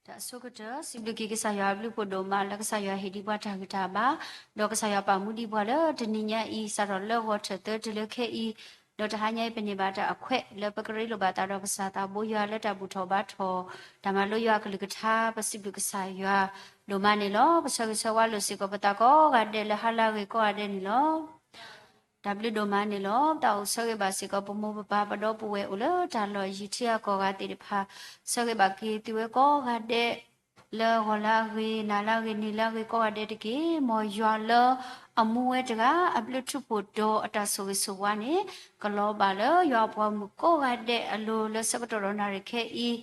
တၢ်အဆိကတၢၢ် စံးဘျုးက့ၤကစၢ်ယွၤအဘျုးအဖှိၣ်ဒိၣ်မး လၢကစၢ်ယွၤဟ့ၣ်ဒံးပှၤတၢ်ဂံၢ်တၢ်ဘါ, ဒီးကစၢ်ယွၤပာ်မူဒံးပှၤလၢတနံၤညါအံၤ စးထီၣ်လၢဂီၤထၢၣ်သၢတုၤလၢခဲအံၤ, ဒီးတဟါညါအံၤပန့ၢ်ဘၣ်တၢ်အခွဲးလၢပကရ့လိာ်ဘၣ်သးဒီးကစၢ်သးဘိယွၤလၢတၢ်ဘူၣ်ထီၣ်ဘါထီၣ် တၢ်မၤလိယွၤအကလုၢ်ကထါ ပစံးဘျုးကစၢ်ယွၤဒိၣ်မးန့ၣ်လီၤ. ပဆၢဂ့ၤဆၢဝါလိာ်စ့ၢ်ကီးပသးကိးဂၤဒဲးလၢဟါလၢအဂ့ၤကိးဂၤဒဲးန့ၣ်လီၤ. တၢ်ဘျုးဒိၣ်မးန့ၣ်လီၤ. ပသးအိၣ်ဆၢဂ့ၤဘၣ်စ့ၢ်ကီး ပမိၢ်ပပၢ်ပဒီပုၢ်ဝဲၢ်အိၣ်လၢတၢ်လီၢ်ယံၤထံအကီၢ်ဂၤသ့ၣ်တဖၣ်, ဆၢဂ့ၤဘၣ်က့ၤသုဝဲကိးဂၤဒဲး လၢဂီၤလၢအဂ့ၤ, နၤလၢအဂ့ၤ, နံၤလၢအဂ့ၤကိးဂၤဒဲးတက့ၢ်. မ်ယွၤလၢအမူဝဲတဂၤ အဘျုးထူးဖှိၣ်ဒီးအတၢ်ဆိၣ်ဂ့ၤဆိၣ်ဝါန့ၣ် ကလီၤဘၣ်လၢယွၤအပှၤဂီၢ်မုၢ်ကိးဂၤဒဲးအလိၤ လၢဆၢကတီၢ်ဒီးနၣ်ရံၣ်ခဲအံၤ,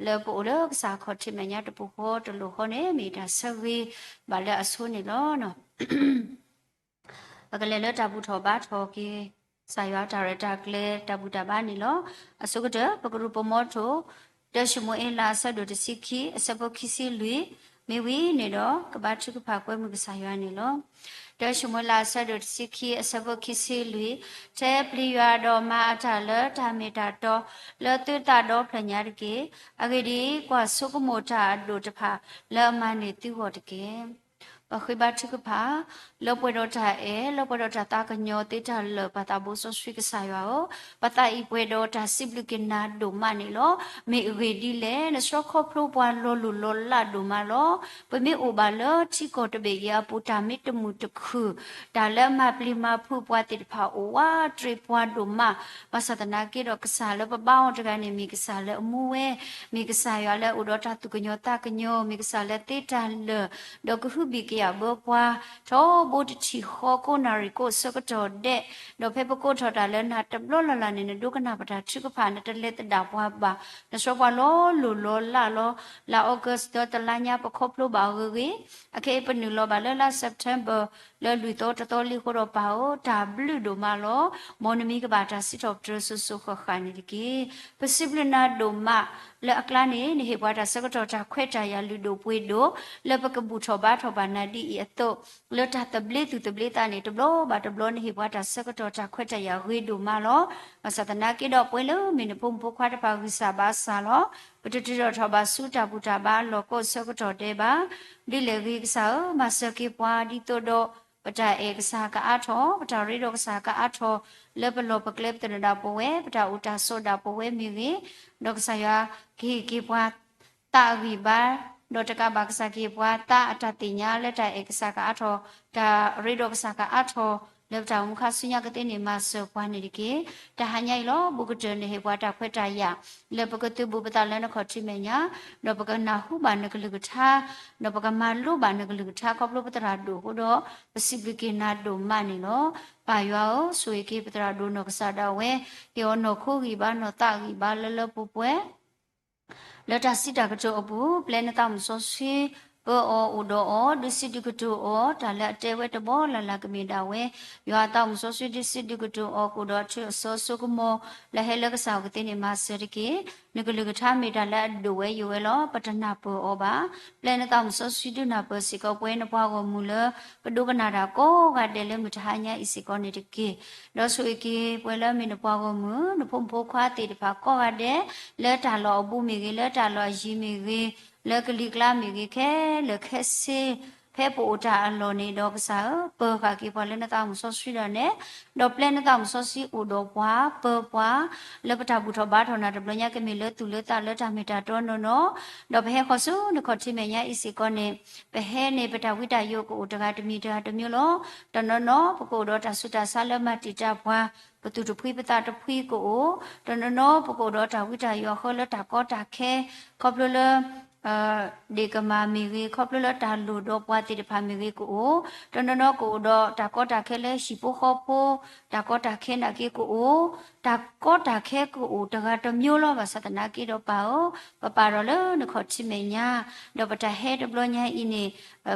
လၢပအိၣ်လၢကစၢ်အခီၣ်ထံးမဲာ်ညါတပူၤဃီတလိၣ်ဃီန့ၣ် မ့ၢ်တၢ်ဆၢဂ့ၤဘၣ်လၢအဆိန့ၣ်လီၤ. ပကလဲၤလၢတၢ်ဘူၣ်ထီၣ်ဘါထီၣ်က့ၤ ကစၢ်ယွၤတၢ်ရဲၣ်တၢ်ကျဲၤတၢ်ဘူၣ်တၢ်ဘါန့ၣ်လီၤ. အဆိကတၢၢ် ပကရူၢ်ပမိထိၣ် တၢၡမူၤအ့လးအဆၢဒိၣ်တဆံခံ အဆၢဖိခံဆံလွံၢ်, မ့ၢ်ဝံၤန့ၣ်ဒီး ကဘါထုကဖၣ်ကွဲမုာ်ကစၢ်ယွၤန့ၣ်လီၤ. တၢၡမူၤအ့လးအဆၢဒိၣ်တဆံခံ အဆၢဖိခံဆံလွံၢ်, ထဲပျံၤယွၤဒီးမၤအတၢ်လၢတၢ်မ့ၢ်တၢ်တီ လၢသုသးဒီဖျၢၣ်ညါတက့ၢ်. အဂ့ၢ်ဒ်အံၤ, ကွၢ်ဆိကမိၣ်တၢ်အဒိၣ်တဖၣ် လၢအမၤန့ၢ်သုဂီၢ်တက့ၢ်. ပဃ့ဘါထုကဖၣ် လၢပှဲၤဒီးတၢ်အဲၣ်, လၢပှဲၤဒီးတၢ်သးကညီၤသ့တၢ်လၢာ် ပသးဘိစီဆှံကစၢ်ယွၤဧၢ, ပသးအံၤပှဲၤဒီးတၢ်စံးဘျုးက့ၤနၤဒိၣ်မးန့ၣ်လီၤ. မ့ၢ်အဂ့ၢ်ဒ်လဲၣ်, နဆှီခီဖျိပှၤလီၤလိၢ်လီၤလးဒိၣ်မးလီၤ. ပမ့ၢ်အိၣ်ဘၣ်လၢထံကီၢ်တဘ့ၣ်အံၤအပူၤ တၢ်မ့ၢ်တမုာ်တခုၣ်, တၢ်လၢမၤပျံၤမၤဖုးပှၤသ့ၣ်တဖၣ်အိၣ်ဝးတရံးပှၤဒိၣ်မး, ဘၣ်ဆၣ်သနာ်က့ဒီး ကစၢ်လၢပဘါအီၤတဂၤန့ၣ် မ့ၢ်ကစၢ်လၢအမူဝဲ, မ့ၢ်ကစၢ်ယွၤလၢအအိၣ်ဒီးတၢ်သူၣ်ကညီၤသးကညီၤ, မ့ၢ်ကစၢ်လၢသ့တၢ်လၢာ်, ဒီးကဟုဘံၣ်ကယာ်ဘၢပှၤ ထီဘိတထံၣ်ဃီကိးနၣ်ရံၣ်ကိးဆၢကတီၢ်ဒဲး, ဒီးဖဲပကိးထီၣ်တၢ်လၢနၤတဘျီလၢ်လၢ်န့ၣ် နဒိကနၣ်ပတၢ်ထုကဖၣ် နတလဲၤသဒၣ်ပှၤဘၣ်, နဆှီပှၤလီၤလိၢ်လီၤလးလီၤ. လါ August ဒီးတလါညါ ပခီဖျိဘၣ်အဂ့ၤဂ့ၤ, အခဲအံၤပနုာ်လီၤဘၣ်လၢလါ September လၢလွံၢ်သီတသီလံအဃိဒီးပၢ်ဧၢ, တၢ်ဘျုးဒိၣ်မးလီၤ. မ်နမံၤကဘၣ်တၢ်စံးထီၣ်ပတြၢၤစိၤစိၤဃၣ်ဃၣ်န့ၣ်တက့ၢ်. ပစံးဘျုးနၤဒိၣ်မး လၢအကျါန့ၣ် နဟ့ၣ်ပှၤတၢ်ဆၢကတီၢ်တၢ်ခွဲးတၢ်ယာ်လုၢ်ဒိၣ်ပှ့ၤဒိၣ် လၢပကဘူၣ်ထီၣ်ဘါထီၣ်ဘၣ်နၤဒ်အံၤအသိး, လၢတၢ်သဘျ့သူၣ်သဘျ့သးန့ၣ် တဘျီဘၣ်တဘျီ နဟ့ၣ်ပှၤတၢ်ဆၢကတီၢ်တၢ်ခွဲးတၢ်ယာ်ဂ့ၤဒိၣ်မးလီၤ. ဘၣ်ဆၣ်သနာ်က့ဒီး ပဝဲလၢမ့ၢ်နဖိမုၣ်ဖိခွါတဖၣ်ဂံၢ်စၢ်ဘါစၢ်လီၤ. ပတတုၤထီၣ်ထီၣ်ဘၣ်ဆူတၢ်ဘူၣ်တၢ်ဘါအလီၢ်ကိးဆၢကတီၢ်ဒဲးဘၣ်. ဒ်လဲၣ်ဂ့ၤကစၢ်ဧၢ, မၤစၢၤက့ၤပှၤဒ်သိးဒီး ပတၢ်အဲၣ်ကစၢ်ကအါထီၣ်, ပတၢ်ရ့ဒီးကစၢ်ကအါထီၣ်, လၢပလီၢ်ပကျဲပသနၢၣ်ဒၣ်ပဝဲ, ပတၢ်အိၣ်တၢ်ဆိးဒၣ်ပဝဲမ့ၢ်ဂ့ၤ, ဒီးကစၢ်ယွၤကဟ့ၣ်က့ၤပှၤ သးအဂံၢ်ဘါ, ဒီးတကးဘၣ်ကစၢ်ကဟ့ၣ်ပှၤသးအတၢ်သ့ၣ်ညါလၢတၢ်အဲၣ်ကစၢ်ကအါထီၣ်, တၢ်ရ့ဒီးကစၢ်ကအါထီၣ်, လၢပတၢ်အိၣ်မူခါဆူညါကသ့န့ၣ် မၤစၢၤပှၤန့ၣ်တက့ၢ်. တဟါညါအံၤလီၤ. ဘူးကတၢၢ်န့ၣ် ဟ့ၣ်ပှၤတၢ်ခွဲးတၢ်ယာ် လၢပကသုးဘူးပသးလၢနခီၣ်ထံးမဲာ်ညါ, ဒီးပကနၢ်ဟူဘၣ်နကလုၢ်ကထါ, ဒီးပကမၤလိဘၣ်နကလုၢ်ကထါ ခီဖျိပသရၣ်ဒိၣ်အဃိဒီး ပစံးဘျုးက့ၤနၤဒိၣ်မးန့ၣ်လီၤ. ပၢ်ယွၤဧၢ, ဆိၣ်ဂ့ၤက့ၤပသရၣ်ဒိၣ်နီၢ်ကစၢ်ဒၣ်ဝဲ, ဟ့ၣ်အီၤနီၢ်ခိဂံၢ်ဘါနီၢ်သးဂံၢ်ဘါလၢလၢပှဲၤပှဲၤ လၢတၢ်စံးတၢ်ကတိၤအပူၤ, ပျဲနသးမုၢ်စီဆှံ ပၢအီၤအိၣ်ဒီးအီၤ, ဒုးစံးဒုးကတိၤအီၤ, တၢ်လၢအတဲဝဲတဘီလၢ်လၢ်ကမ့ၢ်ဒၣ်ဝဲ, ယွၤအသးမုၢ်စီဆှံဒုးစံးဒုးကတိၤအီၤ ကအိၣ်ဒီးအထူအစီဆိကမိၣ် လၢဟဲလၢကစၢ်အအိၣ်ကသ့န့ၣ် မၤစၢၤတက့ၢ်. နကလုၢ်ကထါမ့ၢ်တၢ်လၢအဒိၣ်ဝဲယိာ်ဝဲလီၤ. ပတနၢ်ပၢၢ်အီၤဘၣ်. ပျဲနသးမုၢ်စီဆှံဒုးနၢ်ပၢၢ်စ့ၢ်ကီးပဝဲနပှၤဂီၢ်မုၢ်လၢ ပဒိကနၣ်တၢ်ကိးဂၤဒဲးလၢမုၢ်တဟါညါအံၤစ့ၢ်ကီးန့ၣ်တက့ၢ်. ဒီးဆိၣ်ဂ့ၤက့ၤပဝဲလၢမ့ၢ်နပှၤဂီၢ်မုၢ်, နဖိမုၣ်ဖိခွါသ့ၣ်တဖၣ်ကိးဂၤဒဲး, လၢတၢ်လီၢ်အဘူးမ့ၢ်ဂ့ၤ, လၢတၢ်လီၢ်အယံၤမ့ၢ်ဂ့ၤ, လၢကလံၤကျါမ့ၢ်ဂ့ၤ, ခဲလၢာ်ခဲဆ့ ဖဲပအိၣ်တၢ်အလီၢ်န့ၣ်ဒီးကစၢ်ဧၢ, ပၢၤဃာ်က့ၤပှၤလၢနသးမုၢ်စီဆှံဒၣ်နဲ, ဒီးပျဲနသးမုၢ်စီဆှံအိၣ်ဒီးပှၤ, ပၢၤပှၤ လၢပတၢ်ဘူၣ်ထီၣ်ဘါထီၣ်နၤတဘျီညါ ကမ့ၢ်လၢသူၣ်လၢသးလၢတၢ်မ့ၢ်တၢ်တီနီၢ်နီၢ်, ဒီးပဟဲဃီၤဆူနခီၣ်ထံးမဲာ်ညါအံၤစ့ၢ်ကီးန့ၣ်, ပဟဲန့ၣ် ပတၢ်ဝံတၢ်ယိးကအိၣ်တဂၤတမံၤတဂၤတမံၤလီၤ. တနီၤနီၤ ပကအိၣ်ဒီးတၢ်ဆူးတၢ်ဆါလၢမၤတံာ်တာ်ပှၤ, ပသူၣ်တဖှံပသးတဖှံကအိၣ်, တနီၤနီၤ ပကအိၣ်ဒီးတၢ်ဝံတၢ်ယိးအဃၢလၢတၢ်ကီတၢ်ခဲ, ခီဖျိလၢ ဒ့ၣ်ကမၢ်မ့ၢ်ဂ့ၤ, ခီဖျိလၢတၢ်လိၣ်ဒီးပှၤသ့ၣ်တဖၣ်မ့ၢ်ဂ့ၤကအိၣ်, တနီၤနီၤကအိၣ်ဒီးတၢ်ကီတၢ်ခဲလၢဟံၣ်ဖိဃီဖိ, တၢ်ကီတၢ်ခဲနာ်က့ကအိၣ်, တၢ်ကီတၢ်ခဲကအိၣ်တဂၤတမံၤလီၤ. ဘၣ်ဆၣ်သနာ်က့ဒီးပၢ်ဧၢ, ပပာ်ထီၣ်လၢနခီၣ်ထံးမဲာ်ညါ, ဒီးပတၢ်ဟဲတဘျီညါအံၤန့ၣ်,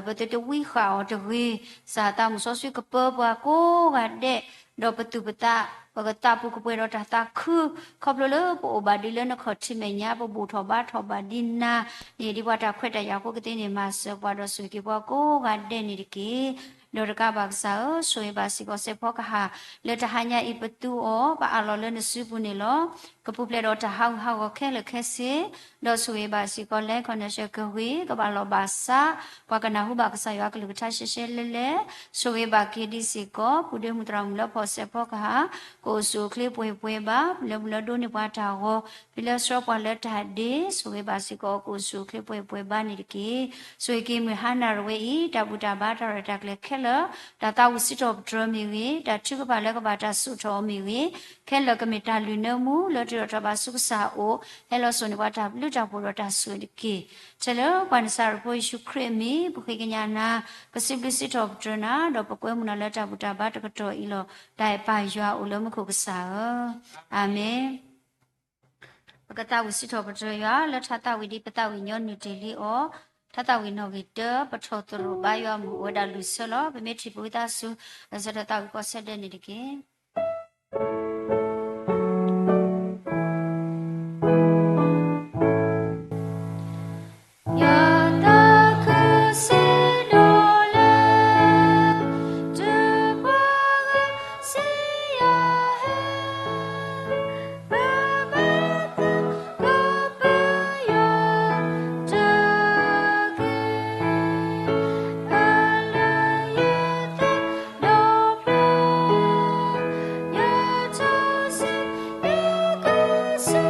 ပသုတဝံဃာ်အီၤတဂ့ၤ, ကစၢ်သးမုၢ်စီဆှံကပၢၤပှၤကိးဂၤဒဲး, ဒီးပသူၣ်ပသး, ပကသးပူၤကပှဲၤဒီးတၢ်သးခု, ခီဖျိလၢပအိၣ်ဘၣ်ဒ်လၢနခီၣ်ထံးမဲာ်ညါ, ပဘူၣ်ထီၣ်ဘါထီၣ်ဘၣ်ဒ်နၤ, နဟ့ၣ်ဒံးပှၤတၢ်ခွဲးတၢ်ယာ်အဃိကသ့န့ၣ် မၤစၢၤပှၤဒီးဆိၣ်ဂ့ၤက့ၤပှၤကိးဂၤဒဲးန့ၣ်တက့ၢ်. ဒီးတကးဘၣ်ကစၢ်ဧၢ, ဆိၣ်ဂ့ၤဘၣ်စ့ၢ်ကီးစဲးဖီကဟၣ် လၢတဟါညါအံၤပသူအီၤ, ပအးလီၤလၢနစုပူၤန့ၣ်လီၤ. ကပူၤဖျဲးဒီးတၢ်ဟးဂူာ်ဟးဂီၤခဲလၢာ်ခဲဆ့, ဒီးဆိၣ်ဂ့ၤဘၣ်စ့ၢ်ကီး လၢ connection ကဂ့ၤ ကဘၣ်လီၢ်ဘၣ်စး, ပှၤကနၢ်ဟူဘၣ်ကစၢ်ယွၤကလုၢ်ကထါရှဲရှဲလဲၣ်လဲၣ်, ဆိၣ်ဂ့ၤဘၣ်က့ၤဒံးစ့ၢ်ကီး ပုၢ်ဒ့မုၣ်သရၣ်မုၣ်လၢဖီၣ်စဲးဖီကဟၣ် ကအိၣ်ဆူၣ်အိၣ်ချ့ပှဲၤပှဲၤဘၣ်, ပလၢမုၢ်လၢဒိးန့ၢ်ပှၤတၢ်ဂီၤ, ဖဲလၢဆှၢပှၤလၢတၢ်ဒ့, ဆိၣ်ဂ့ၤဘၣ်စ့ၢ်ကီး ကအိၣ်ဆူၣ်အိၣ်ချ့ပှဲၤပှဲၤဘၣ်န့ၣ်တက့ၢ်. ဆိၣ်ဂ့ၤက့ၤမုၢ်ဟါနၤတဝဲအံၤ တၢ်ဘူၣ်တၢ်ဘါတၢ်ရဲၣ်တၢ်ကျဲၤခဲလၢာ်, တၢ်သးဝံၣ်စံးထီၣ်ပတြၢၤမ့ၢ်ဂ့ၤ, တၢ်ထုကဖၣ်လၢကဘၣ်တၢ်စိာ်ထီၣ်အီၤမ့ၢ်ဂ့ၤ, ခဲလၢာ်ကမ့ၢ်တၢ်လုၢ်နၢမူ လၢတၢ်ထီၣ်ထီၣ်ဘၣ်ဆူကစၢ်အအိၣ်, ဟဲလီၤစိာ်န့ၢ်ပှၤတၢ်ဘျုးတၢ်ဖှိၣ်ဒီးတၢ်ဆိၣ်ဂ့ၤတက့ၢ်. ထဲလၢပှၤနစၤရ့းဖိယ့ၣ်ၡူးခရံာ်အမံၤ ပဃ့ကညးနၤ, ပစံးဘျုးစံးထီၣ်ပတြၢၤနၤ, ဒီးပကွဲမုာ်နၤလၢတၢ်ဘူၣ်တၢ်ဘါတကတီၢ်အံၤလီၤ. တၢ်အဲၣ်ပၢ်ယွၤအိၣ်လၢမူခိၣ်ကစၢ်ဧၢ, အၤမ့ၣ်. ပကသးဝံၣ်စံးထီၣ်ပတြၢၤယွၤ လၢထါသးဝံၣ်ဒ်ပသးဝံၣ်ညီနုၢ်တ့ၢ်လံအီၤ, ထါသးဝံၣ်နီၣ်ဂံၢ်တၢ, ပထီၣ်သရိာ်ဘါယွၤမုၢ်အိၣ်ဝဲဒၣ်လွံၢ်ဆၢလီၤ. ပမ့ၢ်ထံၣ်ပဝံသးစူၤ လၢဆၢထၢၣ်သးဝံၣ်ကီၢ်ဆၢဒဲးန့ၣ်တက့ၢ်. ယသးခုစံးဒိၣ်လၢ တုၤပှၤဂၤစံးယၤဟဲ ပဘၣ်သဂၢၢ်ပယွၤတက့ၢ်. အလၢယသးဒီဖျၢၣ် ယထီၣ်စံးယကစၢ် ဒီးစံးဘျုးကစၢ်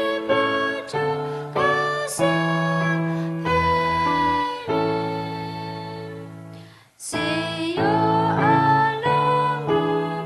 ဖဲန့ၣ်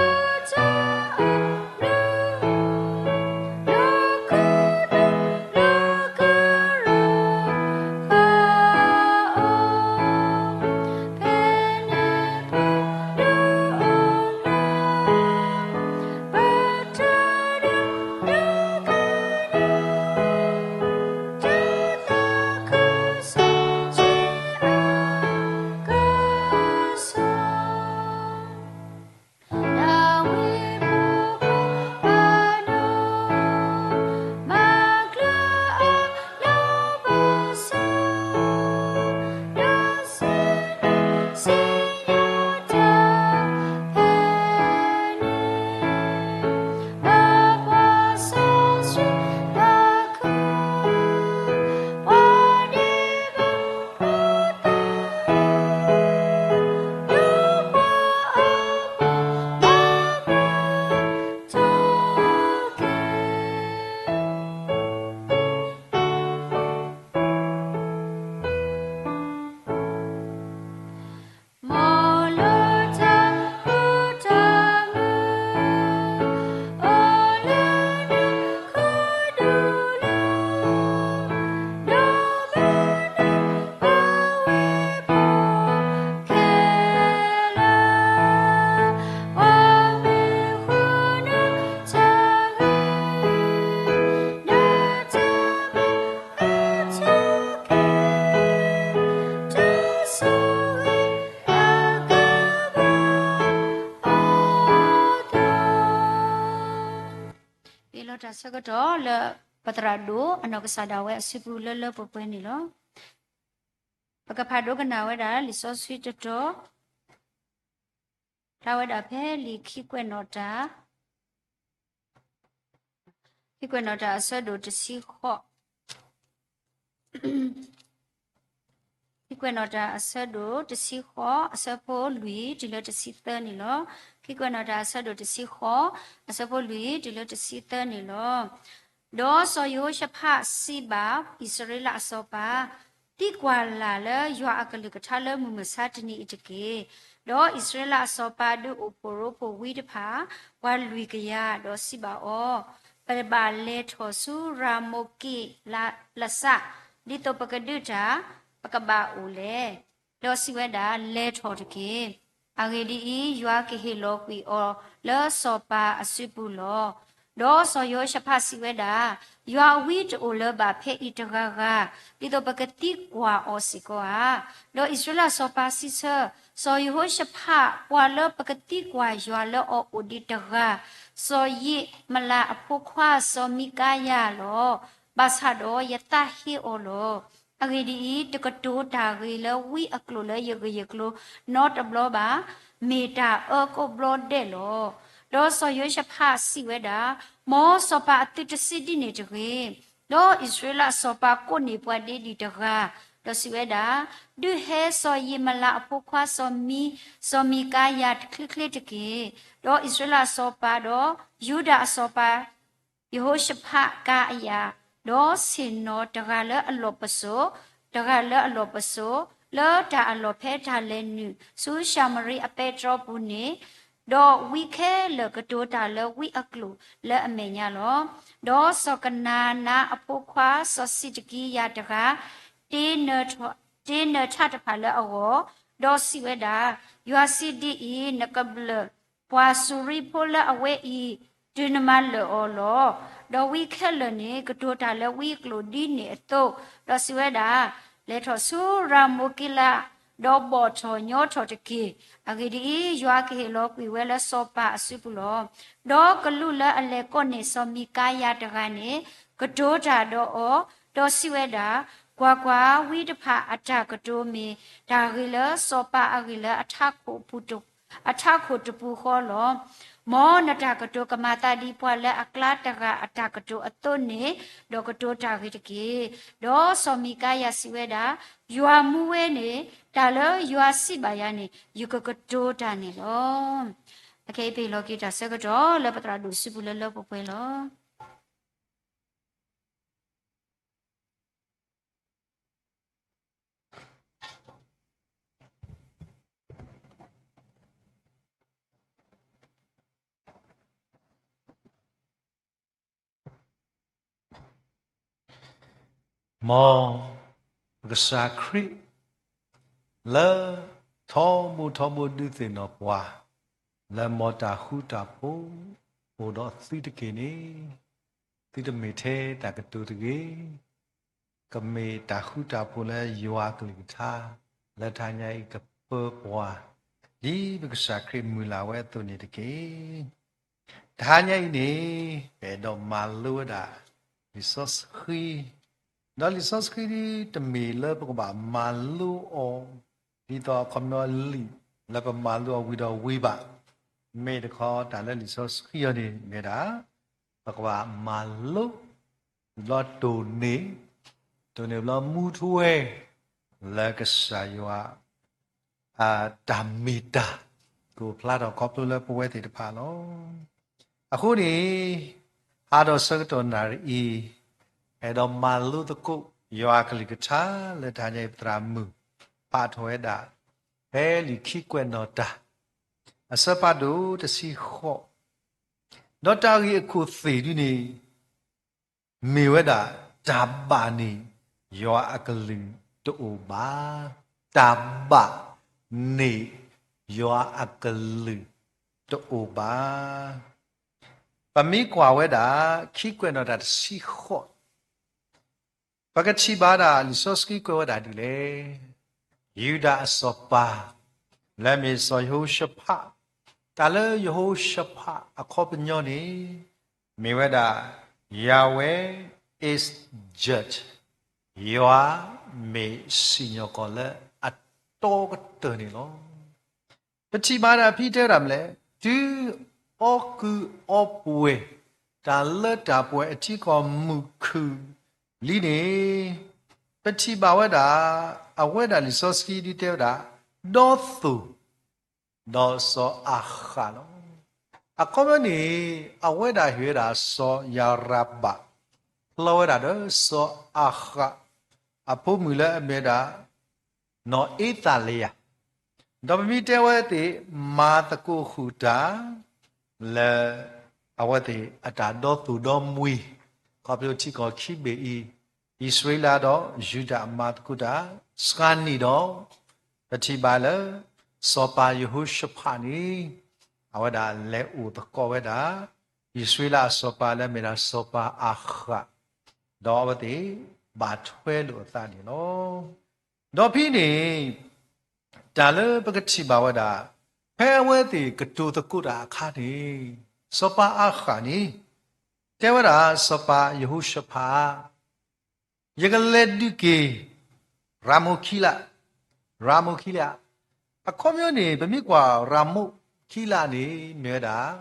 စံယိၤအလၢမုၢ်မုၢ် ယလၢတၢ်အဘျုး လၢကဒိး လၢကရၢဃာ်အီၤ ဖဲန့ၣ်ပဒုးအိၣ်လၢ ပတၢ်ဒုးဒုးကဒုး တၢ်သးခုစံးဆံးအက စီၤဒၤဝံးဖိခွါ ပာ်ဒိၣ် မၤကျၢၤအလီၢ်ပစီ ဒီးစံးဘျုးစံးယွၤတၢ်ဖဲန့ၣ် လၢပှၤစီဆှံတၢ်ခု ပှၤဒ့ဘၣ် ပလီၤတၢ်ဆၢကတီၢ်လၢ ပသရၣ်ဒိၣ်အနီၢ်ကစၢ်ဒၣ်ဝဲအစုပူၤလၢလၢပှဲၤပှဲၤန့ၣ်လီၤ. ပကဖးဒိကနၣ်ဝဲဒၣ်လံာ်စီဆှံတတီၤ ဖျါဝဲဒၣ်ဖဲလံာ်ခံကွဲးနီၣ်တၢ် ခံကွဲးနီၣ်တၢ်အဆၢဒိၣ်တဆံဃိး, ခံကွဲးနီၣ်တၢ်အဆၢဒိၣ်တဆံဃိး အဆၢဖိလွံၢ်တုၤလၢတဆံသၢန့ၣ်လီၤ. ခံကွဲးနီၣ်တၢ်အဆၢဒိၣ်တဆံဃိး အဆၢဖိလွံၢ်တုၤလၢတဆံသၢန့ၣ်လီၤ. ဒီးစီၤယဟိၤၡဖးစံးဘၣ် အံၣ်စရ့လးအစီၤပၤ, သံကွၢ်လၢ်လၢယွၤအကလုၢ်ကထါလၢမုၢ်မဆါတနံၤအံၤတက့ၢ်. ဒီးအံၣ်စရ့လးအစီၤပၤဒုးအိၣ်ဖှိၣ်ရိဖှိၣ်ဝံတဖၣ် ပှၤလွံၢ်ကယၤ, ဒီးစံးဘၣ်အီၤ, ပဘၣ်လဲၤထီၣ်ဆူရၤမိၣ်ကံးလစး, ဒ်သိးပကဒုးတၢ်, ပကဘၣ်အိၣ်လဲၣ်. ဒီးစံးဝဲဒၣ်, လဲၤထီၣ်တက့ၢ်. အဂ့ၢ်ဒ်အံၤ, ယွၤကဟ့ၣ်လီၤကွံာ်အီၤလၢစီၤပၤအစုပူၤလီၤ. ဒီးစီၤယဟိၤၡဖးစံးဝဲဒၣ်, ယွၤအဝံတအိၣ်လၢၤဘၣ်ဖဲအံၤတဂၤဂၤ, ဒ်သိးပကသံကွၢ်အီၤစ့ၢ်ကီးဧါ. ဒီးအံၣ်စရ့လးစီၤပၤစံးဆၢ, စီၤယဟိၤၡဖး, ပှၤလၢပကသံကွၢ်ယွၤလၢအီၤအိၣ်ဒံးတဂၤ, စီၤယံးမလးအဖိခွါစီၤမံကၤယၤလီၤ. ဘၣ်ဆၣ်ဒီးယသးဟ့အီၤလီၤ. အဂ့ၢ်ဒ်အံၤ, တကတိၤတၢ်ဂ့ၤလၢဝံအကျိာ်လၢယဂ့ၢ်ယကျိၤနီတဘျီဘၣ်, မ့ၢ်တၢ်အၢကိးဘျီဒဲးလီၤ. ဒီးစီၤယဟိၤၡဖးစံးဝဲဒၣ်, မ်စီၤပၤအသုတစံးဒ်န့ၣ်တဂ့ၤ. ဒီးအံၣ်စရ့လးစီၤပၤကိးန့ၢ်ပှၤဒ့ဒံၣ်တဂၤ, ဒီးစံးဝဲဒၣ်, ဒုးဟဲစီၤယံးမလးအဖိခွါစီၤမံ, စီၤမံကၤယၤတချ့ချ့တက့ၢ်. ဒီးအံၣ်စရ့လးအစီၤပၤဒီးယူဒၤအစီၤပၤ ယဟိၤၡဖးကၤအယၤ, ဒီးဆ့ၣ်နီၤတဂၤလၢအလီၢ်ပစိာ်, တဂၤလၢအလီၢ်ပစိာ်, လၢတၢ်အလီၢ်ဖဲတၢ်လဲၤနုာ်ဆူၡၤမရံအပဲတြီပူၤန့ၣ်, ဒီးဝံခဲလၢာ်ကတိၤတၢ်လၢဝံအကျိာ်လၢအမဲာ်ညါလီၤ. ဒီးစီၤကနၤနါအဖိခွါစီၤစံးတကံယၤတဂၤ တ့နၢၤထၢၣ်တဖၣ်လၢအဂီၢ်, ဒီးစံးဝဲဒၣ်, ယွၤစံးဒ်အံၤ, နကဘျၢၣ်ပှၤစူၤရံဖိလၢအဝဲအံၤ, တုၤနမၤလၢာ်အီၤလီၤ. ဒီးဝံခဲလၢာ်န့ၣ် ကတိၤတၢ်လၢဝံအကျိာ်ဒ်န့ၣ်အသိး, ဒီးစံးဝဲဒၣ်, လဲၤထီၣ်ဆူရၤမိၢ်ကံလး, ဒီးဘီၣ်ထီၣ်ညီထီၣ်တက့ၢ်. အဂ့ၢ်ဒ်အံၤ, ယွၤကဟ့ၣ်လီၤကွံာ်ဝဲလၢစီၤပၤအစုပူၤလီၤ. ဒီးကလူးလၢအလဲၤကိးန့ၢ်စီၤမံကၤယၤတဂၤန့ၣ် ကတိၤတၢ်ဒီးအီၤ, ဒီးစံးဝဲဒၣ်, ကွၢ်ကွၢ်, ဝံတဖၣ်အတၢ်ကတိၤမ့ၢ်တၢ်ဂ့ၤလၢစီၤပၤအဂ့ၢ်လၢအထးခိၣ်တပူၤဃီလီၤ. မ်နတၢ်ကတိၤကမၤသးဒ်ပှၤလၢအကျါတဂၤအတၢ်ကတိၤအသိးန့ၣ်, ဒီးကတိၤတၢ်ဂ့ၤတက့ၢ်. ဒီးစီၤမံကၤယၤစံးဝဲဒၣ်, ယွၤမူဝဲန့ၣ်, တၢ်လၢယွၤစံးဘၣ်ယၤန့ၣ် ယကကတိၤတၢ်န့ၣ်လီၤ. အခဲအံၤပဟ့ၣ်လီၤက့ၤတၢ်ဆၢကတီၢ်လၢပသရၣ်ဒိၣ်စုပူၤလၢလၢပှဲၤပှဲၤလီၤ. မ်ပကစၢ်ခရံာ် လၢထီဘိထီဘိဒုးသ့ၣ်နီၣ်ပှၤ လၢမ်တၢ်ဃူတၢ်ဖိးအိၣ်ဒီးသုတက့ၢ်န့ၣ်, သုတမ့ၢ်ထဲတၢ်ကတိၤတဂ့ၤ, ကမ့ၢ်တၢ်ဃူတၢ်ဖိးလၢယွၤအကလုၢ်ကထါ လၢတဟါညါအံၤကပၢပှၤ ဒ်ပကစၢ်ခရံာ်မုၢ်လၢ်ဝဲအသိးန့ၣ်တက့ၢ်. တဟါညါအံၤန့ၣ် ပအဲၣ်ဒိးမၤလိဝဲဒၣ် လံာ်စီဆှံ, ဒီးလံာ်စီဆှံတမ့ၢ်လၢပကဘၣ်မၤလိအီၤ ဒ်သိးအခီပညီလံာ်လၢပမၤလိအီၤဝံၤဒီးဝံၤဘၣ်. မ့ၢ်တခီတၢ်လၢလံာ်စီဆှံအံၤန့ၣ်မ့ၢ်ဒၣ် ပကဘၣ်မၤလိ ဘျီတိၢ်န့ၢ်, တိၢ်န့ၢ်ဘျီမူထွဲ လၢကစၢ်ယွၤ တၢ်မ့ၢ်တၢ် ကအိၣ်ဖျါထီၣ်ခီဖျိလၢပဝဲသ့ၣ်တဖၣ်လီၤ. အဃိန့ၣ် ဟါဒီးဆၢကတီၢ်နၣ်ရံၣ်အံၤ အဲၣ်ဒိးမၤလိသကိး ယွၤအကလုၢ်ကထါလၢတဟါညါအံၤ ပသရၣ်မုၣ် ပာ်ထီၣ်ဝဲဒၣ် ဖဲလံာ်ခံကွဲးနီၣ်တၢ် အဆၢဖးဒိၣ်တဆံဃိး, ဒီးတၢ်ဂ့ၢ်အခိၣ်သ့ၣ်ဒုန့ၣ် မ့ၢ်ဝဲဒၣ် တၢ်ဘၣ်န့ၢ်ယွၤအကလုၢ်တအိၣ်ဘၣ်, တၢ်ဘၣ်န့ၢ်ယွၤအကလုၢ်တအိၣ်ဘၣ်. ပမ့ၢ်ကွၢ်ဝဲဒၣ် ခံကွဲးနီၣ်တၢ်တဆံဃိး ပကထံၣ်ဘၣ်ဒၣ်လံာ်စီဆှံကွဲးဝဲဒၣ်ဒ်လဲၣ်. ယူဒၤအစီၤပၤ လၢအမ့ၢ်စီၤယဟိၤၡဖး, တၢ်လၢယဟိၤၡဖးအခီပညီန့ၣ် မ့ၢ်ဝဲဒၣ် Yahweh is judge, ယွၤမ့ၢ်စံၣ်ညီၣ်ကွီၢ်လၢအတီကတၢၢ်န့ၣ်လီၤ. ပထံၣ်ဘၣ်ဒၣ်ဖဲတဲဝဲဒၣ်မနုၤလဲၣ်, တုၤအီၣ်ကုၢ်အီပှဲၤ တၢ်လၢတၢ်ပှဲၤအထံကီၢ်မုၢ်ခုၣ်လံန့ၣ်, ပထံၣ်ဘၣ်ဝဲဒၣ် အဝဲဒၣ်လံာ်စီဆှံဒုတဲဝဲဒၣ် ဒီသိၣ် ဒီးစီၤအၤဃးလီၤ. အခီပညီန့ၣ် အဝဲဒၣ်ဟ့ၣ်ဝဲဒၣ်စီၤယၤရဘး ဖျီဝဲဒၣ်ဒီးစီၤအၤဃး အဖိမုၣ်လၢအမ့ၢ်ဝဲဒၣ် နီၢ်အ့သးလယၤ, ဒီးပမ့ၢ်တဲဝဲသ့ၣ် မၤသကိးဃုာ်တၢ် လၢအဝဲသ့ၣ်အတၢ်ဒီသိၣ်ဒီမှံၤ ခီဖျိထံကီၢ်ခံဘ့ၣ်အံၤ အံၣ်စရ့လးဒီးယူဒၤမၤသကိးတၢ် စှၤနံၣ်ဒီး ပထံၣ်ဘၣ်လၢ စီၤပၤယဟိၤၡဖးန့ၣ် အဝဲဒၣ်လဲၤအိၣ်သကိးဝဲဒၣ် အံၣ်စရ့လးအစီၤပၤလၢအမ့ၢ်ဒၣ်စီၤပၤအၤဃး ဒီးအဝဲသ့ၣ်ဘၣ်ထွဲလိာ်အသးန့ၣ်လီၤ. ဒီးဖဲန့ၣ် တၢ်လၢပကထံၣ်ဘၣ်ဝဲဒၣ် ဖဲအဝဲသ့ၣ်ကတိၤသကိးတၢ်အခါန့ၣ် စီၤပၤအၤဃးန့ၣ် တဲဝဲဒၣ်စီၤပၤယဟိၤၡဖး ယကလဲၤဒုးက့ၤ ရၤမိၣ်ခံလး, ရၤမိၣ်ခံလး, အခီပညီန့ၣ် ပမ့ၢ်ကွၢ်ရၤမိၣ်ခံလးန့ၣ် မ့ၢ်ဝဲဒၣ်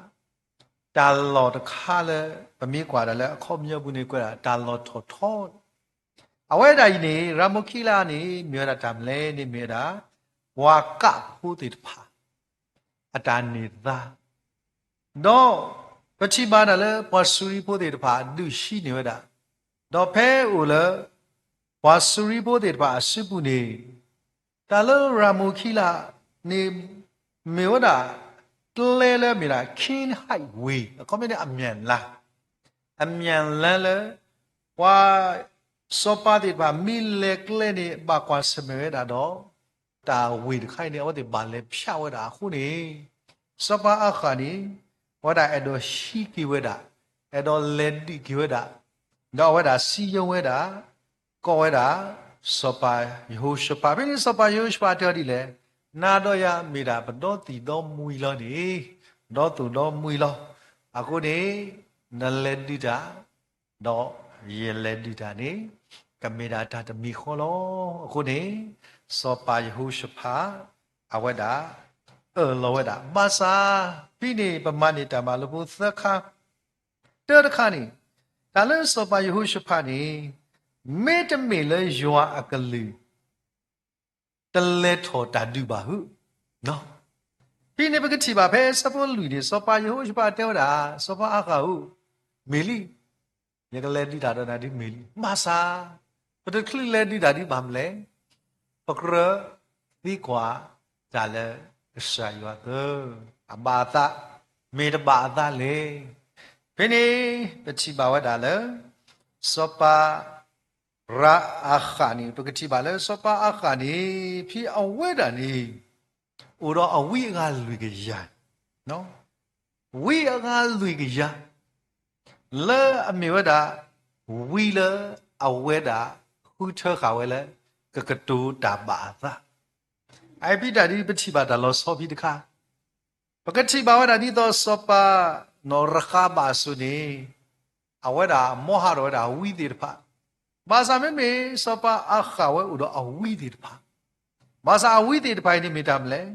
တၢ်လီၢ်တခါလၢ ပမ့ၢ်ကွၢ်ဒၣ်လၢအခီပညီပူၤန့ၣ် ကွဲးဒၣ်တၢ်လီၢ်ထီၣ်ထီ, အဝဲဒၣ်အံၤန့ၣ် ရၤမိၣ်ခံလးန့ၣ် မ့ၢ်ဝဲဒၣ်တၢ်မနုၤလဲၣ်န့ၣ် မ့ၢ်ဝဲဒၣ် ပှၤကးဖိသ့ၣ်တဖၣ် အတၢ်န့ၢ်သါ, ဒီးပထံၣ်ဘၣ်ဒၣ်လၢပှၤစူၤရံဖိသ့ၣ်တဖၣ် ဒုးဟံးန့ၢ်ဝဲဒၣ်, ဒီးဖဲအိၣ်လၢ ပှၤစူၤရံဖိသ့ၣ်တဖၣ်အစုပူၤန့ၣ် တၢ်လၢရၤမိၣ်ခံလးန့ၣ် မ့ၢ်ဝဲဒၣ် ကျဲလၢမ့ၢ်ဒၣ် Canaanite way အခီပညီန့ၣ် အမၠၣ်လါ, အမၠၣ်လါလၢ ပှၤစီၤပၤသ့ၣ်တဖၣ် မ့ၢ်လဲၤကျဲန့ၣ် ဘၣ်ကွၢ်ဆၢၣ်မဲာ်ဝဲဒၣ်ဒီး တၢ်ဝ့ၢ်တခါအံၤန့ၣ် အဝဲသ့ၣ်ဘၣ်လဲၤဖၠးဝဲဒၣ်အဃိန့ၣ် စီၤပၤအၤဃးန့ၣ် အဝဲဒၣ်အဲၣ်ဒိးဟံးက့ၤဝဲဒၣ်, အဲၣ်ဒိးလဲၤဒုးက့ၤဝဲဒၣ်, ဒီးအဝဲဒၣ်စံယိဝဲဒၣ်, ကိးဝဲဒၣ် စီၤပၤယဟိၤၡဖး, ဖဲန့ၣ်စီၤပၤယဟိၤၡဖးတဲအီၤဒ်လဲၣ်, နၤဒီးယၤမ့ၢ်ဒၣ်ပဒီသီၣ်ဒီမှံလီၤန့ၣ်, ဒီသီၣ်ဒီမှံလီၤ, အဃိန့ၣ် နလဲၤဒုးတၢ် ဒီးယလဲၤဒုးတၢ်န့ၣ် ကမ့ၢ်ဒၣ်တၢ်တမံၤဃီလီၤ. အဃိန့ၣ် စီၤပၤယဟိၤၡဖး အဝဲဒၣ် အၢၣ်လီၤဝဲဒၣ် ဘၣ်ဆၣ် ဖဲန့ၣ်ပမၤန့ၢ်တၢ်မၤလိဖိသၢခါ, တၢတခါန့ၣ် တၢ်လၢစီၤပၤယဟိၤၡဖးန့ၣ် မ့တမ့ၢ်လၢယွၤအကလုၢ် တလဲၤထီၣ်တၢ်ဒုးဘၣ်ဧါ. ဖဲန့ၣ်ပကထံၣ်ဘၣ်ဖဲဆၢဖိလွံၢ်န့ၣ် စီၤပၤယဟိၤၡဖးတဲဝဲဒၣ် စီၤပၤအၤဃးဧၢ, မ့ၢ်လံ, ယကလဲၤဒုးတၢ်ဒီးနၤဒ်မ့ၢ်လံ, ဘၣ်ဆၣ် ပတချုးလဲၤဒုးတၢ်ဒ်ဘၣ်မနုၤလဲၣ်, ပကြၢးသံကွၢ်တၢ်လၢကစၢ်ယွၤသၢ, အဘၣ်အသး, မ့ၢ်တဘၣ်အသးလဲၣ်. ဖဲန့ၣ် ပထံၣ်ဘၣ်ဝဲဒၣ်လၢ စီၤပၤ ရၤအၤဃးန့ၣ် ပကထံၣ်ဘၣ်လၢစီၤပၤအၤဃးန့ၣ် ဖဲအဝဲဒၣ်န့ၣ် အိၣ်ဒီးအဝံအဂၤလွံၢ်ကယၤ, ဝံအဂၤလွံၢ်ကယၤ လၢအမ့ၢ်ဝဲဒၣ် ဝံလၢအဝဲဒၣ်ဃုထၢဃာ်ဝဲလၢ ကကတိၤတၢ်ဘၣ်အသး, အအံၤဖဲတၢ်ဒ်ပထံၣ်ဘၣ်တၢ်လီၤဆီဖဲတခါ ပကထံၣ်ဘၣ်ဝဲဒၣ်ဒ်သိးစီၤပၤနီၢ်ရဃးဘးအစိၤန့ၣ် အဝဲဒၣ်မီၢ်ဟးထီၣ်ဝဲဒၣ်ဝံသ့ၣ်တဖၣ်, ဘၣ်ဆၣ်မ့မ့ၢ်စီၤပၤအၤဃးဝဲအိၣ်ဒီးအဝံသ့ၣ်တဖၣ်, ဘၣ်ဆၣ်အဝံသ့ၣ်တဖၣ်အံၤန့ၣ်မ့ၢ်တၢ်မနုၤလဲၣ်,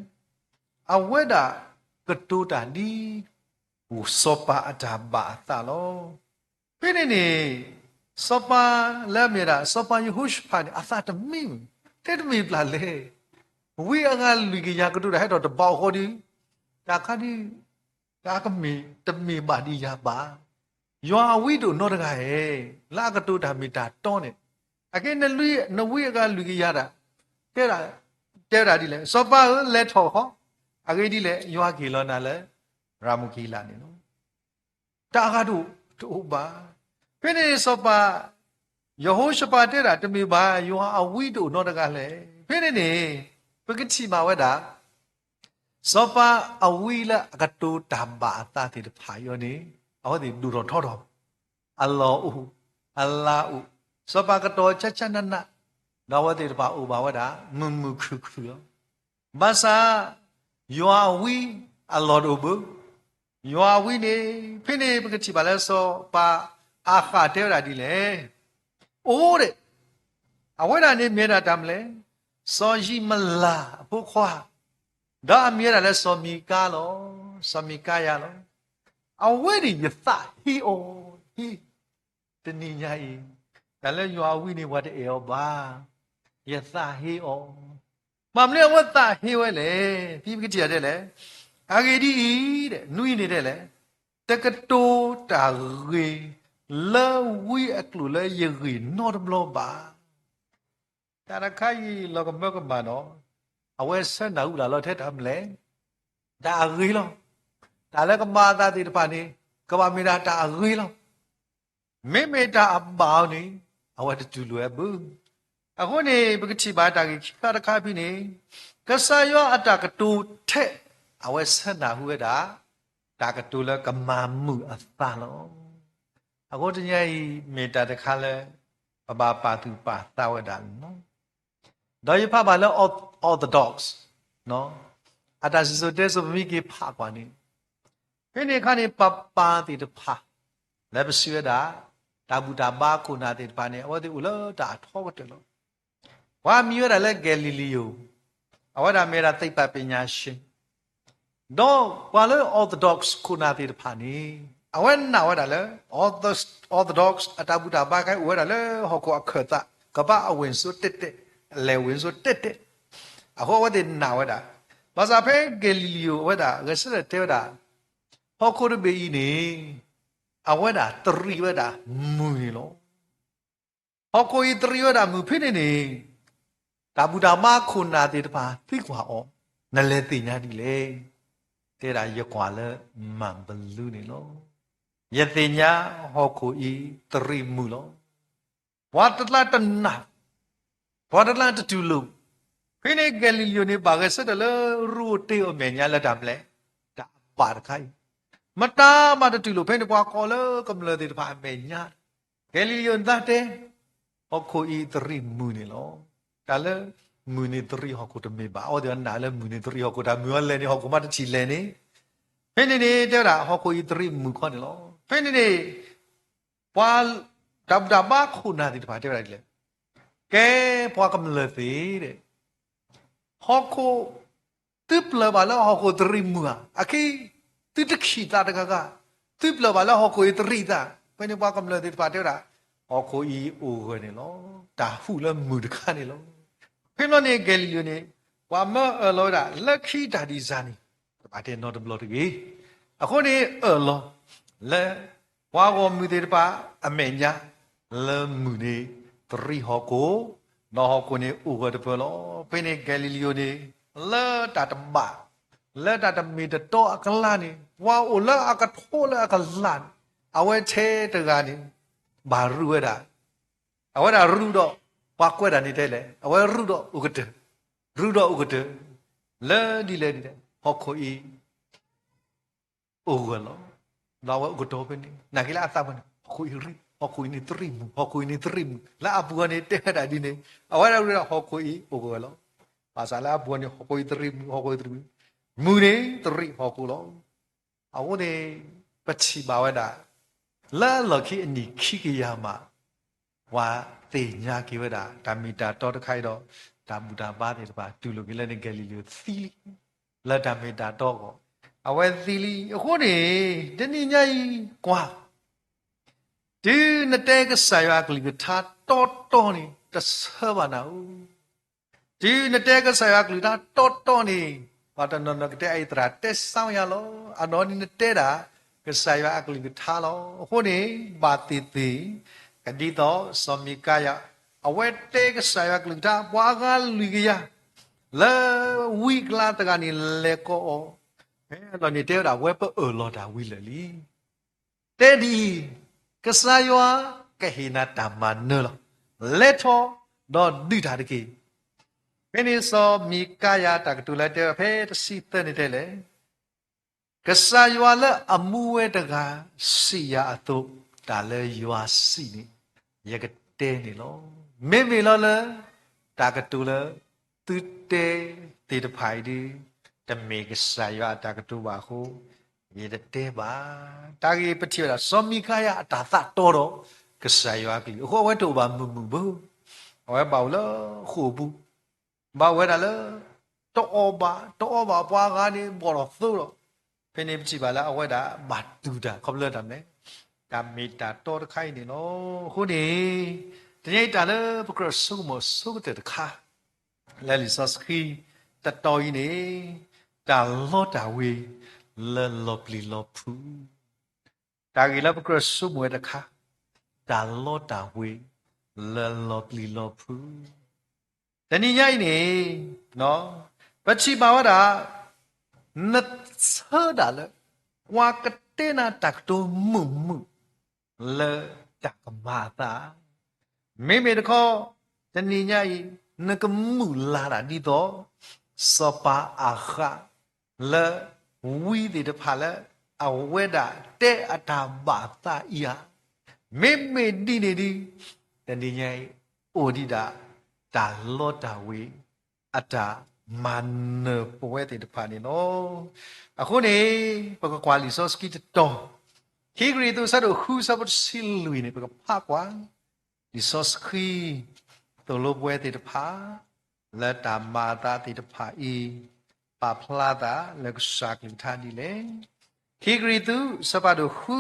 အဝဲဒၣ်ကတိၤတၢ်ဒ် စီၤပၤအတၢ်ဘၣ်အသးလီၤ. ဖဲန့ၣ်န့ၣ် စီၤပၤလၢအမ့ၢ်ဒၣ် စီၤပၤယဟိၤၡဖးန့ၣ် အသးတမံ, တဲတမ့ၢ်ဘၣ်လဲၣ်, ဝံအဂၤလွံၢ်ကယၤကတိၤတၢ်ဟဲထီၣ်တဘၣ်အဃိဒီး တၢ်ခါဒ် တၢ်ကမ့ၢ်တမ့ၢ်ဘၣ်ဒ်ယၤဘၣ်, ယွၤအဝံတအိၣ်နီတဂၤဧါ, လၢအကတိၤတၢ်မ့ၢ်တၢ်တီန့ၣ်, အကဲ နဝံအဂၤလွံၢ်ကယၤဒၣ် တဲဝဲဒၣ်ဒ်လဲၣ်, စီၤပၤဧၢ လဲၤထီၣ်ဃီ, အဂ့ၢ်ဒ်လဲၣ် ယွၤကဟ့ၣ်လီၤနၤလၢ ရၤမိၣ်ခံလးန့ၣ်လီၤ. တၢ်အဂၤတအိၣ်ဘၣ်. ဖဲန့ၣ်စီၤပၤ ယဟိၤၡဖးတဲဒၣ် တမ့ၢ်ဘၣ် ယွၤအဝံတအိၣ်နီတဂၤလဲၣ်. ဖဲန့ၣ်န့ၣ် ပကထံၣ်ဘၣ်ဝဲဒၣ် စီၤပၤအဝံလၢအကတိၤတၢ်ဘၣ်အသးသ့ၣ်တဖၣ်အံၤန့ၣ် အဝဲသ့ၣ်ဒိၣ်ထီၣ်ထီထီၣ်, အလီၢ်အိၣ်, အလါအိၣ်, စီၤပၤကတီၤဆၢဆၢနးနး, ဒီးအဝဲသ့ၣ်တဖၣ်အိၣ်ဘၣ်ဝဲဒၣ် မုာ်မုာ်ခုၣ်ခုၣ်လီၤ. ဘၣ်ဆၣ် ယွၤအဝံအလီၢ်တအိၣ်ဘၣ်. ယွၤအဝံန့ၣ် ဖဲန့ၣ်ပကထံၣ်ဘၣ်လၢစီၤပၤအၤဃးတဲဝဲဒၣ်ဒ်လဲၣ်. အိၣ်ဒဲး, အဝဲဒၣ်န့ၣ်မ့ၢ်ဒၣ်တၢ်မနုၤလဲၣ်, စီၤယံးမလၤအဖိခွါ, ဒီးအမံၤဝဲဒၣ်လၢစီၤမံၤကါလီၤ, စီၤမံၤကါယၤလီၤ. အဝဲန့ၣ်ယသးဟ့အီၤ, ဟ့ တနံၤညါအံၤ, တၢ်လၢယွၤအဝံန့ၣ် ပှၤတအဲၣ်အီၤဘၣ်, ယသးဟ့အီၤ. ဘၣ်မနုၤအဝဲသးဟ့ဝဲလဲၣ်, ဖဲပကထံၣ်တဲလဲၣ်, အဂ့ၢ်ဒ်အံၤ, နွံန့ၣ်တဲလဲၣ်, တကတိၤတၢ်ဂ့ၤလၢဝံအကျိာ်လၢယဂ့ၢ်နီတဘျီဘၣ်. တၢ်တခါအံၤလီၤကမၢကမၣ်နီၤ, အဝဲဆၢနၢ်ဟူတၢ်လီၤထဲတၢ်မနုၤလဲၣ်, တၢ်အဂ့ၤလီၤ. တၢ်လၢကမၤအသးသ့ၣ်တဖၣ်န့ၣ် ကဘၣ်မ့ၢ်ဒၣ်တၢ်အဂ့ၤလီၤ. မ့မ့ၢ်တၢ်အဘၣ်အီၤန့ၣ် အဝဲတတူၢ်လိာ်ဝဲဘၣ်. အဃိန့ၣ် ပကထံၣ်ဘၣ်တၢ်ဂ့ၢ်ခံခါတခါဖဲန့ၣ်, ကစၢ်ယွၤအတၢ်ကတိၤထဲ အဝဲဆၢနၢ်ဟူဝဲဒၣ် တၢ်ကတိၤလၢကမၤမုာ်အသးလီၤ. အဃိတနံၤအံၤ မ့ၢ်တၢ်တခါလၢ ပဘၣ်ပာ်သူၣ်ပာ်သးဝဲဒၣ်န့ၣ်လီၤ. ဒီးယဖးဘၣ်လၢ Orthodox, အတၢ်စံၣ်စိၤတဲစိၤပမ့ၢ်က့ၤဖးကွၢ်န့ၣ်, ဖဲန့ၣ်အခါန့ၣ် ပၢ်ပၢ်သ့ၣ်တဖၣ် လၢပစံးဝဲဒၣ် တၢ်ဘူၣ်တၢ်ဘါခိၣ်နၢ်သ့ၣ်တဖၣ်န့ၣ် အဝဲသ့ၣ်အိၣ်လၢတၢ်အထီကတၢၢ်လီၤ. ပှၤမံၤဝဲဒၣ်လၢ Galileo, အဝဲဒၣ်မ့ၢ်ဝဲဒၣ် သိပ္ပံပညာရှင် ဒီးပှၤလၢ Orthodox ခိၣ်နၢ်သ့ၣ်တဖၣ်န့ၣ် အဝဲနာ်ဝဲဒၣ်လၢ Orthodox အတၢ်ဘူၣ်တၢ်ဘါခဲအံၤအိၣ်ဝဲဒၣ်လၢဟီၣ်ခိၣ်အခၢၣ်သး, ကဘၣ်အဝ့ၢ်စိတဲာ်တဲာ်, အလဲၤဝ့ၢ်စိတဲာ်တဲာ်, အဃိအဝဲသ့ၣ်နာ်ဝဲဒၣ်. ဘၣ်ဆၣ်ဖဲ Galileo အဝဲဒၣ်ဂဲၤဆၢထၢၣ်တဲဝဲဒၣ် ဟီၣ်ခိၣ်တဘ့ၣ်အံၤန့ၣ် အဝဲဒၣ်တရံးဝဲဒၣ်မုၢ်န့ၣ်လီၤ. ဟီၣ်ခိၣ်အံၤတရံးဝဲဒၣ်မုၢ်ဖဲန့ၣ်န့ၣ်, တၢ်ဘူၣ်တၢ်ဘါခိၣ်နၢ်သ့ၣ်တဖၣ်သံကွၢ်အီၤ, နလဲၤသ့ၣ်ညါဒ်လဲၣ်. တဲဒၣ်ယကွၢ်လၢမၤဘလူးန့ၣ်လီၤ. ယသ့ၣ်ညါဟီၣ်ခိၣ်အံၤတရံးမုၢ်လီၤ. ပှၤတကျါတနာ်, ပှၤတကျါတတူၢ်လိာ်. ဖဲန့ၣ် Galileo န့ၣ် ဘၣ်ဂဲၤဆၢထၢၣ်လၢရူအိၣ်တ့အိၣ်အမဲာ်ညါလၢတၢ်မနုၤလဲၣ်, တၢ်အဘၣ်တခါအံၤ, မတၤမးတတူၢ်လိာ်. ဖဲန့ၣ် ပှၤကိးလၢကမျၢၢ်သ့ၣ်တဖၣ်အမဲာ်ညါ, Galileo န့ၣ်သးတဲ, ဟီၣ်ခိၣ်အံၤတရံးမုၢ်န့ၣ်လီၤ. တၢ်လၢမုၢ်န့ၣ်တရံးဟီၣ်ခိၣ်တမ့ၢ်ဘၣ်. အဝဲသ့ၣ်နာ်လၢမုၢ်န့ၣ်တရံးဟီၣ်ခိၣ်, တၢ်မုၢ်အီၤလဲၤန့ၣ် ဟီၣ်ခိၣ်မးတထံၣ်လဲၤန့ၣ်. ဖဲန့ၣ်န့ၣ် တဲဝဲဒၣ် ဟီၣ်ခိၣ်အံၤတရံးမုၢ်ခီန့ၣ်လီၤ. ဖဲန့ၣ်န့ၣ် ပှၤတၢ်ဘူၣ်တၢ်ဘါခိၣ်နၢ်သ့ၣ်တဖၣ်တဲဝဲဒၣ်ဒ်လဲၣ်, ကဲ ပှၤကမျၢၢ်သ့ၣ်ဒီး ဟီၣ်ခိၣ်, သုပျၢၢ်ဘၣ်လၢဟီၣ်ခိၣ်တရံးမုၢ်ဧါ. အခံ, သုတခံးသးတဂၤဂၤ, သုပျၢၢ်ဘၣ်လၢဟီၣ်ခိၣ်အံၤတရံးသး. ဖဲန့ၣ်ပှၤကမျၢၢ်သ့ၣ်တဖၣ်တဲဝဲဒၣ်, ဟီၣ်ခိၣ်အံၤအိၣ်ဂၢၢ်န့ၣ်လီၤ. တၢ်ဟူးလၢမုၢ်တခါန့ၣ်လီၤ. ဖဲန့ၣ်န့ၣ် Galileo န့ၣ် ပှၤမၢအၢၣ်လီၤဝဲဒၣ် လၢခံတၢ်ဒ်စၢ်န့ၣ် တဘၣ်တဲနီတဘျီတဂ့ၤ. အဃိန့ၣ်အၢၣ်လီၤ လၢ ပှၤဂီၢ်မုၢ်သ့ၣ်တဖၣ်အမဲာ်ညါ, လၢမုၢ်န့ၣ်တရံးဟီၣ်ခိၣ်, ဒီးဟီၣ်ခိၣ်န့ၣ်အိၣ်ဂၢၢ်တပၢၢ်လီၤ. ဖဲန့ၣ် Galileo န့ၣ် လၢတၢ်တဘၣ်, လၢတၢ်တမ့ၢ်တတီအကျါန့ၣ် ပှၤအိၣ်လၢအကထိလၢအကလးန့ၣ်, အဝဲထဲတဂၤန့ၣ် ဘၣ်ရူးဝဲဒၣ်, အဝဲဒၣ်ရူးဒီး ပှၤကွဲးတၢ်န့ၣ်တဲလဲၣ်, အဝဲရူးဒီးအိၣ်ကတၢၢ်, ရူးဒီးအိၣ်ကတၢၢ်, လၢဒ်လဲၣ်ဒ်လဲၣ် ဟီၣ်ခိၣ်အံၤ အိၣ်ဂၢၢ်လီၤ. ဒီးအဝဲအိၣ်ကတီၤဖဲန့ၣ် နာ်က့လၢအသးပူၤန့ၣ် ဟီၣ်ခိၣ်အံၤရံး, ဟီၣ်ခိၣ်အံၤန့ၣ်တရံးမုၢ်, ဟီၣ်ခိၣ်အံၤန့ၣ်တရံးမုၢ်, လၢအပူၤန့ၣ်တဲဝဲဒၣ်ဒ်န့ၣ်, အဝဲဒၣ်ရူးဒီးဟီၣ်ခိၣ်အံၤအိၣ်ဂၢၢ်လီၤ. ဘၣ်ဆၣ်လၢအပူၤန့ၣ် ဟီၣ်ခိၣ်အံၤတရံးမုၢ်, ဟီၣ်ခိၣ်အံၤတရံးမုၢ်, မုၢ်န့ၣ်တရံးဟီၣ်ခိၣ်လီၤ. အဃိန့ၣ် ပထံၣ်ဘၣ်ဝဲဒၣ် လၢအလီၢ်ခံအနံၣ်ခံကယၤမး ပှၤသ့ၣ်ညါက့ၤဝဲဒၣ် တၢ်မ့ၢ်တၢ်တီတခါအံၤဒီး တၢ်ဘူၣ်တၢ်ဘါသ့ၣ်တဖၣ်တူၢ်လိာ်က့ၤလၢန့ၣ် Galileo သံလံ, လၢတၢ်မ့ၢ်တၢ်တီအဂီၢ် အဝဲသံလံ. အဃိန့ၣ် တနံၤညါအံၤကွၢ်, တုၤနတဲကစၢ်ယွၤအကလုၢ်ကထါတီတီန့ၣ် တဆၢဘၣ်နၤဧၢ. တုၤနတဲကစၢ်ယွၤအကလုၢ်ကထါတီတီန့ၣ် ပှၤတနီၤနီၤကတဲအအံၤသရၣ်တဲစါယၤလီၤ. အနီၢ်န့ၣ်နတဲဒၣ် ကစၢ်ယွၤအကလုၢ်ကထါလီၤ. အဃိန့ၣ် ဘၣ်သ့ၣ်သ့ၣ် ကဒ်သိးစီၤမံၤကၤယၤ အဝဲတဲကစၢ်ယွၤအကလုၢ်ကထါ ပှၤအဂၤလွံၢ်ကယၤ လၢဝံအကျါတဂၤန့ၣ်လဲၤကိးအီၤ, ဖဲအလီၢ်န့ၣ်တဲဝဲဒၣ် ဝဲပအၢၣ်လီၤတၢ်ဝံၤလၢာ်လံ. တဲဒ်အံၤ, ကစၢ်ယွၤကဟ့ၣ်နၤတၢ်မၤနၢၤလီၤ. လဲၤထီၣ်ဒီးဒုးတၢ်တက့ၢ်. ဖဲန့ၣ်စီၤမံၤကၤယၤတၢ်ကတိၤလၢတဲဝဲဖဲတဆံသၢန့ၣ်တဲလဲၣ်, ကစၢ်ယွၤလၢအမူဝဲတဂၤစံးယၤအသိး, တၢ်လၢယွၤစံးန့ၣ် ယကတဲန့ၣ်လီၤ. မ့မ့ၢ်လီၤလၢ တၢ်ကတိၤလၢသုတဲသ့ၣ်တဖၣ်အံၤဒုး တမ့ၢ်ကစၢ်ယွၤအတၢ်ကတိၤဘၣ်အဃိ ယတတဲဘၣ်. တၢ်ဂ့ၢ်ပထံၣ်ဝဲဒၣ် စီၤမံၤကၤယၤအတၢ်သးတီဒီး ကစၢ်ယွၤအကလုၢ် အဃိအဝဲတအိၣ်ဘၣ်မုာ်မုာ်ဘၣ်. အဝဲဘၣ်အိၣ်လၢဃိာ်ပူၤ, ဘၣ်ဝဲဒၣ်လၢ တအီၣ်ဘၣ်, တအီၣ်ဘၣ်ပှၤဂၤန့ၣ် ဘီၣ်ထီၣ်သိဒီး, ဖဲန့ၣ်ပထံၣ်ဘၣ်လၢအဝဲဒၣ်ဘၣ်တူၢ်တၢ် ခီဖျိလၢတၢ်မနုၤလဲၣ်, တၢ်မ့ၢ်တၢ်တီတခါအံၤန့ၣ်လီၤ. အဃိန့ၣ် တနံၤအံၤတၢ်လၢပကြၢးဆိကမိၣ်ဆိကတၢၢ်တခါ လၢလံာ်စီဆှံတတီၤအံၤန့ၣ် တၢ်လီတၢ်ဝ့ၤ လၢလီၤပျံၤလီၤဖုး တၢ်ဂ့ၢ်လၢပကြၢးဆိကမိၣ်ဝဲတခါ, တၢ်လီတၢ်ဝ့ၤ လၢလီၤပျံၤလီၤဖုး. တနံၤညါအံၤန့ၣ် ပထံၣ်ဘၣ်ဝဲဒၣ် နဆၢဒၣ်လၢ ပှၤကတဲနၤတၢ်ကတိၤမုာ်မုာ် လၢတၢ်ကမၤအသး မ့မ့ၢ်တခီ တနံၤညါအံၤ နကမုာ်လၤဒၣ်ဒ်သိး စီၤပၤအၤဃး လၢဝံသ့ၣ်တဖၣ်လၢ အဝဲဒၣ်တဲအတၢ်ဘၣ်အသးအံၤဧါ. မ့မ့ၢ်ဒ်န့ၣ်ဒုး တနံၤညါအံၤ အိၣ်ဒံးဒၣ် တၢ်လီတၢ်ဝ့ၤ အတၢ်မၤနၢၤပဝဲသ့ၣ်တဖၣ်န့ၣ်လီၤ. အဃိန့ၣ် ပကကွၢ်လံာ်စီဆှံတတီၤ ခံကရံၣ်သူး အဆၢဒိၣ်ဃု အဆၢဖိတဆံလွံၢ်န့ၣ် ပကဖးကွၢ် လံာ်စီဆှံ သိၣ်လိပဝဲသ့ၣ်တဖၣ် လၢတၢ်မၤအသးသ့ၣ်တဖၣ်အံၤ ပာ်ဖျါသးလၢကစၢ်ကလုၢ်ကထါဒ်လဲၣ်. ခံကရံၣ်သူး အဆၢဖးဒိၣ်ဃု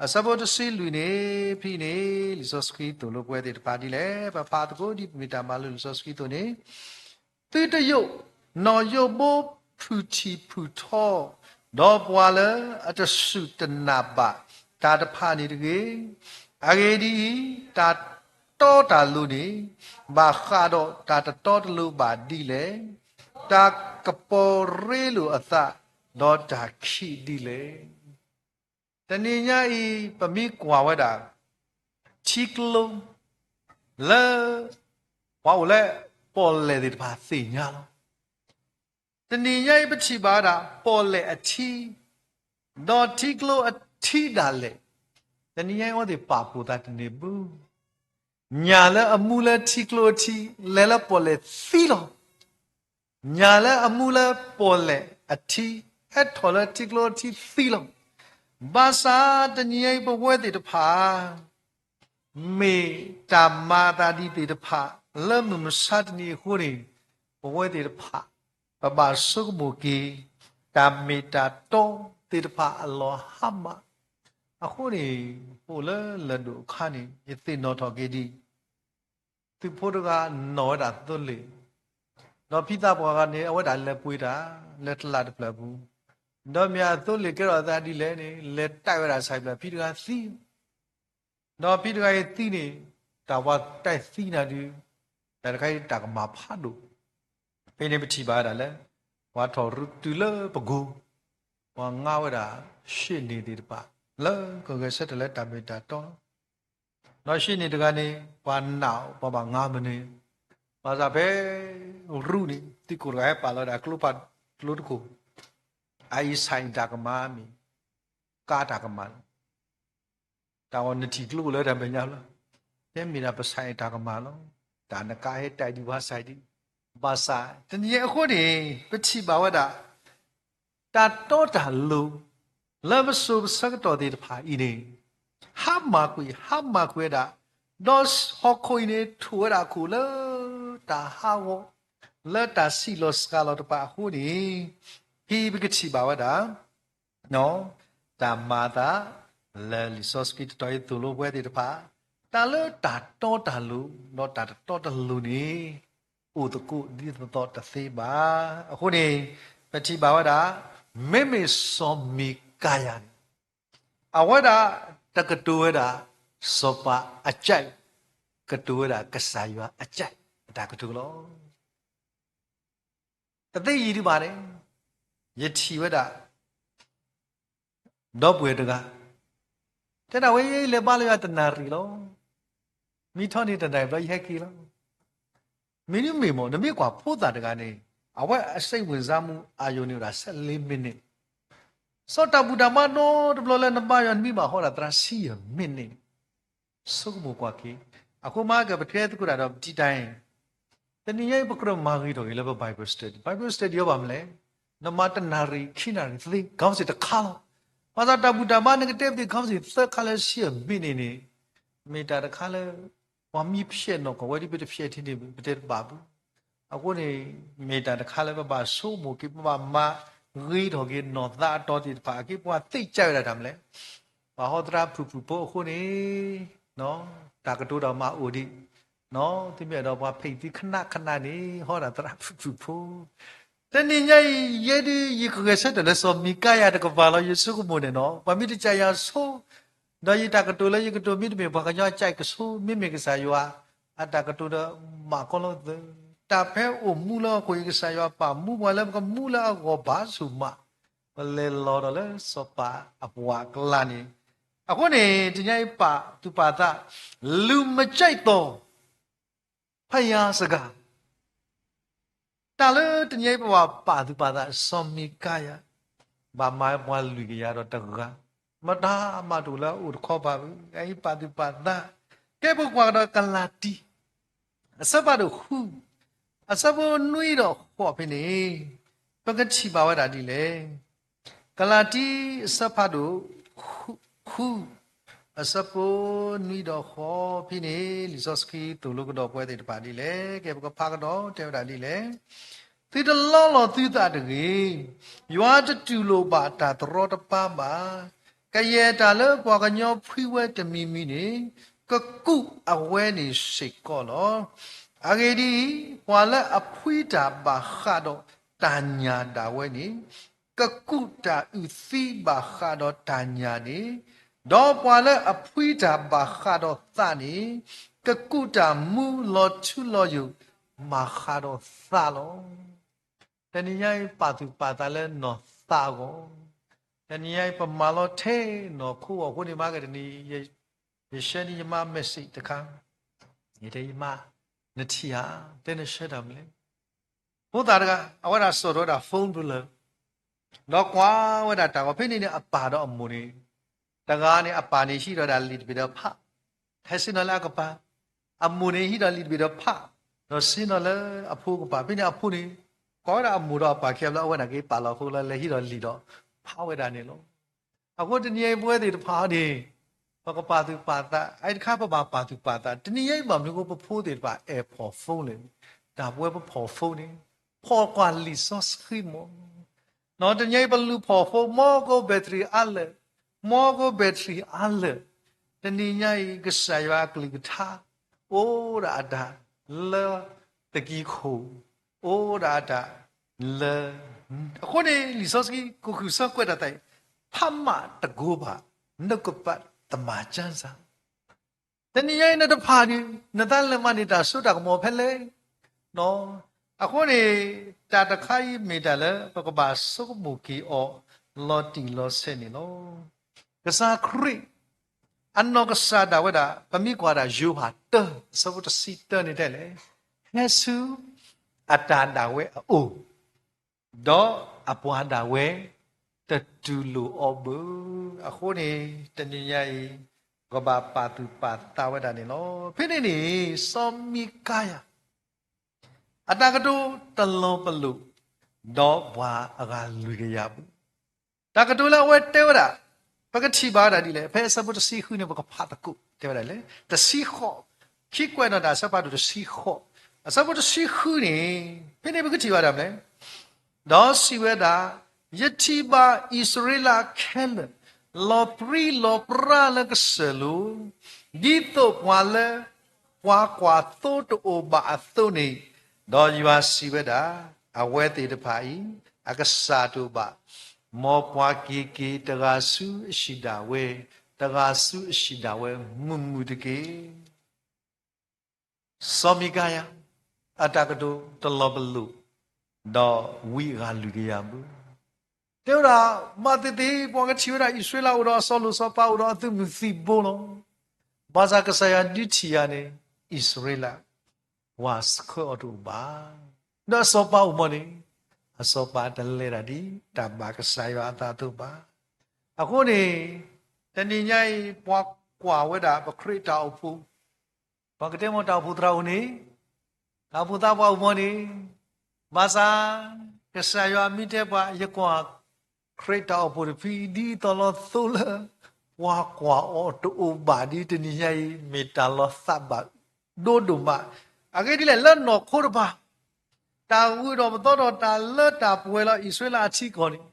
အဆၢဖိတဆံလွံၢ်န့ၣ် ဖဲအံၤန့ၣ် လံာ်စီဆှံသိၣ်လိပဝဲသ့ၣ်တဖၣ်ဒ်လဲၣ်, ပဖးသကိးဒ်ပမ့ၢ်တၢ်မၤလိလံာ်စီဆှံအသိးန့ၣ် သုတယိး နီၢ်ယိးဘိဖုၣ်ထံၣ်ဖုၣ်ထီ ဒီးပှၤလၢအတစူၢ်တနာ်ဘၣ်တၢ်တဖၣ်န့ၣ်တဂ့ၤ. အဂ့ၢ်ဒ်အံၤ, တၢ်တီတၢ်လိၤန့ၣ် ဘၣ်ဃးဒီးတၢ်တတီတလိၤဘၣ်ဒ်လဲၣ်. တၢ်ကပီၤရ့လိာ်အသး ဒီးတၢ်ခံးဒ်လဲၣ်. တနံၤညါအံၤ ပမ့ၢ်ကွၢ်ဝဲဒၣ် ထံကျိ လၢ ပှၤအိၣ်လၢပီၣ်လဲၣ်သ့ၣ်တဖၣ်သ့ၣ်ညါလီၤ. တနံၤညါအံၤ ပထံၣ်ဘၣ်ဝဲဒၣ် ပီၣ်လဲၣ်အထံ ဒီးထံကျိအထံဒၣ်လဲာ်, တနံၤညါအံၤ အဝဲသ့ၣ်ပာ်ဖှိၣ်သးတန့ၢ်ဘၣ်. ညၣ်လၢအမူလၢထံကျိအထံ လဲၤလၢပီၣ်လဲၣ်သံလီၤ. ညၣ်လၢအမူလၢပီၣ်လဲၣ်အထံ ဟဲထီၣ်လၢထံကျိအထံသံလီၤ. ဘၣ်ဆၣ်တနံၤညါအံၤ ပဝဲသ့ၣ်တဖၣ် မ့ၢ်တၢ်မၤအသးဒ်သ့ၣ်တဖၣ် လၢမုၢ်မဆါတနံၤအဃိန့ၣ် ပဝဲသ့ၣ်တဖၣ် ပဘၣ်ဆိကမိၣ်က့ၤ တၢ်မ့ၢ်တၢ်တီသ့ၣ်တဖၣ်အလီၢ်ဟါမး. အဃိန့ၣ် ပအိၣ်လၢလၢၢ်ဒိၣ်အခါန့ၣ် ယသ့ၣ်နီၣ်ထီၣ်က့ၤဒ်အံၤ, သုးဖိတဂၤနီၣ်ဝဲဒၣ်သိလ့ၣ်, ဒီးဖံသးပှၢ်တဂၤန့ၣ် အဝဲဒၣ်လဲၤပှ့ၤတၢ် လၢတလၢ်တဖျၢၣ်ပူၤ, ဒီးမ့ၢ်အသိလ့ၣ်ကဲထီၣ်အသးဒ်လဲၣ်န့ၣ် လဲၤတဲဝဲဒၣ်ဆၣ်ဖျၢၣ် ဖံတဂၤသံ ဒီးဖံတဂၤအံၤသံန့ၣ် တၢ်ပှၤတဲသံနၤဒုး တၢ်တခါအံၤတၢ်ကမၣ်ဖးဒိၣ်, ဖဲန့ၣ်ပထံၣ်ဘၣ်ဝဲဒၣ်လၢ ပှၤထီၣ်ရူးတုၤလၢပကိၤ, ပှၤငါဝဲဒၣ် ရှ့ၣ်န့ၣ် သ့ၣ်တဖၣ် လၢကဂဲၤဆၢထၢၣ်လၢတၢ်မ့ၢ်တၢ်တီလီၤ. ဒီးရှ့ၣ်န့ၣ်တဂၤန့ၣ် ပှၤနာ်အီၤ ပှၤဘၣ်ငါမနုၤ, ဘၣ်ဆၣ်ဖဲရူးန့ၣ် သုးခိၣ်တဂၤဟဲပာ်လီၤဝဲဒၣ်ကျိဖးဒိၣ်တခိၣ်, အအံၤဆၣ်အံၤတၢ်ကမၣ်မ့ၢ် ကါတၢ်ကမၣ်လီၤ. တၢ်အီၤနထံၣ်ကျိလၢတၢ်မဲာ်ညါလီၤ. တဲမ့ၢ်ဒၣ်ပဆၣ်အံၤတၢ်ကမၣ်လီၤ. တၢ်နကါဟဲတဲဒံးပှၤဆၣ်ဒံး, ဘၣ်ဆၣ် တနံၤညါအဃိန့ၣ် ပထံၣ်ဘၣ်ဝဲဒၣ် တၢ်တီတၢ်လိၤ လၢပစိၤပဆၢကတီၢ်သ့ၣ်တဖၣ်အံၤန့ၣ် ဟါမၢ်ကွံာ် ဟါမၢ်ကွံာ်ဝဲဒၣ်, ဒီးဟီၣ်ခိၣ်အံၤန့ၣ် ထိၣ်ဝဲဒၣ်အခိၣ်လၢ တၢ်ဟးဂီၤ လၢတၢ်စံၣ်လီၤစှၤလီၤတဖၣ်အဃိန့ၣ် ဖဲပကထံၣ်ဘၣ်ဝဲဒၣ် တၢ်မၤအသး လၢလံာ်စီဆှံတတီၤအံၤသိၣ်လိပဝဲသ့ၣ်တဖၣ်, တၢ်လၢတၢ်တီတၢ်လိၤ ဒီးတၢ်တတီတလိၤန့ၣ် အိၣ်သကိးဒ်သိးသိးတသ့ဘၣ်. အဃိန့ၣ် ပထံၣ်ဘၣ်ဝဲဒၣ် မ့မ့ၢ်စီၤမံၤကၤယၤန့ၣ် အဝဲဒၣ်တကတိၤဝဲဒၣ် စီၤပၤအကၠဲး, ကတိၤဝဲဒၣ်ကစၢ်ယွၤအကၠဲး အတၢ်ကတိၤလီၤ. တသ့ယံာ်ဒံးဘၣ်န့ၣ် ယထံၣ်ဝဲဒၣ် ဒီပုၢ်ဝဲၢ်တဂၤ တဲဒၣ်ဝဲ ယလဲၤဘါလၢယွၤတနၣ်ရံၣ်လီၤ. မ့ၢ်ထီၣ်န့ၢ်တနၣ်ရံၣ်ဘျီယဟဲက့ၤလီၤ. မ့ၢ်နမ့ၢ်မ့ၢ် နမ့ၢ်ကွၢ်ဖိသၣ်တဂၤန့ၣ် အဝဲအစိတ်ဝင်စားမှုအာရုံန့ၣ်ဝဲဒၣ် ဆယ့်လေးမိနစ်, စီၤတၢ်ဘူၣ်တၢ်ဘါနီတဘျီလၢနဘါယွၤ နမ့ၢ်ဘၣ်ဟီဒၣ်သရၣ်ဆံယဲၢ်မိနစ်န့ၣ် ဆိကမိၣ်ကွၢ်က့ၤ. အဃိမ့ၢ်ကပတဲသကိးတၢ်ဒီးပထံၣ်တၢ်အံၤ တနံၤညါအံၤ ပကြၢးမၤဂ့ၤထီၣ်က့ၤလၢပ Bible study, Bible study အီၤဘၣ်မနုၤလဲၣ်, နမၤတနၣ်ရံၣ်ခံနၣ်ရံၣ်သ့ ခေါင်းစဉ်တခါလီၤ. ဘၣ်ဆၣ်တၢ်ဘူၣ်တၢ်ဘါနကတဲပသ့ၣ် ခေါင်းစဉ်သၢခါလၢဆံယဲၢ်မိနစ်န့ၣ် မ့ၢ်တၢ်တခါလၢ ပှၤမ့ၢ်ဖျဲးနီၢ်ကီၢ်ဝဲဒ်ပတဖျဲးထံန့ၣ် ပတဲတဘၣ်ဘၣ်. အဃိန့ၣ် မ့ၢ်တၢ်တခါလၢပဘၣ်ဆိကမိၣ်က့ၤ ပဘၣ်မၤဂ့ၤထီၣ်က့ၤနီၢ်သးအတီၤသ့ၣ်တဖၣ်အဃိ ပှၤသ့ၣ်ညါဝဲဒၣ်တၢ်မနုၤလဲၣ်, ပှၤဟီသရၣ်ဖုၣ်ဖုၣ်ဖိအဃိန့ၣ် တၢ်ကတိၤဒီးမၤအိၣ်ဒံး, သုမ့ၢ်အဲၣ်ဒိးပှၤဖံးသုခနၣ်ခနၣ်န့ၣ် ဟီဒၣ်သရၣ်ဖုၣ်ဖုၣ်ဖိ တနံၤညါအံၤ ယဲဒုး ယကဂဲၤဆၢထၢၣ်လၢစီၤမံၤကါယၤတကပၤလီၤ ယဆိကမိၣ်န့ၣ်နီၤ ပှၤမ့ၢ်တကးယၤဆိ, ဒီးယတၢ်ကတိၤလၢယကတိၤမ့တမ့ၢ်ပှၤကညီကးကဆိ မ့မ့ၢ်ကစၢ်ယွၤ အတၢ်ကတိၤဒီးမၤကီလီၤသၢ, တၢ်ဖဲအိၣ်မူလၢဟီၣ်ခိၣ်အံၤ ကစၢ်ယွၤပာ်မူပှၤလၢပကမူလၢအဂီၢ်ဘၣ်ဆူၣ်မး, ပလဲၤလီၤဒီးလၢစီၤပၤအပှၤအကျါန့ၣ်, အဃိန့ၣ် တနံၤညါအံၤပာ်သူၣ်ပာ်သး လူမကြိုက်သော ဖယားစကား တၢ်လၢတနံၤအံၤပဘၣ်ပာ်သူၣ်ပာ်သး စီၤမံၤကါယၤ ဘၣ်မၤပှၤလွံၢ်ကယၤဒီးတဂၤ, မတၤမးတအိၣ်လၢအအိၣ်တခီပၤဘၣ်, အံၤပာ်သူၣ်ပာ်သး, ကဲပကွၢ်ကဒီးကလၤတံ အဆၢဖးဒိၣ်ဃု, အဆၢဖိနွံဒီးဃိးဖဲန့ၣ် ပကထံၣ်ဘၣ်ဝဲဒၣ်ဒ်လဲၣ်. ကလၤတံ အဆၢဖးဒိၣ်ဃု ဃု အဆၢဖိနွံဒီးဃိးဖဲန့ၣ် လံာ်စီဆှံသိၣ်လိကဒီးပဝဲသ့ၣ်တဖၣ်ဒ်လဲၣ်. ကဲ ပကဖးကဒီး တဲဝဲဒၣ်ဒ်လဲၣ်. သုတလီလီၤသုသးတဂ့ၤ. ယွၤတတူၢ်လိာ်ဘၣ်တၢ်တရီတပါဘၣ်. ကယဲၢ်တၢ်လၢပှၤကညီဖှံဝဲတမံၤမံၤန့ၣ် ကကူးအဝဲန့ၣ်စ့ၢ်ကီးလီၤ. အဂ့ၢ်ဒ်အံၤ, ပှၤလၢအဖှံတၢ်ဘၣ်ဃးဒီးတၢ်ညၣ်ဒၣ်ဝဲန့ၣ် ကကူးတၢ်အုၣ်သံဘၣ်ဃးဒီးတၢ်ညၣ်န့ၣ်, ဒီးပှၤလၢအဖှံတၢ်ဘၣ်ဃးဒီးသးန့ၣ် ကကူးတၢ်မူလီၤထူလီၤယိာ်ဘၣ်ဃးဒီးသးလီၤ. တနံၤညါအံၤ ပာ်သူၣ်ပာ်သးလၢနီၢ်သးအဂီၢ်, တနံၤညါအံၤ ပမၤလီၤထဲနီၢ်ခိအဂီၢ်အဃိန့ၣ် မၤကတနံၤ ယ ယ share န့ၢ်ယမါ message တခါ, ယတဲယမါ, နထံၣ်ဧါ, တဲန share တၢ်မနုၤလဲၣ်. ဖိသၣ်တဂၤ အဝဲဒၣ်စိာ်ထီၣ်ဝဲဒၣ် phone ပူၤလၢာ်, ဒီးကွၢ်ဝဲဒၣ်တၢ်ဂီၤဖဲန့ၣ်န့ၣ် အပၢ်ဒီးအမိၢ်န့ၣ်, တဂၤန့ၣ် အပၢ်န့ၣ်ဟံးဒီးဒၣ်လံာ်တဘ့ၣ်ဒီးဖး, ဟဲဆ့ၣ်နီၤလၢအကပၤ, အမိၢ်န့ၣ်ဟံးဒီးလံာ်တဘ့ၣ်ဒီးဖး, ဒီးဆ့ၣ်နီၤလၢအဖိကပၤ, ဖဲန့ၣ်အဖိန့ၣ် ကွၢ်ဝဲဒၣ်အမိၢ်ဒီးအပၢ်ခံဂၤဘျီ အဝဲဒၣ်က့ၤပာ်လီၤအဃိလၢလဲၤဟံးဒီးလံာ်ဒီးဖးဝဲဒၣ်န့ၣ်လီၤ. အဃိတနံၤအံၤပဝဲသ့ၣ်တဖၣ်န့ၣ် ပကပာ်သူၣ်ပာ်သး, အအံၤတခါပဘၣ်ပာ်သူၣ်ပာ်သး, တနံၤအံၤဘၣ်မနုၤအဃိ ပဖိသ့ၣ်တဖၣ်အဲၣ်ဖီၣ် phone လဲၣ်, တၢ်ပဝဲပဖီၣ် phone န့ၣ်, ဖီၣ်ကွၢ်လံာ်စီဆှံမး. တနံၤအံၤပလူၤဖီၣ် phone, မ့ၢ်ကီ battery အါလၢာ်, မ့ၢ်ကီ battery အါလၢာ်, တနံၤညါအံၤ ကစၢ်ယွၤအကလုၢ်ကထါ အိၣ်ဒၣ်အတၢ်လၢသုးက့ခိၣ်, အိၣ်ဒၣ်အတၢ်လၢ အဃိန့ၣ် လံာ်စီဆှံ ကိးဃုာ်စီကွဲးတၢ်သးအံၤ, ဖးမးတကိးဘၣ် နကပာ်သမၢ်ကၠၢစၢ် တနံၤညါအံၤ နတဖးဒံး နတၢ်လဲၤမၤန့ၢ်တၢ်စိတၢ်ကမီၤဖဲလဲၣ်. အဃိန့ၣ် တၢ်တခါအံၤမ့ၢ်တၢ်လၢ ပကဘၣ်ဆိကမိၣ်က့ၤအီၤ လီၤတံၢ်လီၤဆဲးန့ၣ်လီၤ. ကစၢ်ခရံာ် အနီၢ်ကစၢ်ဒၣ်ဝဲဒၣ် ပမ့ၢ်ကွၢ်ဒၣ်ယိၤဟၣ်တၢ အဆၢဖိတဆံတၢန့ၣ်တဲလဲၣ်, ဟဲဆူအတၢ်ဒၣ်ဝဲအအိၣ် ဒီးအပှၤဒၣ်ဝဲ တတူၢ်လိာ်အီၤဘၣ်. အဃိန့ၣ် တနံၤညါအံၤ ကဘၣ်ပာ်သူၣ်ပာ်သးဝဲဒၣ်န့ၣ်လီၤ. ဖဲန့ၣ်န့ၣ် စီၤမံကၤယၤ အတၢ်ကတိၤတလီၤပလိာ် ဒီးပှၤအဂၤလွံၢ်ကယၤပူၤ တၢ်ကတိၤလၢအဝဲတဲဝဲဒၣ် ပကထံၣ်ဘၣ်ဝဲဒၣ်ဒ်လဲၣ်. ဖဲအဆၢဖိတဆံဃုန့ၣ် ပကဖးသကိး တဲဝဲဒၣ်လဲၣ် တဆံဃိး, ခံကွဲးနီၣ်တၢ်အဆၢဖးဒိၣ်တဆံဃိး, အဆၢဖိတဆံဃုန့ၣ် ဖဲန့ၣ်ပကထံၣ်ဘၣ်ဒၣ်မနုၤလဲၣ်. ဒီးစံးဝဲဒၣ်, ယထံၣ်ဘၣ်အံၣ်စရ့လးခဲလၢာ် လီၤပြံလီၤပြါလၢကစၢၢ်လိၤ, ဒ်သိးပှၤလၢ ပှၤကွၢ်သိတအိၣ်ဘၣ်အသိးန့ၣ်, ဒီးယွၤစံးဝဲဒၣ်, အဝဲသ့ၣ်တဖၣ်အံၤ အကစၢ်တအိၣ်ဘၣ်, မ်ပှၤက့ၤက့ၤတဂၤဆူအဟံၣ်ဒၣ်ဝဲ, တဂၤဆူအဟံၣ်ဒၣ်ဝဲမုာ်မုာ်တက့ၢ်. စီၤမံကၤယၤ အတၢ်ကတိၤတလီၤပလိာ် ဒီးဝံအဂၤလွံၢ်ကယၤဘၣ် တဲဝဲဒၣ်, ဘၣ်သ့ၣ်သ့ၣ် ပှၤကထံၣ်ဝဲဒၣ်အံၣ်စရ့လးအိၣ်ဒီးအစီၤလိၣ်စီၤပၤအိၣ်ဒီးအသုးမုၢ်သံၣ်ဘိလီၤ. ဘၣ်ဆၣ်ကစၢ်ယွၤဒုးထံၣ်ယၤန့ၣ် အံၣ်စရ့လး ပှၤဆှၢအီၤတအိၣ်ဘၣ်. ဒီးအစီၤပၤအိၣ်မီန့ၣ် အစီၤပၤတလဲၤတၢ်ဒ်တၢ်ဘၣ်ကစၢ်ယွၤအသးအသိးဘၣ်. အဃိန့ၣ် တနံၤညါအံၤ ပှၤကွၢ်ဝဲဒၣ်ပခရံာ်တၢ်အိၣ်ဖှိၣ် ပှၤကတဲမ့ၢ်တၢ်အိၣ်ဖှိၣ်သရၣ်အိၣ်န့ၣ်, တၢ်အိၣ်ဖှိၣ်သးပှၢ်အိၣ်မီန့ၣ်, ဘၣ်ဆၣ် ကစၢ်ယွၤမ့ၢ်တဲပှၤ ယကွၢ်ခရံာ်တၢ်အိၣ်ဖှိၣ်တဖုဒ်သိးလီၤသိလၢ ပှၤကွၢ်အီၤတအိၣ်ဘၣ်ဒ်တနံၤညါအံၤ မ့ၢ်တၢ်လီၤသးဘၣ်ဒိၣ်ဒိၣ်မး. အဂ့ၢ်ဒ်လဲၣ် လၢနီၢ်ခိတဖၣ် တၢ်ဂုာ်ဒီးပသီဒီးတၢ်လၢတၢ်ပှဲၤလီၤအံၣ်စရ့လးအထံကီၢ်န့ၣ်,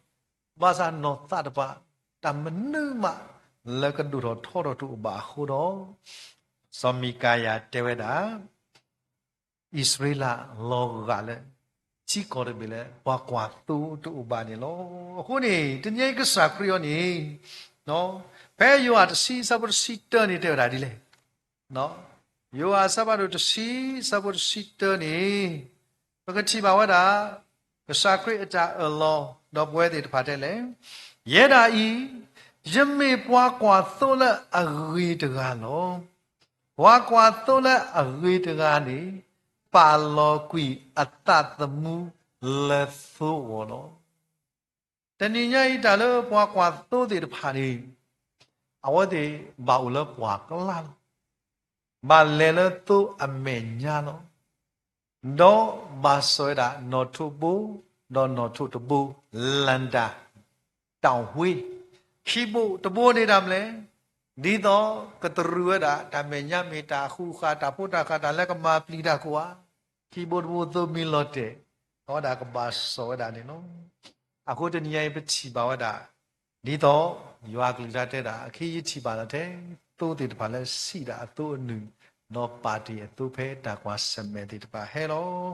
ဘၣ်ဆၣ်နီၢ်သးတဖၣ် တၢ်မနုၤမးလၢကဒိၣ်ထီၣ်ထီထီၣ်တအိၣ်ဘၣ်အဃိဒီး, စီၤမံကၤယၤတဲဝဲဒၣ် အံၣ်စရ့လးလီၤဂာ်လၢ ထံကီၢ်တဘ့ၣ်လၢ ပှၤကွၢ်သိတအိၣ်ဘၣ်န့ၣ်လီၤ. အဃိန့ၣ် တနံၤအံၤကစၢ်ခရံာ်အံၤန့ၣ်, ဖဲယိၤဟၣ်တဆံ အဆၢဖိတဆံတၢန့ၣ်တဲဝဲဒၣ်ဒ်လဲၣ်. ယိၤဟၣ်အဆၢဖးဒိၣ်တဆံ အဆၢဖိတဆံတၢန့ၣ် ပကထံၣ်ဘၣ်ဝဲဒၣ် ကစၢ်ခရံာ်အတၢ်အၢၣ်လီၤ ဒီးပဝဲသ့ၣ်တဖၣ်တဲလဲၣ်, ယဲဒၣ်အံၤ ယမ့ၢ်ပှၤကွၢ်သိလၢအဂ့ၤတဂၤလီၤ. ပှၤကွၢ်သိလၢအဂ့ၤတဂၤန့ၣ် ပာ်လီၤကွံာ်အသးသမူလၢသိအဂီၢ်လီၤ. တနံၤညါအံၤတၢ်လၢပှၤကွၢ်သိသ့ၣ်တဖၣ်န့ၣ် အဝဲသ့ၣ်ဘၣ်အိၣ်လၢပှၢ်ကျါလီၤ. ဘၣ်လဲၤလၢသိအမဲာ်ညါလီၤ. ဒီးဘၣ်စီၣ်ဝဲဒၣ်နီၣ်ထိးဘိ ဒီးနီၣ်ထိးတဘိ လၣ်ဒၣ် တၢ်ဝ့ ခံဘိတဘိန့ၣ်တၢ်မနုၤလဲၣ်, ဒ်သိးကတရူးဝဲဒၣ် တၢ်မဲာ်ညါမ့ၢ်တၢ်အဃူအဃာ် တၢ်ဖိတၢ်ဃာ် တၢ်လၢကမၤပျံၤတၢ်ကိးဂၤ, ခံဘိတဘိသိမံၤလီၤတဲာ်, အဝဲဒၣ်ကဘၣ်စိာ်ဝဲဒၣ်န့ၣ်လီၤ. အဃိတနံၤညါအံၤ ပထံၣ်ဘၣ်ဝဲဒၣ် ဒ်သိးယွၤအကလုၢ်ကထါတဲဒၣ် အခဲအံၤယထံၣ်ဘၣ်လီၤထဲ သိသ့ၣ်တဖၣ်လၢဆံးဒၣ်အသိအနုၢ်, ဒီးပာ်တ့ၢ်အသိဖဲတၢ်ကွၢ်ဆၢၣ်မဲာ်သ့ၣ်တဖၣ်ဟဲလီၤ.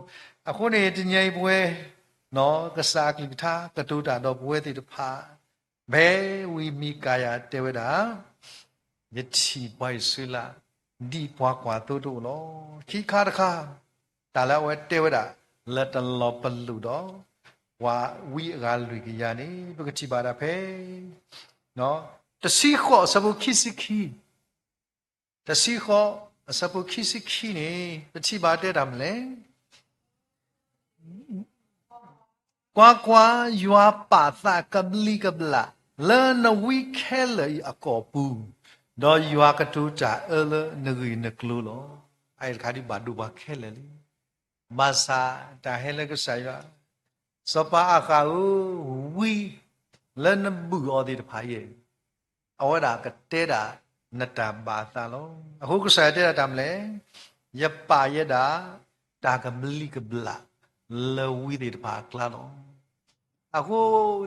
အဃိန့ၣ် တနံၤညါအံၤပဝဲ ကစၢ်အကလုၢ်ကထါကတိၤတၢ်ဒီးပဝဲသ့ၣ်တဖၣ် ဖဲဝံမံကၤယၤတဲဝဲဒၣ် ယထံၣ်ပှၤအံၣ်စရ့လး ဒ်ပှၤကွၢ်သိတအိၣ်လီၤ. ခံခါတခါ တၢ်လၢအဝဲတဲဝဲဒၣ် လၢတလီၤပလိာ်ဒီး ပှၤဝံအဂၤလွံၢ်ကယၤန့ၣ် ပကထံၣ်ဘၣ်ဒၣ်ဖဲ တဆံဃိးအဆၢဖိခံဆံခံ, တဆံဃိးအဆၢဖိခံဆံခံန့ၣ် ပထံၣ်ဘၣ်တဲတၢ်မနုၤလဲၣ်. ကွၢ်ကွၢ်, ယွၤပာ်သးကဘျံးကဘျၣ် လၢနဝံခဲလၢာ်အံၤအကီၢ်ပူၤ, ဒီးယွၤကတိၤတၢ်အၢလၢနဂ့ၢ်နကျိၤလီၤ. အအံၤတခါဒ်ဘၣ်ဒိပှၤခဲလၢာ်လံ. ဘၣ်ဆၣ်တၢ်ဟဲလၢကစၢ်ယွၤ, စီၤပၤအၤဃးဧၢ, ဝံလၢနဘုၣ်အီၤသ့ၣ်တဖၣ်ယဲၢ် အဝဲဒၣ်ကတဲဒၣ်နတၢ်ဘၣ်အသးလီၤ. အဃိကစၢ်ယွၤတဲဒၣ်တၢ်မနုၤလဲၣ်, ယပာ်ယဲဒၣ် တၢ်ကဘျံးကဘျၣ် လၢဝံသ့ၣ်တဖၣ်အကျါလီၤ. အဃိ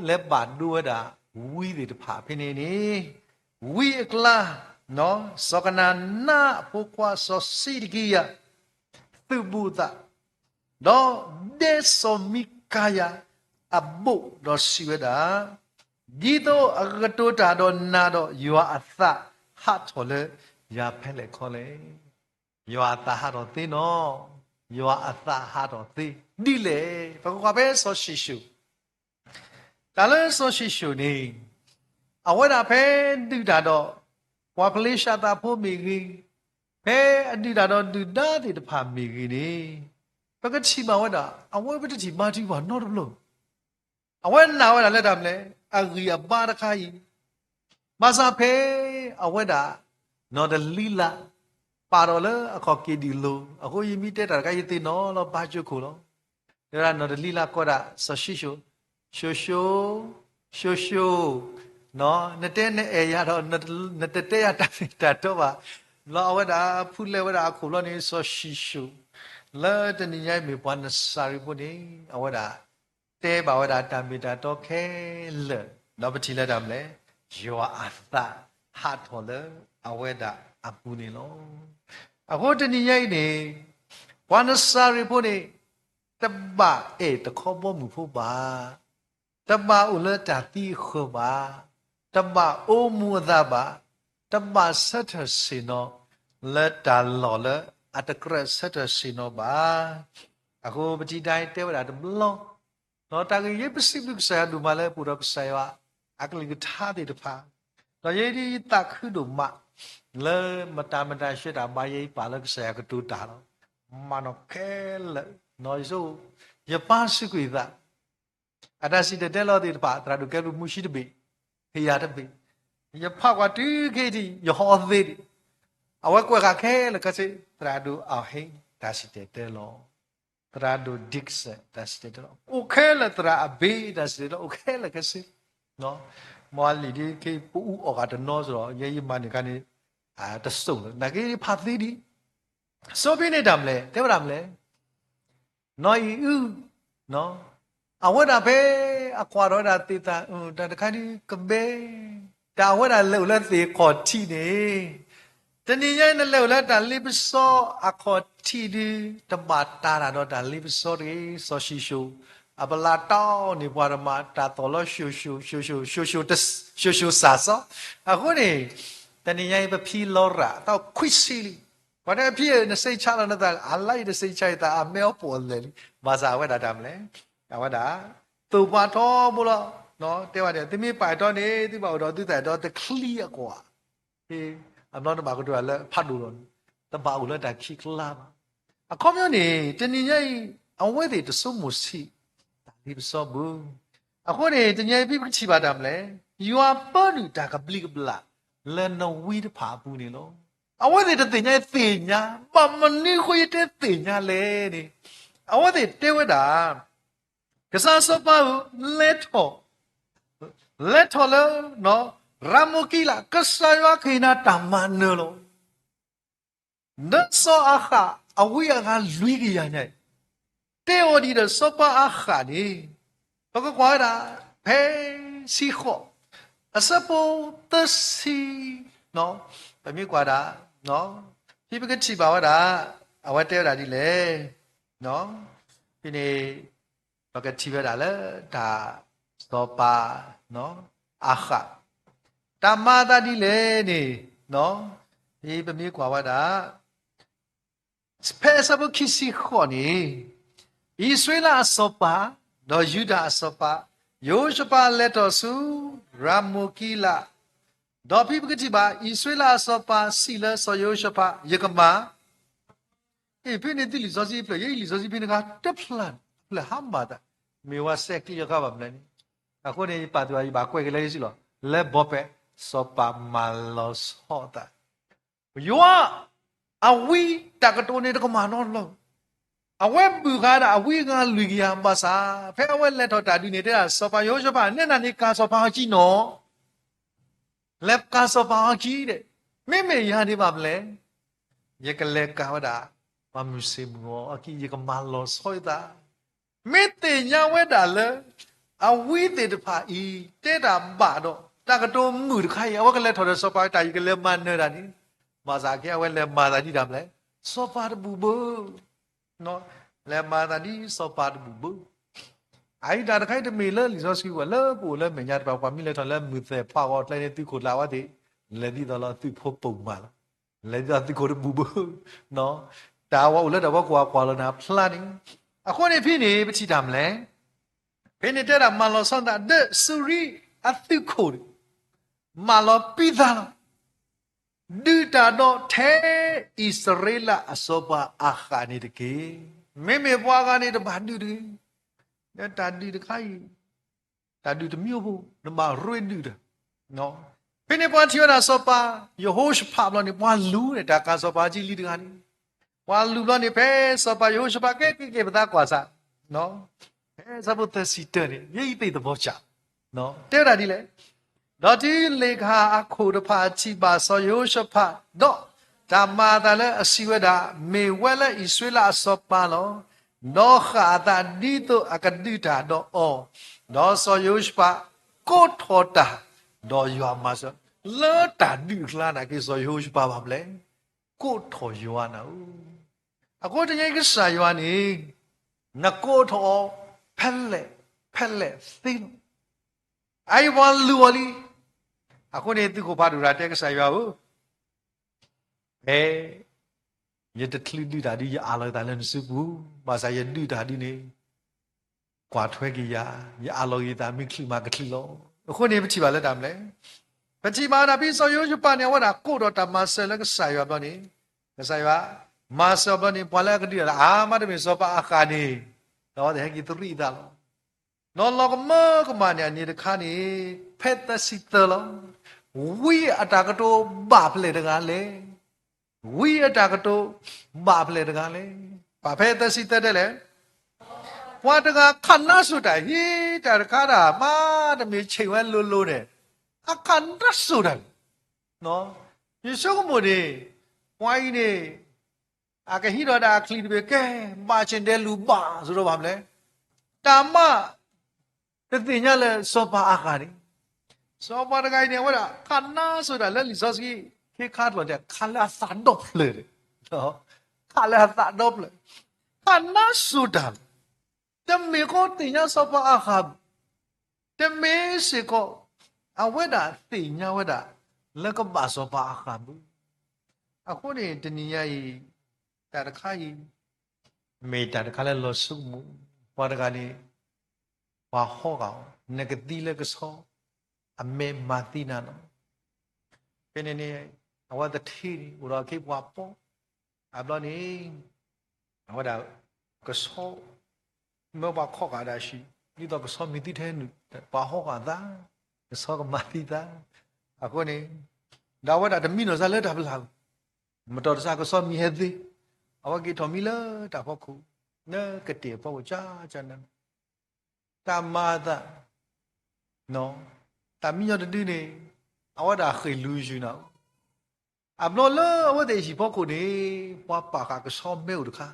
လဲၤဘၣ်ဒိဝဲဒၣ်ဝံသ့ၣ်တဖၣ်ဖဲန့ၣ်န့ၣ်, ဝံအကျါ, စီၤကနၤနါအဖိခွါစီၤစံးတကံယၤ သုးဘူးအသး, ဒီးဒဲစီၤမံကၤယၤအဘိၣ်ဒီးစံးဝဲဒၣ်, ဒ်သိးအကကတိၤတၢ်ဒီးနၤဒီး ယွၤအသးဟးထီၣ်လၢယၤဖဲလဲၣ်ခီလဲၣ်. ယွၤအသးဟးထီၣ်သ့နီၤ, ယွၤအသးဟးထီၣ်သ့ဒ်လဲၣ်. ပကကွၢ်ဖဲစီၤၡံၣ်ၡိၣ် တၢ်လၢစီၤၡံၣ်ၡိၣ်န့ၣ်, အဝဲဒၣ်ဖဲဒုးတၢ်ဒီး ပှၤဖလ့ၡသးဖိမ့ၢ်ဂ့ၤ, ဖဲအဒုးတၢ်ဒီးဒုၣ်ဒါသ့ၣ်တဖၣ်မ့ၢ်ဂ့ၤန့ၣ်, ပကထံၣ်ဘၣ်ဝဲဒၣ် အဝဲပတထံၣ်ဘါထုကဖၣ်နီတဘျီ. အဝဲနာ်ဝဲဒၣ်လၢတၢ်မနုၤလဲၣ်, အဂံၢ်အဘါတခါအံၤ, ဘၣ်ဆၣ်ဖဲအဝဲဒၣ် နီၢ်တလံလါ ပာ်ထီၣ်လၢအခီၣ်က့ၤဒံၣ်လိၤ, အဃိယမ့ၢ်တဲတၢ်တခါ ယသ့ၣ်နီၣ်လီၤဘါကၠိခိၣ်လီၤ. တဲဝဲဒၣ်နီၢ်တလံလါကိးဒၣ်စီၤၡံၣ်ၡိၣ်, ၡိၣ်ၡိၣ်, ၡိၣ်ၡိၣ်, နတဲနအဲၣ်ယၤဒီး နတတဲယၤတၢ်မ့ၢ်တၢ်တီဘၣ်. ဘျီအဝဲဒၣ်ဖူးလဲၤဝဲဒၣ်အခိၣ်ဘျီန့ၣ် စီၤၡံၣ်ၡိၣ် လၢတနံၤညါအံၤမ့ၢ်ပှၤနစၤရ့းဖိန့ၣ် အဝဲဒၣ် တဲဘၣ်ဝဲဒၣ်တၢ်မ့ၢ်တၢ်တီခဲလၢာ်, ဒီးပထံၣ်လၢတၢ်မနုၤလဲၣ်, ယွၤအသးဟးထီၣ်လၢအဝဲဒၣ်အပူၤန့ၣ်လီၤ. အဃိတနံၤညါအံၤန့ၣ်, ပှၤနစၤရ့းဖိန့ၣ် တဘၣ်အဲၣ်တခီဘီမုၢ်ဖိဘၣ်, တဘၣ်အိၣ်လၢတၢ်သံအဃၢၤဘၣ်, တဘၣ်အိၣ်မူအသးဘၣ်, တဘၣ်ဆၢထၢၣ်ဆ့ၣ်နီၤ လၢတၢ်လီၢ်လၢအတကြၢးဆၢထၢၣ်ဆ့ၣ်နီၤဘၣ်. အဃိပထံၣ်တၢ်အံၤတဲဝဲဒၣ်တဘျီ, ဒီးတၢ်ဂ့ၢ်ယဲပစံးဘျုးကစၢ်ယွၤဒိၣ်မးလၢပအိၣ်ဒီးကစၢ်ယွၤအကလုၢ်ကထါသ့ၣ်တဖၣ်, ဒီးယဲဒ်ယသးခုဒိၣ်မး လၢမတၤမတၤဆှၢတၢ်ဘါယဲအံၤပာ်လၢကစၢ်ယွၤကတိၤတၢ်လီၤ. မၤနီၣ်ခဲလၢာ်, ယဆိ, ယပၢ်စူးကွံာ်အသး အတၢ်စံၣ်တဲၤတဲလီၤသ့ၣ်တဖၣ် သရၣ်ဒိၣ်ကဲဘျုးမူဆံတဘ့ၣ်, ဖယၤတဘ့ၣ်, ယဖးကွၢ်တုၤခဲအံၤ ယဟီၣ်အီၤသ့ဒံး, အဝဲကွဲးဃာ်ခဲလၢာ်ခဲဆ့ သရၣ်ဒိၣ်အဟ့ၣ်တၢ်စံၣ်တဲၤတဲလီၤ, သရၣ်ဒိၣ် Dixon တၢ်စံၣ်တဲၤတဲလီၤ, အိၣ်ခဲလၢာ်သရၣ်အဘ့ၣ်တၢ်စံၣ်တဲၤတဲလီၤ အိၣ်ခဲလၢာ်ခဲဆ့, မ့ၢ်လံာ်ဒ်ခဲအံၤ ပအူအီၣ်ဂၤတနီၤစ့ၢ်ဒီး ယဲယမၤန့ၢ်ခါန့ၣ် တစိၢ်လၢ နာ်က့ဖးသ့ဒံး, စီဖဲန့ၣ်တၢ်မနုၤလဲၣ်, တဲဝဲဒၣ်မနုၤလဲၣ်, နီၢ်အံၤအု, အဝဲဒၣ်ဖဲအကွၢ်ထီၣ်ဝဲဒၣ်သ့ၣ်သၣ် တၢ်တခါဒ်ကဘဲ, တၢ်အဝဲဒၣ်လဲၤအိၣ်လၢသ့ၣ်ခီၣ်ထံးန့ၣ်, တနံၤညါအံၤနလဲၤအိၣ်လၢတၢ်လ့ပစီအခီၣ်ထံးဒုး တဘၣ်တၢ်တၢ်ဒီးတၢ်လ့ပစီတဂ့ၤ, စီၤၡံၣ်ၡိၣ် အပလၢတီန့ၣ် ပှၤတမၤတၢ်သိၣ်လီၤ ၡိၣ်ၡိၣ်စၢ်စီ, အဃိန့ၣ် တနံၤညါအံၤပဖံလီၤရၣ်အသီခွံဆံလံ, ပှၤတဲဖံဧၢ နစ့ဆါလီၤနသး, အလါယတစ့ဆါယသး အမဲအီၣ်ပိာ်အလဲာ်လံ, ဘၣ်ဆၣ်အဝဲဒၣ်တၢ်မနုၤလဲၣ်, အဝဲဒၣ် သိၣ်ပှၤထီဘိလီၤ, တဲဝဲဒၣ် သုမ့ၢ်ပာ်အတီန့ၣ် သုဘၣ်အိၣ်ဒီးသုသးဒီးတချံအကွၢ်, အဘျီတဘၣ်ကတိၤတၢ်လၢဖးဒိၣ်လီၤန့ၣ်, တဘၣ်အိၣ်လၢတၢ်ခံးကျါဘၣ်. အခီပညီန့ၣ် တနံၤညါအံၤ အဝဲသ့ၣ်တဆိကမိၣ်ဆံး တၢ်လ့ပစီပူၤ, အဃိန့ၣ် တနံၤညါအံၤ ပကထံၣ်ဘၣ်တၢ်မနုၤလဲၣ်, ယွၤပၢနုာ်တၢ်ကဘျံးကဘျၣ် လၢနဝံတဖၣ်အပူၤန့ၣ်လီၤ. အဝဲသ့ၣ်တသ့ၣ်ညါ, ဘၣ်မနုၤဃိယတဲသ့ၣ်ညါလဲၣ်န့ၣ်, အဝဲသ့ၣ်တဲဝဲဒၣ်, ကစၢ်စီၤပၤဧၢ, လဲၤထီၣ်, လဲၤထီၣ်လၢ ရၤမိၢ်ကံလး, ကစၢ်ယွၤကဟ့ၣ်နၤတၢ်မၤနၢၤလီၤ. ဒီးစီၤအၤဃးအဝံအဂၤလွံၢ်ကယၤညါအံၤ, တဲအီၤဒ်ဒီးစီၤပၤအၤဃးန့ၣ်, ပကကွၢ်ဝဲဒၣ် ဖဲဆံဃိး, အဆၢဖိသၢဆံ, ပမ့ၢ်ကွၢ်ဒၣ်, ဖဲပကထံၣ်ဘၣ်ဝဲဒၣ်, အဝဲတဲဝဲဒၣ်ဒ်လဲၣ်, ဖဲန့ၣ် ပကထံၣ်ဝဲဒၣ်လၢတၢ်စီၤပၤအၤဃး တၢ်မၤအသးဒ်လဲၣ်န့ၣ်, ဖဲပမ့ၢ်ကွၢ်ဝဲဒၣ် ဖဲအဆၢဖိခံဆံဃိးန့ၣ်, အံၣ်စရ့လးအစီၤပၤ, ဒီးယူဒၤအစီၤပၤ, ယဟိၤၡဖးလဲၤထီၣ်ဆူရၤမိၢ်ကံလး, ဒီးဖဲပကထံၣ်ဘၣ် အံၣ်စရ့လးအစီၤပၤစံးလၢစီၤယဟိၤၡဖး, ယကမၤ အ့ၣ် ဖဲန့ၣ်သုလံာ်စီဆှံဖျၢၣ်, ယအံၤလံာ်စီဆှံဖဲန့ၣ်တခါတဖျါန့ၣ် အဖျၢၣ်ဟါမၢ်သး, မ့ၢ်ဝဲစဲးကျံးအီၤခါဘၣ်မနုၤန့ၣ်, အဃိန့ၣ် ယပာ်သူၣ်ယဘၣ်ကွဲးက့ၤလၢယစုလီၤ, လၢဘီပဲၣ်, စီၤပၤမၤလီၤဆီအသး, ယွၤအဝံတၢ်ကတိၤန့ၣ်တကမၣ်နီတဘျီ, အဝဲဘုၣ်ဃာ်ဒၣ်အဝံအဂၤလွံၢ်ကယၤဘၣ်ဆၣ်, ဖဲအဝဲလဲၤထီၣ်တၢ်ဒုးန့ၣ် တဲဒၣ်စီၤပၤယဟိၤၡဖး, နဲဒၣ်န့ၣ်ကၤစီၤပၤအီၤကံနီၤ လဲၤကၤစီၤပၤအီၤကံဒီး, မ့မ့ၢ်ယၤဒံးဘၣ်မလဲၣ်, ယကလဲၤကၤဝဲဒၣ် ပှၤမုၢ်ဆ့ၣ်မုၢ်ဂီၤအီၤကံ, ယကမၤလီၤဆီအသး, မ့ၢ်သ့ၣ်ညါဝဲဒၣ်လၢ အဝံသ့ၣ်တဖၣ်အံၤ တဲတၢ်ဘၣ်ဒီး တၢ်ကတိၤမုာ်တခါအံၤ အဝဲကလဲၤထီၣ်ဒီးစီၤပၤတၢ်အံၤကလဲၤမၤနၢၤတၢ်န့ၣ်, ဘၣ်ဆၣ်ခဲအဝဲလဲၤမၤသးဒ်တၢ်မလဲၣ်, စီၤပၤတဘူၣ်ဘၢ လဲၤမၤသးဒ်စီၤပၤတဘူၣ်ဘၢ, အအံၤတၢ်တခါအံၤတမ့ၢ်လၢလံာ်စီဆှံဝဲလၢပအိၣ်လၢမဲာ်ညါတဖၣ်, ပှၤမ့ၢ်လဲၤထီၣ်လၢမုၢ်သဲၣ်ဖးဂီၤကျဲန့ၣ် သုးခိၣ်ကျးဝဲသ့ၣ်, လဲၤဒ်သိးလီၤသုးဖိပိာ်မးလီၤ, လဲၤဒ်သိးသုးခိၣ်တဘူၣ်ဘၢ, တၢ်ဝဲအိၣ်လၢတၢ်ဝဲကွၢ်ကွၢ်လီၤနၤဖျါန့ၣ်, အဃိန့ၣ်ဖဲန့ၣ် ပထံၣ်တၢ်မလဲၣ်, ဖဲန့ၣ်တဲဒၣ်မၤလီၤဆီသးဒီးစူၤရံအသုးခိၣ်န့ၣ် မၤလီၤပံသးလီၤ, ဒုးတၢ်ဒီးထဲအံၣ်စရ့လးအစီၤပၤအၤဃးန့ၣ်တက့ၢ်. မ့မ့ၢ်ပှၤဂၤန့ၣ်တဘၣ်ဒုးတဂ့ၤ, ဒီးတၢ်ဒုးတခါအံၤ တၢ်ဒုးတမံၤအိၣ်ဖိ နဘၣ်ရ့ဒုးတၢ်, ဖဲန့ၣ်ပှၤထံၣ်ဝဲဒၣ်စီၤပၤယဟိၤၡဖးဘျီန့ၣ် ပှၤလူၤန့ၣ် တၢ်ကၤစီၤပၤအီၤကံလံတဂၤန့ၣ်, ပှၤလူၤဘျီန့ၣ် ဖဲစီၤပၤယဟိၤၡဖးကဲက့ၤက့ၤပသးကွၢ်စး ဖဲအဆၢဖိသၢဆံတၢန့ၣ် ယဲအံၤသ့ၣ်သဘီစၢ် တဲဝဲဒၣ်ဒ်လဲၣ်, ဒီးတုၤလ့ၣ်ကဟၣ်အခိၣ်တဖၣ်ထံၣ်ဘၣ်စီၤယဟိၤၡဖး, ဒီးတၢ်မၤအသးလၢအစံးဝဲဒၣ်, မ့ၢ်ဝဲလၢအံၣ်စရ့လးအစီၤပၤလီၤ. ဒီးဃၣ်အသးဒ်သိးအကဒုးတၢ်ဒီးအီၤ, ဒီးစီၤယဟိၤၡဖးကိးထီၣ်တၢ်, ဒီးယွၤမၤစၢၤ, လၢတၢ်ဒုးအကျါန့ၣ်က့ၤ စီၤယဟိၤၡဖးဘၣ်မလဲၣ်, ကိးထီၣ်ယွၤနၤဧၢ. အဃိတနံၤအံၤကစၢ်ယွၤန့ၣ် နကိးထီၣ်အီၤ ဖဲလဲၣ်ဖဲလဲၣ်သ့လီၤ. အအံၤပှၤလူၤအီၤလံ, အဃိန့ၣ်သုးခိၣ်ဖးဒိၣ်တဂၤတဲကစၢ်ယွၤဧၢ, ဖဲယတချုးဒုးတၢ်ဒုး ယအးလီၤယသးလၢနစုပူၤ, ဘၣ်ဆၣ်ယဒုးတၢ်ဒုးန့ၣ် ကွၢ်ထွဲက့ၤယၤ, ယအးလီၤယသးမ့ၢ်ချုးမးကချုးလီၤ. အဃိန့ၣ် ပထံၣ်ဘၣ်လၢတၢ်မလဲၣ်, ပထံၣ်ဘၣ်ဒၣ်ဖဲစီၤယဟိၤၡဖးန့ၣ် အဝဲဒၣ်ကိးထီၣ်တၢ်မၤစၢၤလၢကစၢ်ယွၤဘျီန့ၣ်, ကစၢ်ယွၤမၤစၢၤဘျီန့ၣ် ပှၤလၢအကဒုးတၢ်လၢအါမးတမ့ၢ်စီၤပၤအၤဃးန့ၣ်, ဒီးအဝဲသ့ၣ်ဟဲက့ၤသရံးအသးလီၤ. ဒီးလီၤကမၢကမၣ်န့ၣ် အန့ၣ်တခါန့ၣ် ဖဲသၢဆံသၢလီၤ. ဝံအတၢ်ကတိၤဘၣ်ဖျဲၣ်တဂၤလဲၣ်. ဝံအတၢ်ကတိၤဘၣ်ဖျဲၣ်တဂၤလဲၣ်. ပာ်ဖဲသၢဆံသၢတဲလဲၣ်, ပှၤတဂၤခးနါစိၤတၢ် ဟံးတၢ်တခါတၢ်မး တမ့ၢ်ဆံးဝဲလိၤလိၤန့ၣ်, အခးနါစိၤတၢ်န့ၣ်, ယဆိကမိၣ်န့ၣ် ပှၤအံၤန့ၣ် အကဟံးထီၣ်ဒၣ်အချံတဘ့ၣ် ကဲ ဘၣ်ဆ့ၣ်ဒဲးလူၤဘၣ် စရီဘၣ်မလဲၣ်, တၢ်မး တသ့ၣ်ညါလၢစီၤပၤအၤဃးန့ၣ်, စီၤပၤတဂၤအံၤန့ၣ် အဝဲဒၣ် ခးနါစိၤတၢ်လၢလံာ်စီဆှံ ခ့ခါတလီၤတဲာ် ခးလၢအသးဒီဖျၢၣ်န့ၣ်, ခးလၢအသးဒီဖျၢၣ်, ခးနါစိၤတၢ်လီၤ. တမ့ၢ်ကီသ့ၣ်ညါစီၤပၤအၤဃးဘၣ်, တမ့ၢ်စ့ၢ်ကီး အဝဲဒၣ်သ့ၣ်ညါဝဲဒၣ် လၢကဘၣ်စီၤပၤအၤဃးဘၣ်. အဃိန့ၣ် တနံၤညါအံၤ တၢ်တခါအံၤ မ့ၢ်တၢ်တခါလၢလီၤဆိကမိၣ်, ပှၤတဂၤန့ၣ် ပှၤဟီဂာ်အီၤ, နကသံလၢကဆီ အမဲာ်မၤသံနၤလီၤ. ဖဲန့ၣ်န့ၣ် အဝဲသထ့န့ၣ် အိၣ်ဒီးအခ့ပှၤပီ, အဘျီန့ၣ် အဝဲဒၣ် ကဆီ မၢပှၤခီဂာ်ဒၣ်ဆံး, ဒ်သိးကဆီမံသံထဲနုာ်, ပှၤဟီဂာ်သး, ကဆီကမၤသံသး. အဃိန့ၣ် ဒီးအဝဲဒၣ်တမံနီၢ်စၢ်လၢတၢ်ပလၢ်, မတီၤတစၢ်ကဆီမံဟဲသ့, အဝဲက့ၤထီၣ်မံလၢတၢ်ဖီခိၣ်, လၢကတဲာ်ဖီခိၣ်ကကနၤ တၢ်မၤအသး, တၢ်မံညီတဒုန့ၣ်, အဝဲဒၣ်ဃ့ၢ်လူၤယုၢ်နၤ, အဘျီလၢအဝဲသ့ၣ်ဟံၣ်ဖီခိၣ်န့ၣ် ပှၤပာ်ဃာ်ကဆီမဲအိၣ်တခါ,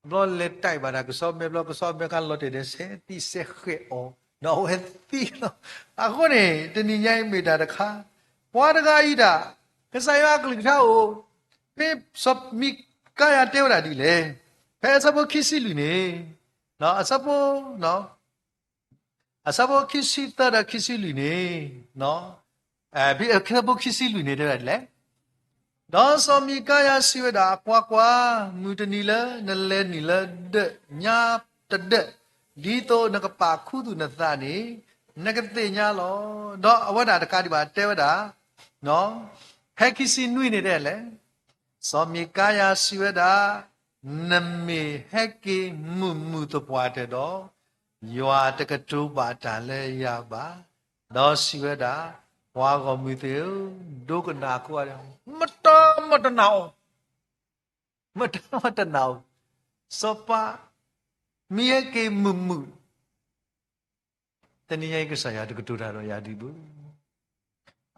အဘျီလဲၤတၢ်ဘၣ်တၢ်ကဆီမဲ ဘျီကဆီမဲခါလီၤတဲာ်ဒီးစဲးသံစဲးဃဲးအီၤ ဒီးအဝဲသံလီၤ. အဃိန့ၣ် တနံၤညါအံၤမ့ၢ်တၢ်တခါ, ပှၤတဂၤအံၤဒၣ် ကစၢ်ယွၤအကလုၢ်ကထါအိၣ်, ဖဲစီၤမံကၤယၤတဲဝဲဒၣ်ဒ်လဲၣ်, ဖဲအဆၢဖိခံဆံလွံၢ်န့ၣ်, အဆၢဖိ အဆၢဖိခံဆံသၢဒီးခံဆံလွံၢ်န့ၣ်, ဖဲအဆၢဖိခံဆံလွံၢ်န့ၣ်တဲဝဲဒ်လဲၣ်, ဒီးစီၤမံကၤယၤစံးဝဲဒၣ်, ကွၢ်ကွၢ်, မုၢ်တနံၤလၢနလဲၤနုာ်လၢဒၢးညါတဒၢး, ဒ်သိးနကပာ်ခူသူၣ်နသးန့ၣ်, နကသ့ၣ်ညါလီၤ. ဒီးအဝဲဒၣ်တကးဒံးဘၣ်တဲဝဲဒၣ်, ဖဲခံဆံနွံန့ၣ်တဲလဲၣ်, စီၤမံကၤယၤစံးဝဲဒၣ်, နမ့ၢ်ဟဲက့ၤမုာ်မုာ်သပှၢ်တၢၢ်ဒီး, ယွၤတကတိၤဘၣ်တၢ်လၢယၤဘၣ်, ဒီးစံးဝဲဒၣ်, ပှၤဂီၢ်မုၢ်သ့ၣ်ဧၢ, ဒိကနၣ်ကိးဂၤဒဲး, မတၤမတနာ်အီၤ, မတၤမတနာ်အီၤ, စီၤပၤ မ့ၢ်ဟဲက့ၤမုာ်မုာ် တနံၤညါအံၤကစၢ်ယွၤတကတိၤတၢ်ဒီးယၤဒံးဘၣ်.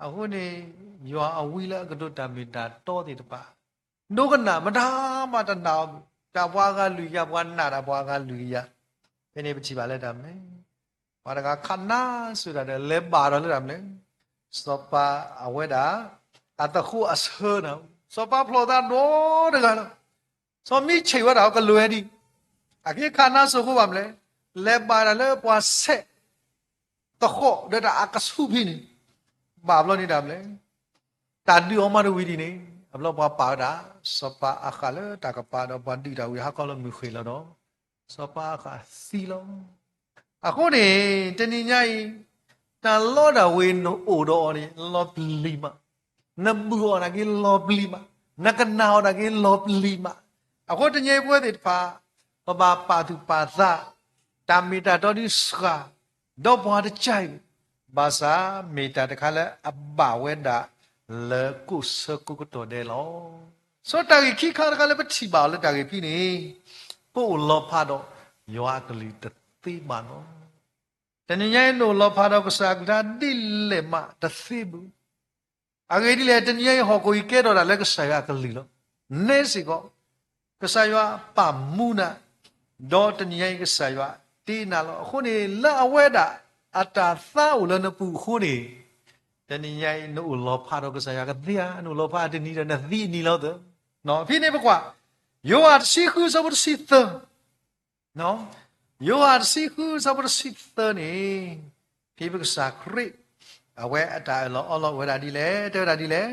အဃိန့ၣ် ယွၤအဝံလၢအကတိၤတၢ်မ့ၢ်တၢ်တီသ့ၣ်တဖၣ်, ဒိကနၣ်မတၤမတနာ်အီၤ, တၢ်ပှၤအဂၤလွံၢ်ကယၤ, ပှၤနာ်တၢ်ပှၤအဂၤလွံၢ်ကယၤ, ဖဲန့ၣ်ပထံၣ်ဘၣ်လၢတၢ်မနုၤလဲၣ်, ပှၤတဂၤခးနါစိၤတၢ်ဒီး လဲၤဘၣ်ဒီးလၢတၢ်မနုၤလဲၣ်, စီၤပၤအဝဲဒၣ် အသဃိအဆၢနၤ, စီၤပၤဖျီၣ်သးဒီတဂၤလီၤ. စီၤမံဆံးဝဲဒၣ်အကလုၢ်ဝဲဒၣ်, အက့ၤခးနါစိၤအဃိဘၣ်မနုၤလဲၣ်, လဲၤဘၣ်တၢ်လၢပှၤဆဲးသဃီၣ်ဒီးတၢ်အကဆူၣ်ဖဲန့ၣ်, ဘၣ်ဘျီန့ၣ်တၢ်မနုၤလဲၣ်, တၢ်ဒုးအီၤမးတဝံၤဒ်န့ၣ်, အဘျီပှၤပာ်ဝဲဒၣ် စီၤပၤအဃၣ်လၢတၢ်ကပၤဒီးပှၤဒုးတၢ်ဝံၤဟးခီလၢမုၢ်ဃ့ၢ်လီၤဒီး, စီၤပၤအဃၣ်သံလီၤ. အဃိန့ၣ် တနံၤညါအံၤ တၢ်လီတၢ်ဝ့ၤနအိၣ်ဒီးအီၤန့ၣ် လီၤပျံၤမး, နဘုၣ်အီၤနာ်က့လီၤပျံၤမး, နကနၣ်အီၤနာ်က့လီၤပျံၤမး, အဃိတနံၤညါအံၤပဝဲသ့ၣ်တဖၣ် ပဘၣ်ပာ်သူၣ်ပာ်သး, တၢ်မ့ၢ်တၢ်တီဒ်စှၤ, ဒီးပှၤတကဲအံၤ, ဘၣ်ဆၣ်မ့ၢ်တၢ်တခါလၢအဘၣ်ဝဲဒၣ်လၢကိးဆၢကိးကတီၢ်ဒဲးလီၤ. ဆိတၢ်ဂ့ၢ်ခံခါတခါလၢပထံၣ်ဘၣ်အီၤလၢတၢ်ဂ့ၢ်ဖဲန့ၣ်, ပအိၣ်လီၤဖးဒီးယွၤအကလုၢ်တသ့ဘၣ်နီၤ. တနံၤညါအံၤနအိၣ်လီၤဖးဒီးကစၢ်အကလုၢ်ကထါ ဒ်လဲၣ်မးတသ့ဘၣ်. အဂ့ၢ်ဒ်လဲၣ်, တနံၤညါအံၤဟီၣ်ခိၣ်အံၤကဲထီၣ်တၢ်လၢကစၢ်ယွၤအကလုၢ်လီၤ. နဲစ့ၢ်ကီး ကစၢ်ယွၤပာ်မူနၤ, ဒီးတနံၤညါအံၤကစၢ်ယွၤတ့နၤလီၤ. အဃိန့ၣ် လၢအဝဲဒၣ်အတၢ်သါအိၣ်လၢနပူၤအဃိန့ၣ်, တနံၤညါအံၤနအိၣ်လီၤဖးဒီးကစၢ်ယွၤကသ့ဧါ, နအိၣ်လီၤဖးတနံၤဒီးနသံအနံၤလီၤသၢ. ဖဲန့ၣ်ပကွၢ် ယိၤဟၣ်တဆံဃုဆၢဖိတဆံသၢ ယိၤဟၣ်တဆံဃုဆၢဖိတဆံသၢန့ၣ်, ဖဲပကစၢ်ခရံာ် အဝဲအတၢ်အၢၣ်လီၤအီလီၤအိၣ်ဝဲဒၣ်ဒ်လဲၣ်, တဲဝဲဒၣ်ဒ်လဲၣ်.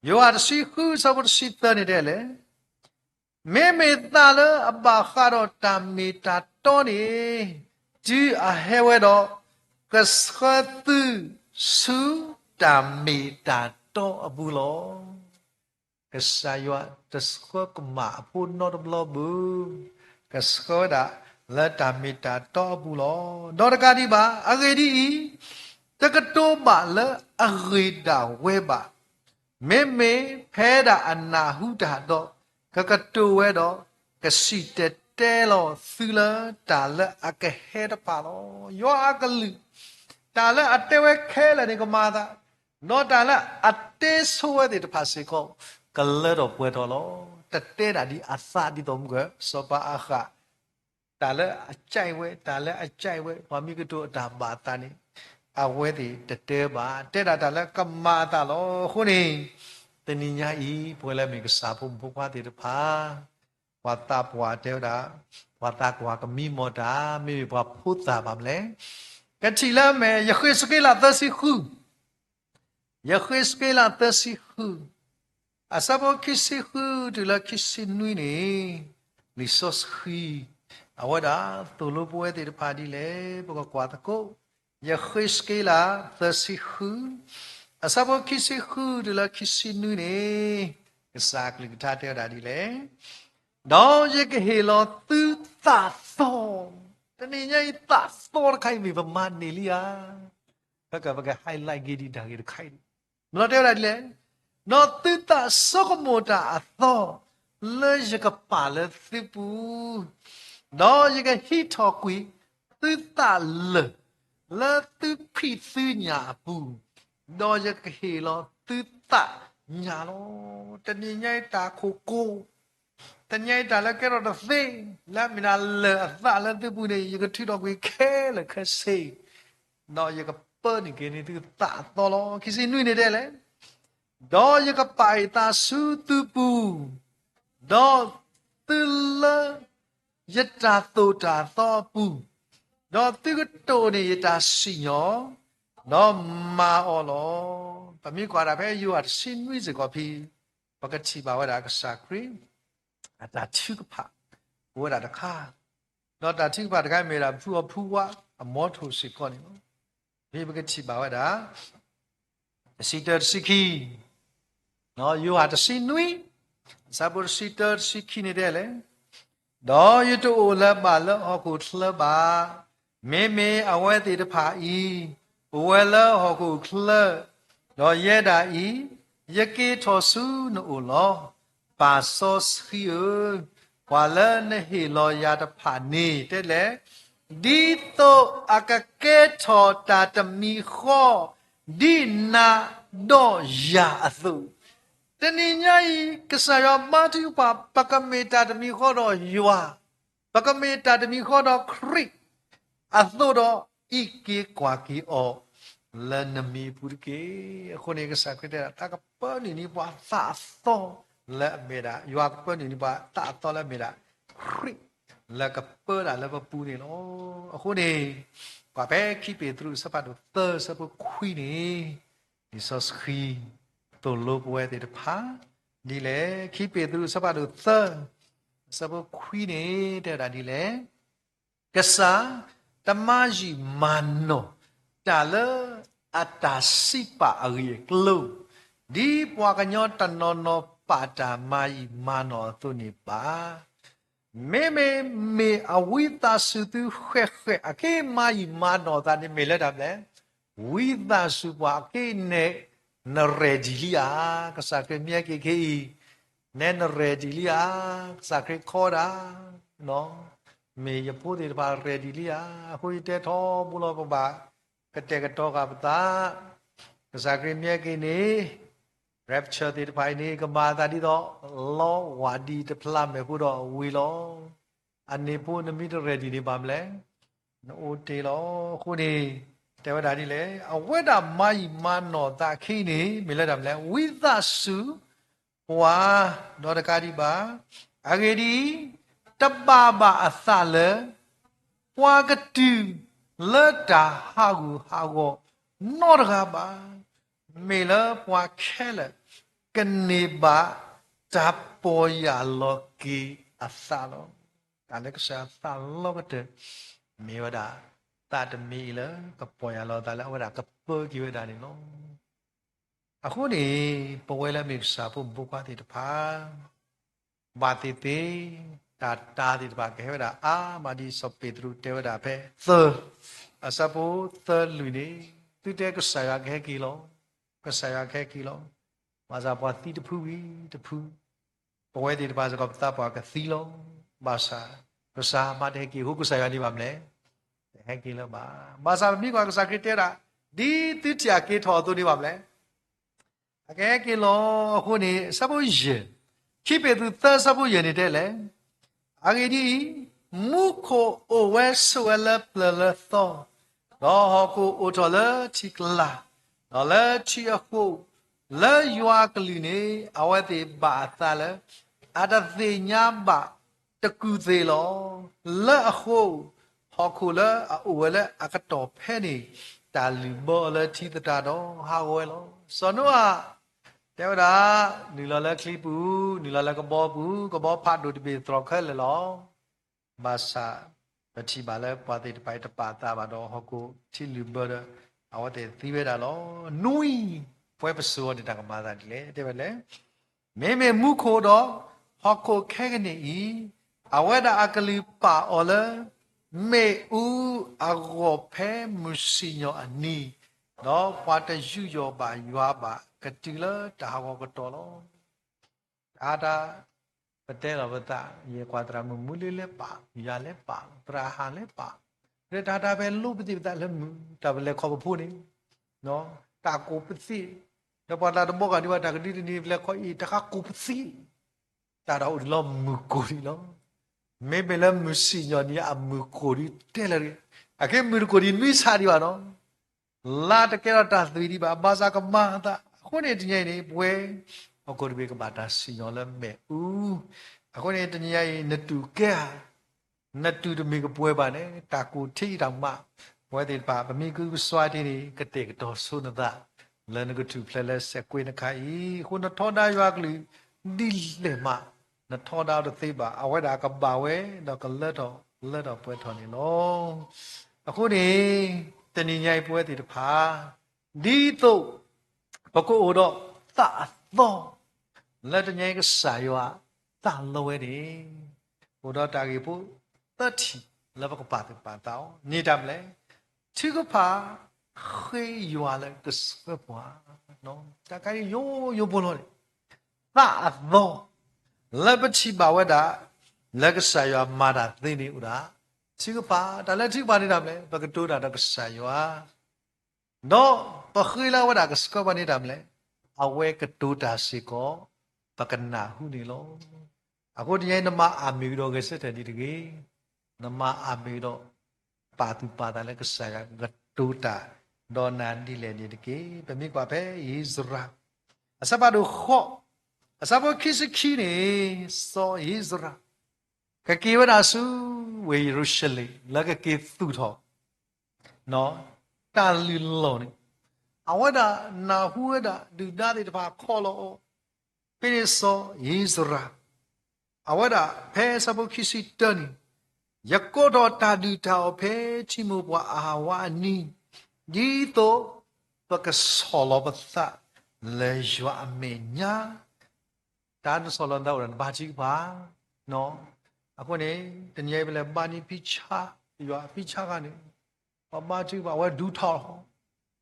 ယိၤဟၣ်တဆံဃုဆၢဖိတဆံသၢန့ၣ်တဲလဲၣ်, မ့မ့ၢ်သးလၢအဘၣ်ဃးဒီးတၢ်မ့ၢ်တၢ်တီန့ၣ်, တုၤအဟဲဝဲဒီး ကဆှၢသုဆူတၢ်မ့ၢ်တၢ်တီအပူၤလီၤ. ကစၢ်ယွၤတဆှၢကမၣ်အဖိနီတဘျီဘၣ်, ကဆှၢဝဲဒၣ်လၢတၢ်မ့ၢ်တၢ်တီအပူၤလီၤ. ဒီးတကးဒံးဘၣ်, အဂ့ၢ်ဒ်အံၤ, တကတိၤဘၣ်လၢအဂ့ၤဒၣ်ဝဲဘၣ်. မ့မ့ၢ်ဖဲဒၣ်အနၢ်ဟူတၢ်ဒီး, ကကတိၤဝဲဒီး, ကစံၣ်တဲၤတဲလီၤသုလၢတၢ်လၢအကဟဲတဖၣ်လီၤ. ယွၤအကလုၢ်, တၢ်လၢအတဲဝဲခဲလၢာ်န့ၣ်ကမၤအသး, ဒီးတၢ်လၢအတဲဆိဝဲသ့ၣ်တဖၣ်စ့ၢ်ကီး, ကလၢထီၣ်ပှဲၤထီၣ်လီၤ. တတဲဒၣ်ဒ်အသးဒ်သိးမုၢ်က စီၤပၤအဃၣ် တၢ်လၢအကဲဝဲ, တၢ်လၢအကဲဝဲ, ပှၤမ့ၢ်ကတိၤအတၢ်ဘၣ်အသးန့ၣ်, အဝဲသ့ၣ်တတဲဘၣ်, တဲဒၣ်တၢ်လၢကမၤအသးလီၤ. အဃိန့ၣ်, တနံၤညါအံၤ ပဝဲလၢမ့ၢ်ကစၢ်ဖိမုၣ်ဖိခွါသ့ၣ်တဖၣ်, ပှၤသးပှၢ်တဲဝဲဒၣ်, ပှၤသးကွၢ်ကမံမီၢ်တၢ်, မ့မ့ၢ်ပှၤဖိသၣ်ဘၣ်မနုၤလဲၣ်. ကထံၣ်လၢအမဲာ် ယဃ့းစက့လးသၢဆံဃု ယဃ့းစက့လးသၢဆံဃု, အဆၢဖိခံဆံဃုတုၤလၢခံဆံနွံန့ၣ်, လံာ်စီဆှံ, အဝဲဒၣ်သိၣ်လိပဝဲသ့ၣ်တဖၣ်ဒ်လဲၣ်, ပကကွၢ်သကိး, ယဃ့းစက့လးသၢဆံဃု, အဆၢဖိခံဆံဃုတုၤလၢခံဆံနွံန့ၣ်, ကစၢ်အကလုၢ်ကထါတဲဝဲဒၣ်ဒ်လဲၣ်, ဒီးယကဟ့ၣ်လီၤသုသးသီ, တနံၤညါအံၤသးသီတခါအံၤမ့ၢ်ပမၤန့ၢ်လံဧါ ပက ပက highlight က့ၤဒံးတၢ်ဂ့ၢ်တခါအံၤ, မ့ၢ်လီၤတဲဝဲဒၣ်ဒ်လဲၣ်, ဒီးသုသးဆိကမိၣ်တၢ်အသီ, လၢယကပာ်လၢသုပူၤ, ဒီးယကဟံးထီၣ်ကွံာ်သုသးလၢာ်, လၢသုဖံးသုညၣ်အပူၤ, ဒီးယကဟ့ၣ်လီၤသုသးညါလီၤ. တနံၤညါအံၤတၢ်ခိၣ်ကိၤ, တနံၤညါအံၤတၢ်လၢကဲထီၣ်တသ့, လၢအမ့ၢ်ဒၣ်လၢၢ်အသးလၢသုပူၤန့ၣ် ယကထုးထီၣ်ကွံာ်ခဲလၢာ်ခဲဆ့, ဒီးယကပၢနုာ်က့ၤန့ၢ်သုသးအသီလီၤ. ခံဆံနွံန့ၣ်တဲလဲၣ်, ဒီးယကပာ်ယသးဆူသုပူၤ, ဒီးသုလၢယတၢ်သိၣ်တၢ်သီအပူၤ, ဒီးသုကတိၢ်န့ၢ်ယတၢ်စံၣ်ညီၣ်, ဒီးမၤအီၤလီၤ. ပမ့ၢ်ကွၢ်ဒၣ်ဖဲယိၤဟၣ်တဆံနွံစ့ၢ်ကီးဖဲ ပကထံၣ်ဘၣ်ဝဲဒၣ်ကစၢ်ခရံာ် အတၢ်ထုကဖၣ် အိၣ်ဝဲဒၣ်တခါ, ဒီးတၢ်ထုကဖၣ်တခါမ့ၢ်ဝဲဒၣ်ဖုအီၤဖုဝါ အမီထိၣ်စ့ၢ်ကီးန့ၣ်လီၤ. ဖဲပကထံၣ်ဘၣ်ဝဲဒၣ် တဆံတၢ တဆံခံ, ယိၤဟၣ်တဆံနွံ, အဆၢဖိတဆံတၢ တဆံခံန့ၣ်တဲလဲၣ်, ဒီးယတအိၣ်လၢၤဘၣ်လၢဟီၣ်ခိၣ်ချၢဘၣ်. မ့မ့ၢ်အဝဲသ့ၣ်တဖၣ်အံၤ အိၣ်ဝဲလၢဟီၣ်ခိၣ်ချၢ, ဒီးယဲဒၣ်အံၤ ယက့ၤထီၣ်ဆူနအိၣ်လီၤ. ပၢ်စီဆှံဧၢ, ပှၤလၢနဟ့ၣ်လီၤယၤတဖၣ်န့ၣ်တဲလဲၣ်, ဒ်သိးအကကဲထီၣ်တၢ်တမံၤဃီ ဒ်နၤဒီးယၤအသိး, တနံၤညါအံၤ ကစၢ်ယွၤဘါထုကဖၣ် ပကမ့ၢ်တၢ်တမံၤဃီဒီးယွၤ, ပကမ့ၢ်တၢ်တမံၤဃီဒီးခရံာ်အသိးဒီး, အံးက့ၤကွၢ်က့ၤအီၤလၢနမံၤအပူၤတက့ၢ်. အဃိန့ၣ် ကစၢ်ခရံာ်တဲဒၣ် တၢ်ကပၢနုာ်န့ၢ်ပှၤသးအသီလၢအမ့ၢ်ဒၣ်, ယွၤကပၢနုာ်န့ၢ်ပှၤသးအသီလၢအမ့ၢ်ဒၣ် ခရံာ် လၢကပၢဒၣ်လၢပပူၤန့ၣ်လီၤ. အဃိန့ၣ် ကွၢ်ဖဲခံပ့းတရူးအဆၢဖးဒိၣ်သၢ အဆၢဖိခွံန့ၣ်, လံာ်စီဆှံသိၣ်လိပဝဲသ့ၣ်တဖၣ်ဒ်လဲၣ်. ခံပ့းတရူးအဆၢဖးဒိၣ်သၢ အဆၢဖိခွံန့ၣ် တဲဝဲဒၣ်ဒ်လဲၣ်, ကစၢ်တမၤယံာ်မၤနီၢ်တၢ်လၢအတၢ်စံးပာ်အဂ့ၢ်အကျိၤ, ဒ်ပှၤကညီတနီၤနီၤပာ်တၢ်မၤယံာ်မၤနီၢ်အသိးန့ၣ်ဘၣ်. မ့မ့ၢ်မ့ၢ်အဝံသးစူၤသုဃဲးဃဲးအက့ၤမၤယံာ်မၤနီၢ်သးန့ၣ် မ့ၢ်လၢတၢ်မနုၤလဲၣ်. ဝံသးစူၤပှၤအက့ၤနဲၣ်န ready လံဧါ. ကစၢ်ခရံာ်မ့ၢ်ဟဲက့ၤခဲအံၤ, နဲၣ်န ready လံဧါ. ကစၢ်ခရံာ်ခီဒၣ်, မ့ၢ်ယဖိသ့ၣ်တဖၣ် ready လံဧါ. အဃိယတဲထီဘိလီၤ ပဘၣ်ကတဲာ်ကတီၤဃာ်ပသး, ကစၢ်ခရံာ်မ့ၢ်ဟဲက့ၤန့ၣ် rapture သ့ၣ်တဖၣ်အံၤန့ၣ် ကမၤအသးဒ်သိး လီဝၣ်ဒံတဖျါမဲာ်ဖိဒီးဝံၤလီၤ. အန့ၣ်ဖိနမ့ၢ်တ ready န့ၣ် ဘၣ်မနုၤလဲၣ်, နအိၣ်တ့ၢ်လီၤ. အဃိန့ၣ် တဲဝဲဒၣ်ဒ်လဲၣ်, အဝဲဒၣ်မၤယံာ်မၤနီၢ်သးခဲအံၤန့ၣ် မ့ၢ်လၢတၢ်မနုၤလဲၣ်, ဝံသးစူၤပှၤ, ဒီးတကးဒံးဘၣ်, အဂ့ၢ်ဒ်အံၤ, တဘၣ်ဘၣ်အသးလၢ ပှၤကတုၤလၢတၢ်ဟးဂူာ်ဟးဂီၤနီတဂၤဘၣ်. မ့ၢ်လၢပှၤခဲလၢာ်ကန့ၢ်ဘၣ်တၢ်ပီၢ်ယၢ်လီၤက့ၤအသးလီၤ. တၢ်လၢကစၢ်ယွၤအသးလီၤကတၢၢ် မ့ၢ်ဝဲဒၣ် သးတမံၤအံၤလၢကပီၢ်ယၢ်လီၤအသးလၢအဝဲဒၣ်ကပၢက့ၤဝဲဒၣ်န့ၣ်လီၤ. အဃိန့ၣ် ပဝဲလၢအမ့ၢ်ကစၢ်ဖိမုၣ်ဖိခွါသ့ၣ်တဖၣ် ဘၣ်သ့ၣ်သ့ၣ် တၢ်တၢ်သ့ၣ်တဖၣ်ကဟဲဝဲဒၣ်အါမး ဒ်စီၤပ့းတရူးတဲဝဲဒၣ်ဖဲသၢ အဆၢဖိသၢလွံၢ်န့ၣ်, သုတဲကစၢ်ယွၤကဟဲက့ၤလီၤ, ကစၢ်ယွၤကဟဲက့ၤလီၤ. ဘၣ်ဆၣ်ပှၤသံတဖုဝံၤတဖု, ပဝဲသ့ၣ်တဖၣ်စ့ၢ်ကီးပသးပှၢ်ကသံလီၤ. ဘၣ်ဆၣ် ကစၢ်မၤတဟဲက့ၤအဃိ ကစၢ်ယွၤန့ၣ်ဘၣ်မနုၤလဲၣ်, တဟဲက့ၤလၢၤဘၣ်. ဘၣ်ဆၣ်ပမ့ၢ်ကွၢ်ကစၢ်ခရံာ်တဲဝဲဒၣ်, ဒ်သုထံၣ်အက့ၤထီၣ်အသိးန့ၣ်ဘၣ်မနုၤလဲၣ် အကဟဲက့ၤလီၤ. အဃိန့ၣ် အဆၢဖိယဲၢ်, ခံပ့းတရူးသၢ အဆၢဖိယဲၢ်န့ၣ်တဲလဲၣ်, အဂ့ၢ်ဒ်အံၤ, မူခိၣ်အိၣ်ဝဲဆိးဝဲလၢပျၢၤလၢသီ, ဒီးဟီၣ်ခိၣ်အိၣ်ထီၣ်လၢထံကျါ, ဒီးလၢထံအဃိ, လၢယွၤအကလုၢ်န့ၣ် အဝဲသ့ၣ်ဘၣ်အသးလၢ အတသ့ၣ်ညါဘၣ်တကူၢ်သ့ၣ်လီၤ. လၢအဃိ, ဟီၣ်ခိၣ်လၢအအိၣ်ဝဲလၢအကတီၢ်ဖဲန့ၣ် တၢ်လုၢ်ဘၢအီၤလၢထံသတးဒီးဟးဂီၤဝဲလီၤ. စီၤနိအၤ တဲဝဲဒၣ်, နုာ်လီၤလၢချံပူၤ, နုာ်လီၤလၢကဘီပူၤ, ကဘီဖးဒိၣ်တဘ့ၣ်သြီၣ်ခဲလၢာ်လီၤ. ဘၣ်ဆၣ် ပထံၣ်ဘၣ်လၢပှၤသ့ၣ်တဖၣ်အံၤတပာ်သးဘၣ်ဒီးဟီၣ်ခိၣ်ထံလုၢ်ဘၢဒီး အဝဲသ့ၣ်သံဝဲဒၣ်လီၤ. နွံ, ပဝဲပစိၤအီၤန့ၣ် တၢ်ကမၤသးဒ်လဲၣ် တဲဝဲလဲၣ်. မ့မ့ၢ်မူခိၣ်ဒီးဟီၣ်ခိၣ်ခဲကနံၣ်အံၤ, အဝဲဒၣ်အကလုၢ်ပာ်အီၤလၢ မ့ၣ်အူအဂီၢ်ဖဲမုၢ်စံၣ်ညီၣ်အနံၤ, ဒီးပှၤတယူးယီၣ်ဘၣ်ယွၤဘၣ် ကတုၤလၢတၢ်ဟးဂီၤကတီၢ်လီၤ. တၢ်တၢ် ပတဲလီၤပသး, ယကွၢ်သရၣ်မုၣ်မူလ့လဲၤပာ်, ယၤလဲၤပာ်, သရၣ်ဟၣ်လဲၤပာ်, ဒီးတၢ်တၢ်ပလိပသ့ၣ်ပသးလၢမုၢ် တၢ်ပလဲၤခီပဖိန့ၣ်, ဒီး တၢ်ကိးပသံၣ်, ဒီးပှၤတၢ်တဘီဂၤဒံးဘၣ် တၢ်ကဒုတနံၤဖဲလဲၣ်ခီအံၤ တၢ်ဃးကိးပသံၣ်, တၢ်ဒီးအိၣ်ဒံးလီၤမုၢ်ကိၢ်ဒံးလီၤ. မ့မ့ၢ်လၢမုၢ်စံၣ်ညီၣ်နံၤအမုၢ်ကိၢ်ဒံးတဲလၢၤတဂ့ၤ, အက့မုၢ်တကိၢ်ဒံးနွံဆံးဒံးဘၣ်နီၤ လါတကဲထီၣ်တၢ်သွံၣ်ဒံးဘၣ် ဘၣ်ဆၣ်ကမၤအသး, အဃိန့ၣ်တနံၤအံၤန့ၣ် ပဝဲ ဟီၣ်ခိၣ်တဘ့ၣ်ကဘၣ်တၢ်စံၣ်ညီၣ်လၢမ့ၣ်အူ, အဃိန့ၣ်တနံၤအံၤ နတူၢ်ကဲဧါ, နတူၢ်တမ့ၢ်ကပှဲၤဘၣ်န့ၣ် တၢ်ကိၢ်ထံတၢ်မး, ပဝဲသ့ၣ်တဖၣ် ပမ့ၢ်ကဟုကစွါတ့ၢ်န့ၣ် ကတဲာ်ကတီၤဆိနသး လၢနကထူၣ်ဖျဲးလၢစဲးကွ့နခါအံၤ, အဃိနထီဒါယွၤကလုၢ်ဒ်လဲၣ်မး, နထီဒါအီၤတသ့ဘၣ်, အဝဲဒၣ်ကဘၣ်ဝဲ ဒီးကလၢထီၣ်လၢထီၣ်ပှဲၤထီၣ်န့ၣ်လီၤ. အဃိန့ၣ် တနံၤညါအံၤပဝဲသ့ၣ်တဖၣ် ဒ်သိး ပကအိၣ်ဒီးသးအသီ လၢတနံၤအံၤကစၢ်ယွၤသးလီဝဲန့ၣ်, အိၣ်ဒီးတၢ်ဂ့ၢ်ဖိသၢထံၣ်လၢပကပာ်သူၣ်ပာ်သးအီၤ, မ့ၢ်တၢ်မနုၤလဲၣ်, ထုကဖၣ်ဃ့ယွၤလၢကဆှၢပှၤ, တၢ်ခါအံၤယိယိဖိလီၤန့ၣ်, သးအသီ လၢပထံၣ်ဘၣ်ဝဲဒၣ် လၢကစၢ်ယွၤမၤတၢ်သ့န့ၣ်အိၣ်ဒၣ်, ထုကဖၣ်, တၢ်လၢထုကဖၣ်န့ၣ်တၢ်မနုၤလဲၣ်, ပကတိၤတၢ်ဒီးကစၢ်ယွၤ ဒီးပဃ့လၢအဝဲဒၣ်ကဆှၢပှၤန့ၣ်တၢ်မနုၤလဲၣ်, အဝဲကတိၤတၢ်စ့ၢ်ကီး ပကနၢ်ဟူန့ၣ်လီၤ. အဃိတနံၤအံၤ နမၤအမုာ်ဒီးဂဲၤဆၢထၢၣ်န့ၣ်တဂ့ၤ, နမၤအမုာ်ဒီး ပာ်သူၣ်ပာ်သးလၢကစၢ်ယွၤကတိၤတၢ် ဒီးနၤဒ်လဲၣ်န့ၣ်တက့ၢ်. ပမ့ၢ်ကွၢ်ဖဲဧ့စရၤ အဆၢဖးဒိၣ်ဃိး အဆၢဖိခံဆံခံန့ၣ်, စီၤဧ့စရၤ ကက့ၤဝဲဒၣ်ဆူဝ့ၢ်ယရူၤၡလ့ၣ် လၢကက့ၤသူၣ်ထီၣ် တၢ်လုၢ်လီၢ်န့ၣ်, အဝဲဒၣ်နၢ်ဟူဝဲဒၣ်ဒုၣ်ဒါသ့ၣ်တဖၣ်ခီလီၤအီၤ, ဖဲန့ၣ်စီၤဧ့စရၤ အဝဲဒၣ်ဖဲအဆၢဖိခံဆံတၢန့ၣ်, ယကိးထီၣ်တၢ်ဒုၣ်တၢ်အီၣ်ဖဲထံမိၢ်ပှၢ်အဟးဝးအနံၤ, ဒ်သိးပကဆီၣ်လီၤပသးလၢယွၤအမဲာ်ညါ တၢ်နဆီၣ်လီၤနသးအိၣ်ဒီးနဘါထုကဖၣ်, အဃိန့ၣ် တနံၤအံၤပလဲၤဘါန့ၢ်ဖံဆါ, ယွၤဖံဆါခါန့ၣ်, ပှၤဘါထုကဖၣ် အဝဲဒူထီၣ်လီၤ,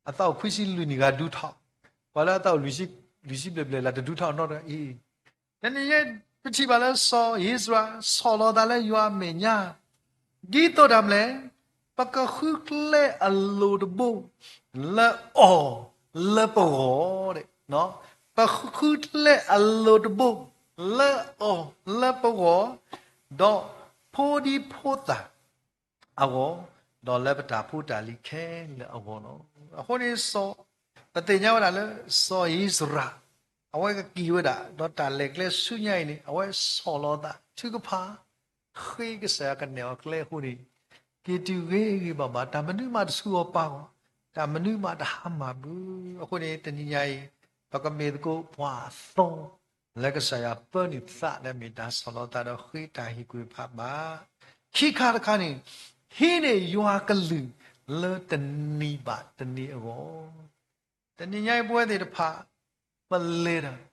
အသးအိၣ်ခွံဆံလွံၢ်နံၣ်ဂၤဒူထီၣ်, ပှၤလၢအသးအိၣ်လွံၢ်ဆံဘျဲၣ်ဘျဲၣ်လၢတဒူထီၣ်နီတဂၤအံၤ, တနံၤအံၤ ပထံၣ်ဘၣ်လၢစီၤဧ့စရၤ ဆီၣ်လီၤသးလၢယွၤအမဲာ်ညါ ဒ်သိးတၢ်မနုၤလဲၣ်, ပကဃုကျဲအလိၤတဘိ လၢအီၤလၢပဂီၢ်, ပဃုကျဲအလိၤတဘိ လၢအီၤလၢပဂီၢ်, ဒီးဖိဒံဖိသၣ်အဂီၢ်, ဒီးလၢပတၢ်ဖိတၢ်လံၤခဲလၢာ်အဂီၢ်လီၤ. အဃိန့ၣ် ပသ့ၣ်ညါဝဲဒၣ်လၢ စီၤဧ့စရၤ အဝဲကက့ၤဝဲဒၣ် ဒီးတၢ်လဲၤကျဲဆူညါအံၤန့ၣ် အဝဲဆီၣ်လီၤသးထုကဖၣ် ဃ့ကစၢ်ယွၤကနဲၣ်အီၤကျဲအဃိန့ၣ်, က့ၤတုၤဂ့ၤဂ့ၤဘၣ်ဘၣ် တၢ်မနုၤမးတဆူအီၤပာ်ဂီၢ်, တၢ်မနုၤမးတဟါမၢ်ဘၣ်. အဃိန့ၣ် တနံၤညါအံၤ ပကမ့ၢ်သကိးပှၤအသီ လၢကစၢ်ယွၤပၢနုာ်သးလၢမ့ၢ်တၢ်ဆီၣ်လီၤသးဒီးဃ့တၢ်ဟ့ၣ်ကူၣ်ဖးဘၣ်. ခံခါတခါန့ၣ်, ဟံးန့ၢ်ယွၤကလုၢ်လၢတနံၤဘၣ်တနံၤအဂီၢ် တနံၤညါအံၤပဝဲသ့ၣ်တဖၣ် ပလဲၤတၢ် တ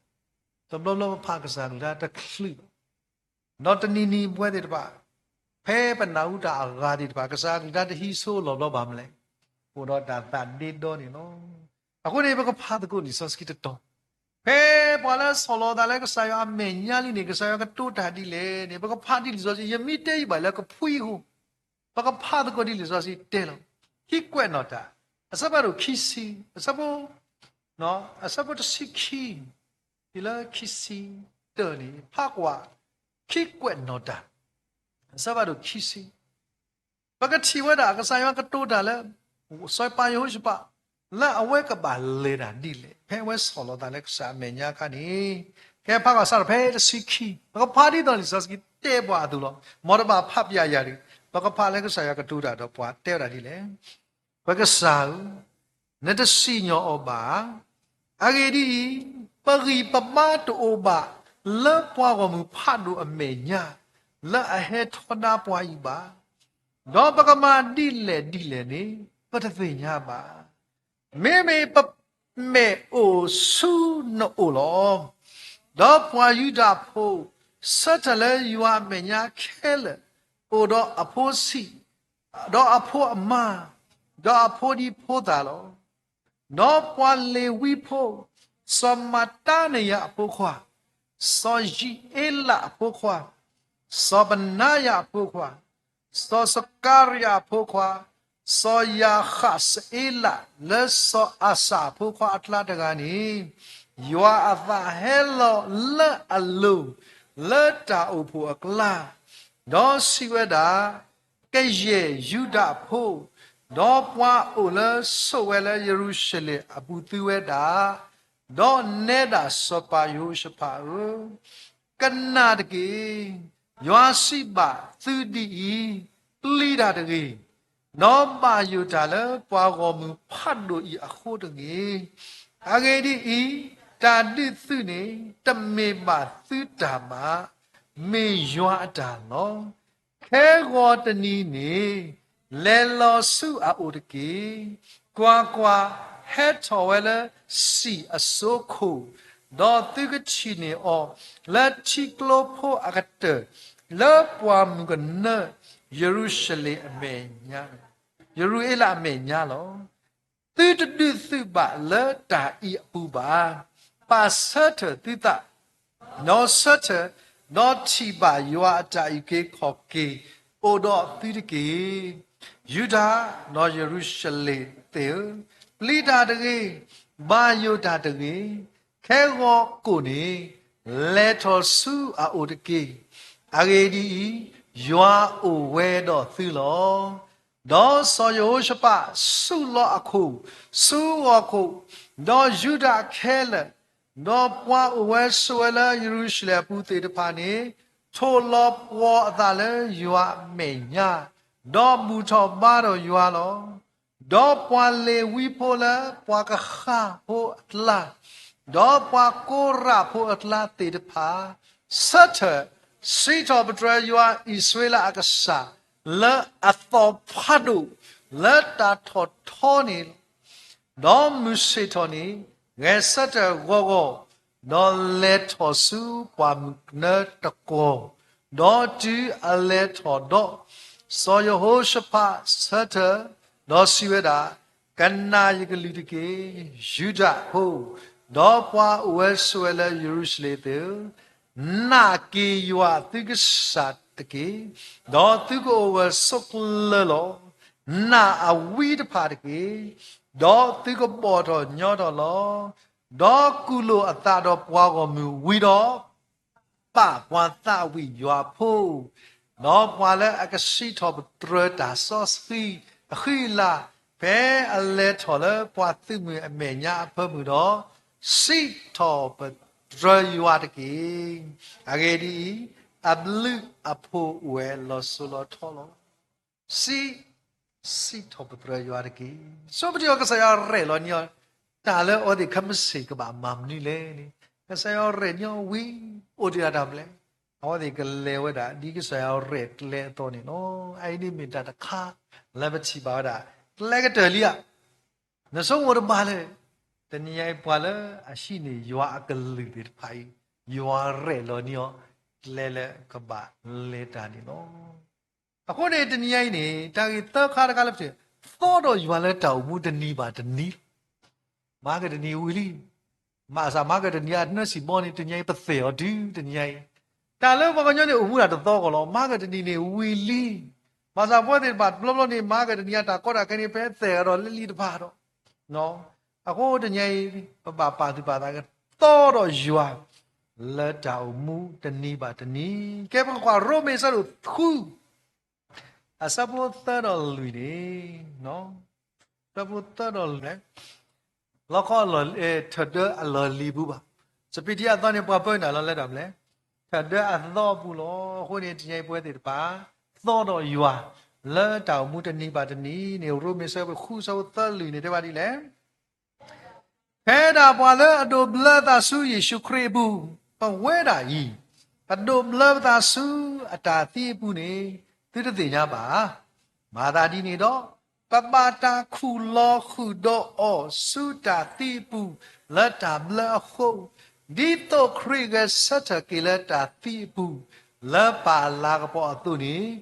ဘျီဘျီပဖးကစၢ်ကလုၢ်တၢ်တချုးဘၣ်, ဒီးတနံၤနံၤပဝဲသ့ၣ်တဖၣ် ဖဲပနၢ်ဟူတၢ်အဂၤသ့ၣ်တဖၣ် ကစၢ်ကလုၢ်တၢ်တဟံးဆိလီၤဘျီဘၣ်မနုၤလဲၣ်, အိၣ်ဒီးတၢ်သးဒ့ဒီန့ၣ်လီၤ. အဃိန့ၣ် ပကဖးသကိးလံာ်စီဆှံတတီၤ, ဖဲပှၤလၢဆီၣ်လီၤသးလၢကစၢ်ယွၤအမဲာ်ညါလံန့ၣ် ကစၢ်ယွၤကတိၤတၢ်ဒ်လဲၣ်န့ၣ် ပကဖးဒ်လံာ်စီဆှံ ယမ့ၢ်တဲယံာ်ဘၣ်လၢကဖှံအဃိ ပကဖးသကိးဒ်လံာ်စီဆှံတဲလီၤ. ခံကွဲးနီၣ်တၢ်, အဆၢဖးဒိၣ်ခံဆံ, အဆၢဖိ, အဆၢဖိတဆံခံ, တုၤလၢခံဆံတၢန့ၣ် ဖးကွၢ်, ခံကွဲးနီၣ်တၢ်, အဆၢဖးဒိၣ်ခံဆံ ပကထံၣ်ဝဲဒၣ် ကစၢ်ယွၤကတိၤတၢ်လၢ စီၤပၤယဟိၤၡဖး လၢအဝဲကဘၣ်လဲၤတၢ်ဒ်လဲၣ် ဖဲအဝဲဆီၣ်လီၤသးလၢကစၢ်အမဲာ်ညါအခါန့ၣ်, ကဲဖးကွၢ်စးထီၣ်ဖဲတဆံခံ, ပကဖးဒ်သိးလံာ်စီဆှံတဲပှၤအသိးလီၤ. မ်တဘၣ်ဖးပျၢ်ယၤဒီး ပကဖးလၢကစၢ်ယွၤကတိၤတၢ်ဒီးပှၤတဲဝဲဒၣ်ဒ်လဲၣ် ပကစၢ်ဧၢ, နတစံၣ်ညီၣ်အီၤဘၣ်ဧါ. အဂ့ၢ်ဒ်အံၤ, ပဂံၢ်ပဘါတအိၣ်ဘၣ် လၢပှၤဂီၢ်မုၢ်ဖးဒိၣ်အမဲာ်ညါ လၢအဟဲထီဒါပှၤအံၤဘၣ်. ဒီးပကမၤဒ်လဲၣ်ဒ်လဲၣ်န့ၣ် ပတသ့ၣ်ညါဘၣ်. မ့မ့ၢ်ပမဲာ်အိၣ်ဆူနအိၣ်လီၤ. ဒီးပှၤယူဒၤဖိ ဆၢထၢၣ်လၢယွၤအမဲာ်ညါခဲလၢာ် အိၣ်ဒီးအဖိဆံး, ဒီးအဖိအမါ, ဒီးအဖိဒံဖိသၣ်လီၤ. ဒီးပှၤလ့ၤဝံဖိ, စီၤမၤတါနယၤအဖိခွါ, စီၤယံးအ့လးအဖိခွါ, စီၤဘနါယၤအဖိခွါ, စီၤစကၤရယၤအဖိခွါ, စီၤယၤဃးစအ့လး လၢစီၤအၤစၤအဖိခွါအကျါတဂၤန့ၣ်, ယွၤအသးဟဲလီၤလၢအလိၤ လၢတၢ်အိၣ်ဖှိၣ်အကျါ, ဒီးစံးဝဲဒၣ်, ကယဲၢ်ယူဒၤဖိ, ဒီးပှၤအိၣ်လၢဆိးဝဲလၢယရူၤၡလ့ၣ်အပူၤသ့ဝဲဒၣ်, ဒီးနဲဒၣ်စီၤပၤယဟိၤၡဖးဧၢ, ကနၣ်တက့ၢ်. ယွၤစံးဘၣ်သုဒ်အံၤ, ပျံၤတၢ်တဂ့ၤ, ဒီးဘၣ်ယိၣ်တၢ်လၢပှၤဂီၢ်မုၢ်ဖးဒိၣ်အံၤအဃိတဂ့ၤ. အဂ့ၢ်ဒ်အံၤ, တၢ်ဒုးသုးန့ၣ် တမ့ၢ်ဘၣ်သုတၢ်ဘၣ်, မ့ၢ်ယွၤအတၢ်လီၤ. ခဲဂီၤတနံၤန့ၣ် လဲၤလီၤဆူအအိၣ်တက့ၢ်. ကွၢ်ကွၢ်, ဟဲထီၣ်ဝဲလၢစံၣ်အစိခိၣ်, ဒီးသုကထံၣ်န့ၢ်အီၤလၢထံကျိဖိအကတၢၢ်, လၢပှၢ်မုၢ်ကနၢ ယရူၤၡလ့ၣ်အမဲာ်ညါ, ယရူၤအ့လးအမဲာ်ညါလီၤ. သုတဒုးသုးဘၣ်လၢတၢ်အံၤအပူၤဘၣ်. ပာ်ဆၢထၢၣ်သုသး, ဒီးဆၢထၢၣ်, ဒီးထံၣ်ဘၣ်ယွၤအတၢ်အုၣ်က့ၤခီၣ်က့ၤအိၣ်ဒီးသုတက့ၢ်. ယူဒၤ, ဒီးယရူၤၡလ့ၣ်သ့ၣ်ဧၢ, ပျံၤတၢ်တဂ့ၤ, ဘၣ်ယိၣ်တၢ်တဂ့ၤ. ခဲဂီၤကိၣ်န့ၣ် လဲၤထီၣ်ဆူအအိၣ်တက့ၢ်. အဂ့ၢ်ဒ်အံၤ, ယွၤအိၣ်ဝဲဒီးသုလီၤ. ဒီးစီၤယဟိၤၡဖးဆူးလီၤအခိၣ်ဆူဂီၢ်ခိၣ်, ဒီးယူဒၤခဲလၢာ်, ဒီးပှၤအိၣ်ဝဲဆိးဝဲလၢယရူၤၡလ့ၣ်အပူၤသ့ၣ်တဖၣ်န့ၣ်, ထိၣ်လီၤပှီၤအသးလၢယွၤအမဲာ်ညါ, ဒီးဘူၣ်ထီၣ်ဘါထီၣ်ယွၤလီၤ. ဒီးပှၤလ့ၤဝံဖိလၢပှၤကဃၢ်ဖိအကျါ, ဒီးပှၤကိရးဖိအကျါသ့ၣ်တဖၣ်, ဆၢထၢၣ်, စံးထီၣ်ပတြၢၤယွၤအံၣ်စရ့လးအကစၢ် လၢအသီၣ်ဖးဒိၣ်, လၢတၢ်ထီၣ်ထီန့ၣ်လီၤ. ဒီးမုၢ်ဆ့ၣ်ထီၣ်န့ၣ် ဂဲၤဆၢထၢၣ်ဂီၤဂီၤ, ဒီးလဲၤထီၣ်ဆူပှၢ်မုၢ်ကနၢတကီၢ်, ဒီးတုၤအလဲၤထီၣ်ဒီး, စီၤယဟိၤၡဖးဆၢထၢၣ်, ဒီးစံးဝဲဒၣ်, ကနၣ်ယကလုၢ်တက့ၢ်, ယူဒၤဖိ, ဒီးပှၤအိၣ်ဝဲဆိးဝဲလၢယရူၤၡလ့ၣ်သ့ၣ်ဧၢ, နာ်က့ၤယွၤသုကစၢ်တက့ၢ်, ဒီးသုကအိၣ်ဂၢၢ်ဆိးကျၢၤလီၤ. နာ်အဝံတဖၣ်တက့ၢ်, ဒီးသုကဘီၣ်ထီၣ်ညီထီၣ်လီၤ. ဒီးကူၣ်လိာ်အသးဒီးပှၤဂီၢ်မုၢ်ဝံၤဒီး, ပာ်ပှၤသးဝံၣ်ယွၤဖိ, ဒီးပှၤလၢအကစံးထီၣ်ပတြၢၤတၢ်စီဆှံအဃံအလၤ, ဖဲအလဲၤထီၣ်လၢပှၤသုးမုၢ်အမဲာ်ညါအဖၢမုၢ်ဒီး, စံးထီၣ်ပတြၢၤယွၤတက့ၢ်. အဂ့ၢ်ဒ်အံၤ, အဘျုးအဖှိၣ်အိၣ်ဝဲလီၤစိၤလီၤထီလီၤ. စံး, စံးထီၣ်ပတြၢၤယွၤတက့ၢ်. ဆိပတံအီၤ ကစၢ်ယွၤရဲၣ်လီၤန့ၢ်အီၤ, တၢ်လၢအဝဲသ့ၣ်ခဲမုၢ်ဆ့ၣ်ကဘၣ်မၤမနုၤလဲၣ်န့ၣ်, ကစၢ်ယွၤရဲၣ်န့ၢ်အီၤဝံၤ, အိၣ်တ့ၢ်ဒၣ်တၢ်မနုၤလဲၣ်, အဝဲသ့ၣ်ကလဲၤဝဲဒၣ် ဒ်ကစၢ်ယွၤရဲၣ်ကျဲအသိးန့ၣ်လီၤ. အအံၤန့ၣ်မ့ၢ်တၢ်တခါ လၢပထံၣ်ဘၣ်ဝဲဒၣ် ကျဲကတၢၢ်လံဧါ. နဆိကမိၣ်တဘၣ်လၢၤ, တနံၤအံၤပှၤလၢအဟံးန့ၢ်ယွၤအကလုၢ်သ့ၣ်တဖၣ်အံၤ, ယွၤရဲၣ်လီၤန့ၢ်အီၤ ကျဲလၢကဘၣ်လဲၤတၢ်န့ၣ်လီၤ. အဃိန့ၣ် တနံၤအံၤန့ၣ် တၢ်ဂ့ၢ်သၢခါတခါလၢပထံၣ်, သီဒီးယွၤလၢတၢ်အိၣ်မူတနံၤဘၣ်တနံၤလီၤ. မၤက့ၤတနံၤဝံၤလံ, ဘၣ်ဆၣ်မၤက့ၤတနံၤအနၢၤစံးဘီန့ၣ် တနံၤအံၤပသ့ၣ်အီၤတုၤတနံၤအံၤ, တၢ်လၢပှၤကညီန့ၣ်အိၣ်မူဒၣ်တသီကီၢ်လီၤ. မၤက့ၤတနံၤန့ၣ်ဝံၤလံ, ဘၣ်ဆၣ်ပဝဲသ့ၣ်တဖၣ်တဘျီဘျီန့ၣ် မၤက့ၤတနံၤအတၢ်ကီတၢ်ခဲန့ၣ် ဖဲသ့ၣ်အီၤဒီးလၢလံတဖၣ်ဒီး အဃိတနံၤအံၤ ပဘၣ်ပာ်သူၣ်ပာ်သး သီဒီးယွၤ လၢတၢ်အိၣ်မူတနံၤဘၣ်တနံၤ, ကဲပကကွၢ်ရိမ့ၤအဆၢဒိၣ်ဃု အဆၢဖိသၢဒီးလွံၢ်န့ၣ်, ဆၢဖိသၢဒီးလွံၢ်, လီခီ ထၢၣ်ဒၢအလီၢ်လံၤပူၤဘၣ်. စပံးထံအသီန့ၣ် ပှၤပၢနုာ်လီၤလၢတၢ်မနုၤလဲၣ်, ထၢၣ်ဒၢအသီအပူၤလီၤ. အဃိန့ၣ် တနံၤအံၤပဝဲသ့ၣ်တဖၣ် သီဒီးယွၤ လၢတၢ်အိၣ်မူတနံၤဘၣ်တနံၤန့ၣ် ရိမ့ၤအဆၢဒိၣ်ဃု အဆၢဖိသၢလွံၢ်န့ၣ် တဲဘၣ်ဒ်လဲၣ် ဖဲဒၣ်ပှၤလၢအဒိးဘျၢသးဆူယ့ၣ်ၡူးခရံာ်အပူၤ, ပဝဲဒၣ်အံၤ, ပဒိးဘျၢပသးဆူအတၢ်သံအပူၤန့ၣ် သုတသ့ၣ်ညါဘၣ်ဧါ. မၤသးဒ်န့ၣ်ဒီး, ပဘၣ်တၢ်ခူၣ်လီၤဃုာ်ဒီးအီၤဆူတၢ်သံအပူၤ လၢတၢ်ဘျၢအဃိ, ဒ်သိးခရံာ်ဂဲၤဆၢထၢၣ်က့ၤလၢတၢ်သံအပူၤ လၢပၢ်လၤကပီၤအသိးန့ၣ်,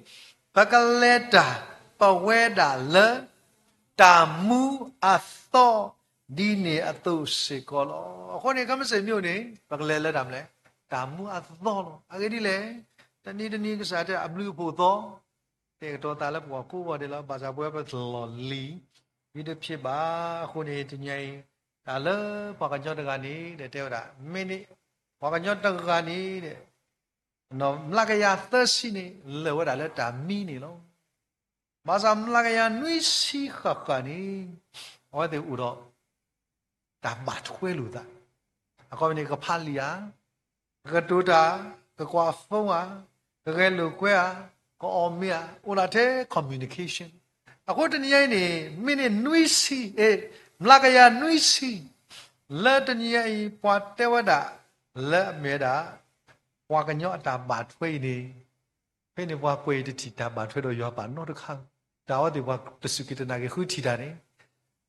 ပကလဲၤတၢ်ပဝဲဒၣ်လၢ တၢ်မူအသီ ဒ်န့ၣ်အသိးစ့ၢ်ကီးလီၤ. အဃိန့ၣ် ခဲမုၢ်ဆ့ၣ်မ့ၢ်အိၣ်န့ၣ် ပကလဲၤလၢတၢ်မနုၤလဲၣ်, တၢ်မူအသီလီၤ. အဂ့ၢ်ဒ်လဲၣ်, တနံၤတနံၤကစၢ်တဲအဘျုးအဖှိၣ်သီ, တဲာ်ကတီၤသးလၢပှၤကိးဂၤဒဲးလီၤ. ဘၣ်ဆၣ်ပဝဲပလီၢ်လံၤ မ့ၢ်တဖျ့ဘၣ်အဃိန့ၣ် တနံၤအံၤ တၢ်လၢပှၤကညီတဂၤန့ၣ် တဲဝဲဒၣ် မ့ၢ်န့ၣ် ပှၤကညီတဂၤန့ၣ် မျးကယၤသၢဆံန့ၣ် လၢာ်ဝဲဒၣ်လၢတၢ်မံန့ၣ်လီၤ. ဘၣ်ဆၣ်မျးကယၤနွံဆံဃၣ်ဃၣ်န့ၣ် အဝဲသ့ၣ်အိၣ်ဒီး တၢ်ဘၣ်ထွဲလိာ်သး, အခီပညီန့ၣ် ကဖးလံာ်ဧါ, ကကတိၤတၢ်, ကကွၢ်ဖိဧါ, ကဂဲၤလိာ်ကွဲဧါ, ကအီၣ်မ့ၤဧါ, အိၣ်ဒၣ်ထဲ communication. အဃိတနံၤအံၤန့ၣ် မ့ၢ်န့ၣ်နွံဆံ, မျးကယၤနွံဆံ လၢတနံၤအံၤ ပှၤတဲဝဲဒၣ် လၢအမ့ၢ်ဝဲဒၣ် ပှၤကညီအတၢ်ဘၣ်ထွဲအံၤန့ၣ် ဖဲန့ၣ်ပှၤကွဲးအံၤတထံၣ်တၢ်ဘၣ်ထွဲဒီးယွၤပာ်နီတခါ, တၢ်အဝဲသ့ၣ်ပှၤတစူၢ်က့ၤတနာ်က့ၤဃုထံၣ်တၢ်န့ၣ်,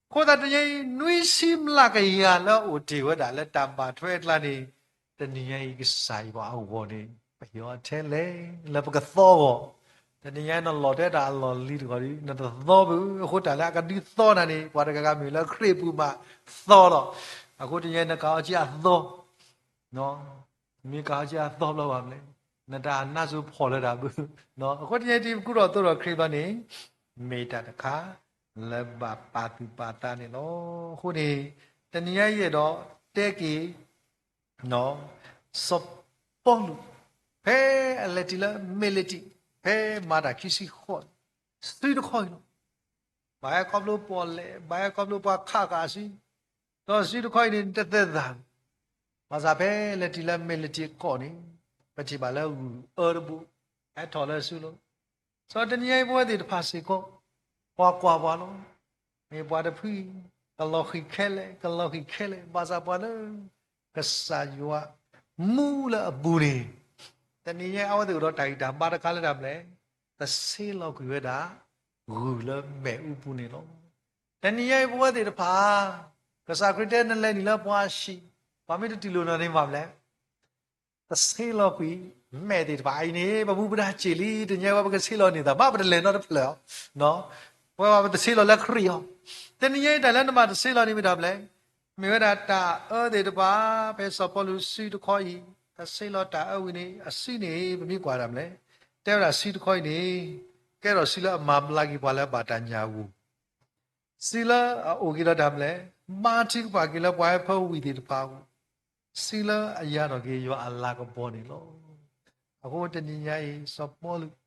အဃိသတးတနံၤအံၤ နွံဆံမျးကယၤလၢအအိၣ်တ့ၢ်ဝဲဒၣ်လၢတၢ်ဘၣ်ထွဲအကျါန့ၣ်, တနံၤညါအံၤကစၢ်ယွၤအဂီၢ်န့ၣ် ပဟ့ၣ်အီၤထဲလဲၣ် လၢပကသီအဂီၢ်, တနံၤညါအံၤနလီၤတဲတၢ်အလီၢ်လံၤတဂီၢ်ဒီး နတသီဘၣ်, အဃိတၢ်လၢအကဒုးသီနၤန့ၣ် ပှၤတဂၤဂၤမ့ၢ်လၢခရံာ်ပူၤမးသီလီၤ, အဃိတနံၤညါအံၤနကးအီၤက့အသီ မ့ၢ်ကးအီၤက့အသီဘျီဘၣ်မလဲၣ်, နတၢ်နါစိၤဖှီၣ်လၢတၢ်ဘု, အဃိတနံၤအံၤ တံၤကူၣ်ထီၣ်သိဒီးခရံာ်ဘျီန့ၣ်, မ့ၢ်တၢ်တခါ လၢဘၣ်ပာ်သူၣ်ပာ်သးန့ၣ်လီၤ. အဃိန့ၣ် တနံၤညါအံၤအဲၣ်ဒိးတဲက့ၤ စီၤပီလူး ဖဲအလဲၤတုၤလၢမ့းလ့းတံး, ဖဲမၤတၢ်ခံဆံဃိး, စုတခီအံၤလီၤ. ဘၣ်ဟဲခီဖျိပီၣ်လဲၣ်, ဘၣ်ဟဲခီဖျိပှၤခးဃာ်စု, ဒီးစုတခီအံၤန့ၣ် တသဲၣ်သၣ်, ဘၣ်ဆၣ်ဖဲလဲၤတုၤလၢမ့းလ့းတံးကီၢ်န့ၣ်, ပထံၣ်ဘၣ်လၢဂုၢ်အၢတဘိ, ဟဲထီၣ်လၢစုလီၤ. စီၤတနံၤညါအံၤပဝဲသ့ၣ်တဖၣ်စ့ၢ်ကီး, ပှၤကွၢ်ပှၤလီၤ. မ့ၢ်ပှၤတဖုအံၤ, ကလီၤဃံၤခဲလၢာ်, ကလီၤဃံၤခဲလၢာ်, ဘၣ်ဆၣ်ပှၤလၢ ကစၢ်ယွၤမူလၢအပူၤန့ၣ်, တနံၤညါအဝဲသ့ၣ်အိၣ်ဒီးတၢ်ဂံၢ်တၢ်ဘါတခါလၢတၢ်မနုၤလဲၣ်, ကဆ့လီၤကွံာ်ဝဲဒၣ် ဂုၢ်လၢမ့ၣ်အူပူၤန့ၣ်လီၤ. တနံၤညါအံၤပဝဲသ့ၣ်တဖၣ်, ကစၢ်ခရံာ်တဲနလဲၤနုာ်လၢပှၤဟံၣ်, ပှၤမ့ၢ်တတူၢ်လိာ်နၤန့ၣ်မ့ၢ်မနုၤလဲၣ် တဆ့လီၤကွံာ် မဲာ်သ့ၣ်တဖၣ်အံၤန့ၣ် ပမူပဒါစ့ၢ်လံ, တနံၤညါဝဲပကဆ့လီၤန့ၢ်သးဘၣ် ပတလဲၤနီတဖျၢၣ်အီၤ, ပဝဲပတဆ့လီၤလၢခရံာ်အီၤ, တနံၤညါအံၤတၢ်လၢနဘၣ်တဆ့လီၤန့ၣ်မ့ၢ်တၢ်မနုၤလဲၣ်, မ့ၢ်ဝဲဒၣ်တၢ်အၢသ့ၣ်တဖၣ်, ဖဲစီၤပီလူးစုတခီအံၤ, တဆ့လီၤတၢ်အၢဝံၤန့ၣ် အစုန့ၣ် ပမ့ၢ်ကွၢ်တၢ်မနုၤလဲၣ်, တဲဝဲဒၣ်စုတခီအံၤန့ၣ်, ကဲထီၣ်စုလၢအမၤဘျါက့ၤပှၤလၢအဘၣ်တၢ်ညၣ်အဂီၢ် စုလၢအအိၣ်က့ၤဒီးတၢ်မနုၤလဲၣ်, ဘါထုကဖၣ်က့ၤလၢပှၤဟဲဖၢဝံၤသ့ၣ်တဖၣ်အဂီၢ်, စုလၢအယၤထီၣ်က့ၤယွၤအလၤကပီၤန့ၣ်လီၤ. အဃိတနံၤညါအံၤ စီၤပီလူး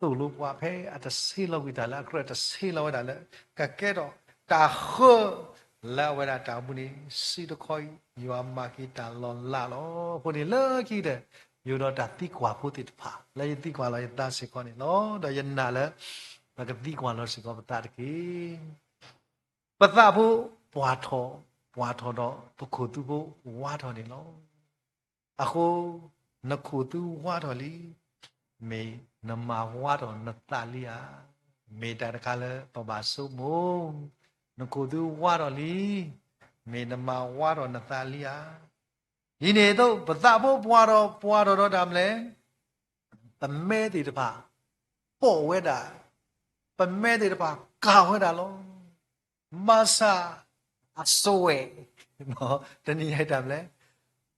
သိၣ်လိပှၤဖဲအတဆ့လီၤကွံာ်တၢ်လၢအခရံာ် တဆ့လီၤဝဲဒၣ်လၢ ကကဲထီၣ်တၢ်ဃၢ လၢအဝဲဒၣ်တၢ်အိၣ်မူန့ၣ် စုတခီအံၤ ယွၤမၤက့ၤတၢ်လီၤလးလီၤ. အဃိန့ၣ်လၢခံကတၢၢ် ယအိၣ်ဒီးတၢ်သံကွၢ်ဖိသ့ၣ်တဖၣ် လၢယသံကွၢ်လီၤယသးစ့ၢ်ကီးန့ၣ်လီၤ. ဒီးယနာ်လၢ ပကသံကွၢ်လီၤစ့ၢ်ကီးပသးတက့ၢ်. ပသးဖိပှၢ်ထီၣ်, ပှၢ်ထီၣ်ဒီးပခိၣ်သူဖိဝါထီၣ်န့ၣ်လီၤ. အဃိ နခိၣ်သူဝါထီၣ်လံ, မ့ၢ်နမၤဝါထီၣ်နသးလံဧါ. မ့ၢ်တၢ်တခါလၢပဘၣ်ဆိကမိၣ်, နခိၣ်သူဝါထီၣ်လံ, မ့ၢ်နမၤဝါထီၣ်နသးလံဧါ. ဒ်န့ၣ်အသိး ပသးဖိပှၢ်ထီၣ်, ပှၢ်ထီၣ်ဒီးတၢ်မနုၤလဲၣ်, ပမဲသ့ၣ်တဖၣ် ပိာ်ဝဲဒၣ်, ပမဲသ့ၣ်တဖၣ်ကၢ်ဝဲဒၣ်လီၤ. ဘၣ်ဆၣ် အစွဲၣ်, တနံၤညါအံၤတၢ်မနုၤလဲၣ်,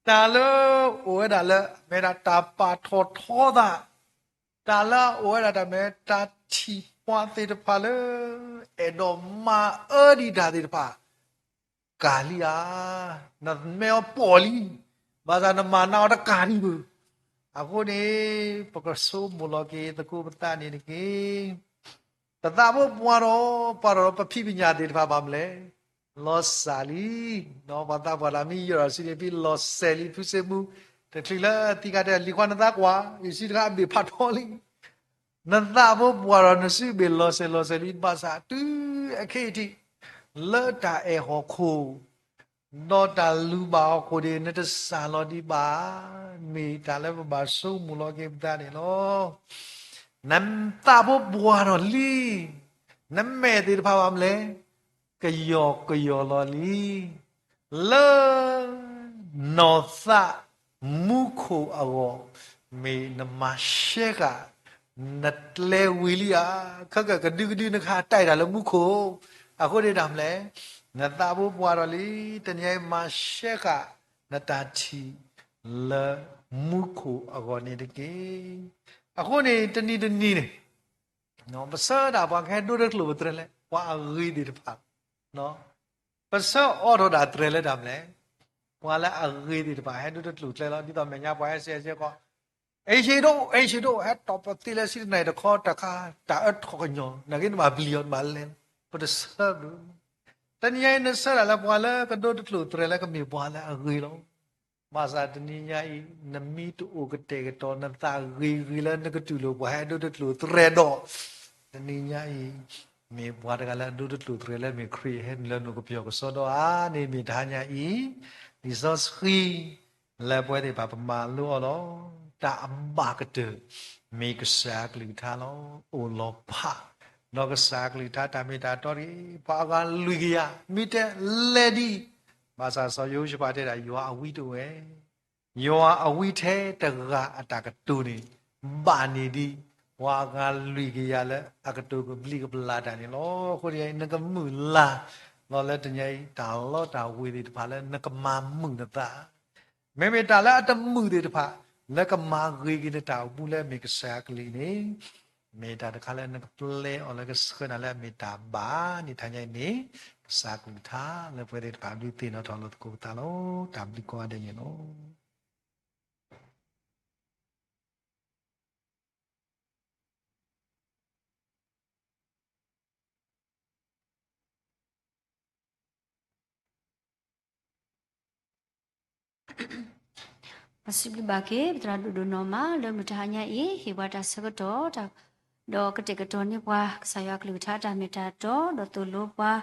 တၢ်လၢအိၣ်ဝဲဒၣ်လၢ မ့ၢ်ဒၣ်တၢ်ပာ်ထီၣ်ထီသး, တၢ်လၢအအိၣ်ဝဲဒၣ်တၢ်မနုၤလဲၣ်, တၢ်ထံၣ်ပှၤသ့ၣ်တဖၣ်လၢ အဲၣ်ဒိးမၤအၢဒံးတၢ်သ့ၣ်တဖၣ် ကၢ်လံဧါ, နမဲအီၤပိာ်လံ, ဘၣ်ဆၣ်နမၤနးအီၤတကၢ်ဒံးဘၣ်. အဃိန့ၣ် ပကဆိကမိၣ်လီၤက့ၤသကိးပသးန့ၣ်တက့ၢ်. ပသးဖိပှၢ်ထီၣ်, ပှၢ်ထီၣ်ဒီးပဖံးပညၣ်သ့ၣ်တဖၣ်ဘၣ်မနုၤလဲၣ်, လီၤစၢ်လံ, ပှၤသးပှၢ်လၢမ့ၢ်ယီၢ်ဒီးစုန့ၣ် ဖံးလီၤစဲၤလံ ဖုစ့မူ, တချုးလၢသံခါတဲ လံၤခွါနသးကွၢ်, ယစုတခါအဘ့ၣ်ဖးထီလံ နသးဖိပှၢ်ထီၣ် နစုဘ့ၣ်လီၤစဲၤလီၤစဲၤလံ ဘၣ်ဆၣ်တုၤအခဲအံၤထံး လၢတၢ်အဲၣ်ဟီၣ်ခိၣ် ဒီးတၢ်လူၤဘၣ်ဟီၣ်ခိၣ်န့ၣ် နတစၢ်လီၤဒံးဘၣ်, မ့ၢ်တၢ်လၢပဘၣ်ဆိကမိၣ်လီၤက့ၤပသးန့ၣ်လီၤ. နသးဖိပှၢ်ထီၣ်လံ, နမဲာ်သ့ၣ်တဖၣ်ဘၣ်မနုၤလဲၣ်, ကယီၢ်ကယီၢ်လီၤလံ လၢ နီၢ်သးမူခိၣ်အဂီၢ်, မ့ၢ်နမၤရှဲဃာ် နကျဲဝံၤလံဧါ. ခဲကကဒုကဒုနခါတၢ်အံၤတၢ်လၢမူခိၣ်, အဃိန့ၣ်တၢ်မနုၤလဲၣ်, နသးဖိပှၢ်ထီၣ်လံ, တနံၤအံၤမၤရှဲဃာ် နတၢ်ထံၣ်လၢမူခိၣ်အဂီၢ်န့ၣ်တက့ၢ်. အဃိန့ၣ် တနံၤတနံၤန့ၣ် ပဆၢဒၣ်ပှၤကဟဲဒိတကျိာ်ပတြဲၤလဲၣ်, ပှၤအဂ့ၤသ့ၣ်တဖၣ်, ပဆၢအီၣ်ထီၣ်ဒၣ်တြဲၤလၢတၢ်မနုၤလဲၣ်, ပှၤလၢအဂ့ၤသ့ၣ်တဖၣ် ဟဲဒိတကျိာ်ကျဲလီၤ. ဒ်သိးမဲာ်ညါပှၤဟဲစဲးစဲးကီး, အဲၣ်ဆ့ဒိၣ် အဲၣ်ဆ့ဒိၣ် ဟဲတီၢ်ပသ့လၢဆံတနံၤတခီတခါ, တၢ်အၢထီၣ်ကညီၤ နာ်က့နဘၣ်ပျံၤအီၤ နဘၣ်လဲၤ, ပတဆၢဘျုး. တနံၤညါအံၤ နဆၢဒၣ်လၢပှၤလၢကဒိတကျိာ်တြဲၤလၢကမ့ၢ်ပှၤလၢအဂ့ၤလီၤ. ဘၣ်ဆၣ်တနံၤညါအံၤ နမ့ၢ်တအိၣ်ကတဲာ်ကတီၤနသးဂ့ၤဂ့ၤလၢနကတူၢ်လိာ်ပှၤဟဲဒိတကျိာ်တြဲၤဒီး, တနံၤညါအံၤ မ့ၢ်ပှၤတဂၤလၢအဒိတကျိာ်တြဲၤလၢမ့ၢ်ခရံာ်ဟဲနုာ်လၢနအိၣ်ကပီၤကစီဒီဧါန့ၣ် မ့ၢ်တဟါညါအံၤ လံာ်စီဆှံ လၢပဝဲသ့ၣ်တဖၣ်ပမၤလိအီၤလီၤ. တၢ်အဘၣ်ကတၢၢ် မ့ၢ်ကစၢ်အကလုၢ်ကထါလီၤ. အိၣ်လီၤဖး ဒီးကစၢ်အကလုၢ်ကထါတၢ်မ့ၢ်တၢ်တီတဂ့ၤ, ပှၤအဂၤလွံၢ်ကယၤ မ့ၢ်တဲလဲၤဒံး, ဘၣ်ဆၣ်စီၤယဟိၤၡဖးတဲဒၣ် ယွၤအဝံတအိၣ်ဝဲ ယွၤအဝံထဲတဂၤအတၢ်ကတိၤန့ၣ် ဘၣ်န့ၢ်ဒံး ပှၤအဂၤလွံၢ်ကယၤလၢအကတိၤကဘျံးကဘျၣ်တၢ်န့ၣ်လီၤ. အဃိတနံၤအံၤ နကမုာ်လၤလီၤလၢတနံၤအံၤ တၢ်လီတၢ်ဝ့ၤသ့ၣ်တဖၣ်လၢနကမၤမုာ်နသး, မ့မ့ၢ်တၢ်လၢအတမုာ်သ့ၣ်တဖၣ် လၢကမၤဂ့ၤက့ၤနတၢ်အိၣ်မူလၢမ့ၢ်ကစၢ်အကလုၢ်န့ၣ် မ့ၢ်တၢ်တခါလၢနကပျဲအီၤလၢကဆှၢနၤလၢအမ့ၢ်တၢ်ဘၣ်န့ၣ် တဟါညါအံၤန့ၣ် ကစၢ်အကလုၢ်ကထါလၢပဝဲသ့ၣ်တဖၣ်ဒုးသ့ၣ်နီၣ်ထီၣ်လိာ်သကိးပသးလီၤ. တၢ်ဘျုးကိးဂၤဒဲးန့ၣ်လီၤ. ပစံးဘျုးဘၣ်က့ၤ ပသရၣ်ဒိၣ်ဒိၣ်နီၢ်မး လၢမုၢ်တဟါညါအံၤ ဟ့ၣ်ပှၤတၢ်ဆၢကတီၢ် ဒီးကတဲာ်ကတီၤန့ၢ်ပှၤ ကစၢ်ယွၤအကလုၢ်ကထါတၢ်မ့ၢ်တၢ်တီ ဒီးသိၣ်လိပှၤ,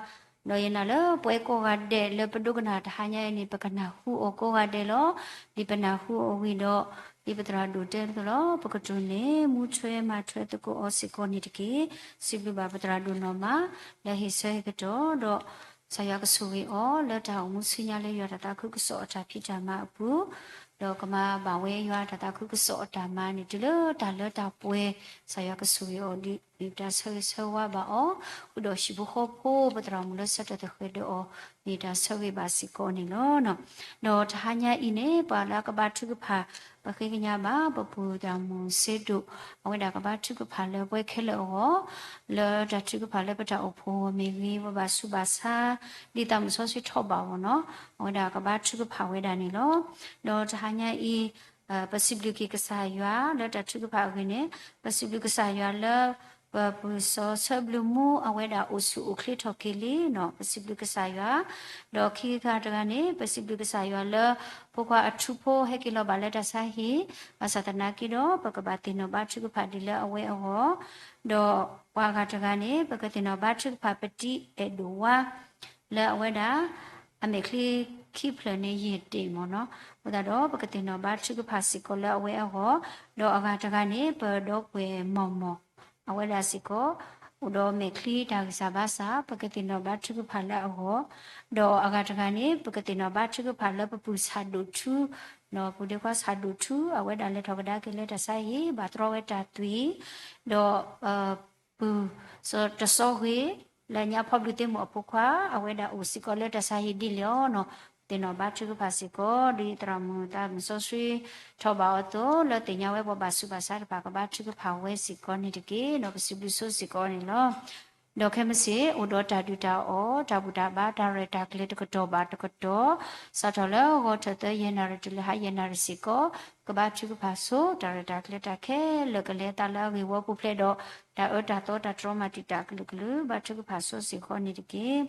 ဒီးယနာ်လၢပှၤကိးဂၤဒဲးလၢပဒိကနၣ်တဟါညါအံၤန့ၣ် ပကနၢ်ဟူအီၤကိးဂၤဒဲးလီၤ. ဒ်ပနၢ်ဟူအီၤဝံၤဒီး ဒ်ပသရၣ်ဒိၣ်တဲအသိးလီၤ ပကတိၢ်န့ၢ်မူထွဲမၤထွဲသကိးအီၤစ့ၢ်ကီးန့ၣ်တက့ၢ်. စံးဘျုးဘၣ်ပသရၣ်ဒိၣ်နီၢ်မး လၢဟ့ၣ်ဆၢဟ့ၣ်ကတီၤဒီး ကစၢ်ယွၤကဆိၣ်ဂ့ၤအီၤ လၢတၢ်အိၣ်မူဆူညါလၢယွၤတၢ်သးခုကစီၣ်အတၢ်ဖံးတၢ်မၤအပူၤ, ဒီးကမၤဘၣ်ဝဲယွၤတၢ်သးခုကစီၣ်အတၢ်မၤန့ၣ် တုၤလၢတၢ်လၢတၢ်ပှဲၤ, ကစၢ်ယွၤကဆိၣ်ဂ့ၤအီၤဒ်န့ၣ် ပတၢ်ဆၢဂ့ၤဆၢဝါဘၣ်အီၤ, ဃုာ်ဒီးဟံၣ်ဖိဃီဖိ ပသရၣ်မုၣ်လၢဆၢထၢၣ်သဃဲၤဒၢးအီၤ န့ၣ်တၢ်ဆၢဂ့ၤဘၣ်စ့ၢ်ကီးန့ၣ်လီၤ. ဒီးတဟါညါအံၤန့ၣ် ပှၤလၢအကဘါထုကဖၣ် ပဃ့ကညးဘၣ် ပပူၤသရၣ်မုၣ်စ့ဒိၣ် အဝဲဒၣ်ကဘါထုကဖၣ်လၢပှဲၤခဲလၢာ်အဂီၢ်, လၢတၢ်ထုကဖၣ်လၢပတၢ်အိၣ်ဖှိၣ်မ့ၢ်ဂ့ၤ ပဘၣ်ဆူးဘၣ်ဆါ ဒ်သးမုၣ်စီဆှံထီၣ်ဘၣ်အဂီၢ်နီၤ, အဝဲဒၣ်ကဘါထုကဖၣ်ဝဲဒၣ်န့ၣ်လီၤ. ဒီးတဟါညါအံၤ ပစံးဘျုးက့ၤကစၢ်ယွၤလၢတၢ်ထုကဖၣ်အဂ့ၢ်န့ၣ်, ပစံးဘျုးကစၢ်ယွၤလၢ ပပူၤစီၤဆၢဘျုးမူ အဝဲဒၣ်အိၣ်ဆူၣ်အိၣ်ချ့ထီၣ်က့ၤလံနီၤ, ပစံးဘျုးကစၢ်ယွၤ, ဒီးခံခါတဂၤန့ၣ် ပစံးဘျုးကစၢ်ယွၤလၢ ဖိခွါအထူဖိဟဲက့ၤလီၤဘၣ်လၢတၢ်ဆါဟံၣ်, ဘၣ်ဆၣ်သနာ်က့ဒီး ပကဘၣ်သ့ၣ်နီၣ်ဘါထုကဖၣ်ဒ်လၢအဝဲအဂီၢ်, ဒီးပှၤဂၤတဂၤန့ၣ် ပကသ့ၣ်နီၣ်ဘါထုကဖၣ်ပတံၤအဲၣ်ဒိၣ်ဝါ လၢအဝဲဒၣ် အမဲာ်ချံခံဖျၢၣ်န့ၣ်ယဲၢ်တ့ၢ်မ့ၢ်နီၤ, အဃိသတးဒီး ပကသ့ၣ်နီၣ်ဘါထုကဖၣ်စ့ၢ်ကီးလၢအဝဲအဂီၢ်, ဒီးအဂၤတဂၤန့ၣ် ပဒီပုၢ်ဝဲၢ်မီၢ်မီၢ် အဝဲဒၣ်စ့ၢ်ကီး အိၣ်ဒီးမဲာ်ချံတၢ်ဂံၢ်စၢ်ဘါစၢ် ပကသ့ၣ်နီၣ်ဘါထုကဖၣ်လၢအဂီၢ်, ဒီးအဂၤတဂၤန့ၣ် ပကသ့ၣ်နီၣ်ဘါထုကဖၣ်လၢပပုၢ်ဆၣ်ဒိၣ်ထူ, ပူၤဒ့ခွါဆၣ်ဒိၣ်ထူ အဝဲဒၣ်လဲၤထီၣ်ကဒါက့ၤလၢတၢ်ဆါဟံၣ် ဘၣ်တြီဝဲတၢ်သွံၣ်, ဒီး ပုၢ်စီၤတစီဂ့ၤ လၢညါဖီဘျုးသ့ၣ်မုၣ်အဖိခွါ အဝဲဒၣ်အိၣ်စ့ၢ်ကီးလၢတၢ်ဆါဟံၣ်ဒ်လဲၣ်အီၤနီၤ, သ့ၣ်နီၣ်ဘါထုကဖၣ်စ့ၢ်ကီး ဒ်သရၣ်မုၣ်သးမုၣ်စီဆှံထီၣ်ဘၣ်အီၤအသိး လၢသ့ၣ်ညါဝဲပှၤဘၣ်ဆူးဘၣ်ဆါတဖၣ် ကဘါထုကဖၣ်ဝဲစ့ၢ်ကီးန့ၣ်တက့ၢ်နီၤ, ပစံးဘျုးဆိစ့ၢ်ကီးန့ၣ်လီၤ. ဒီးခဲမုၢ်ဆ့ၣ် အိၣ်ဒီးတၢ်ဒုၣ်တၢ်အီၣ် တၢ်ဘူၣ်တၢ်ဘါ တၢ်ရဲၣ်တၢ်ကျဲၤတကတီၢ်ဘၣ်တကတီၢ်, စးထီၣ်လၢဂီၤထၢၣ်သၢယဲၢ်နၣ်ရံၣ်တုၤလၢဟါယဲၢ်နၣ်ရံၣ်စ့ၢ်ကီး ကဘါထုကဖၣ်ဆိ တၢ်ရဲၣ်တၢ်ကျဲၤတၢ်ခဲလၢာ်ကလဲၤသးလၢအဂ့ၢ်ဝီပူၤဖျဲးဒီး တၢ်အၢတၢ်သီတၢ်တြီမၤတံာ်တာ်ကလုာ်ကလုာ် ဘါထုကဖၣ်ဆိစ့ၢ်ကီးန့ၣ်တက့ၢ်.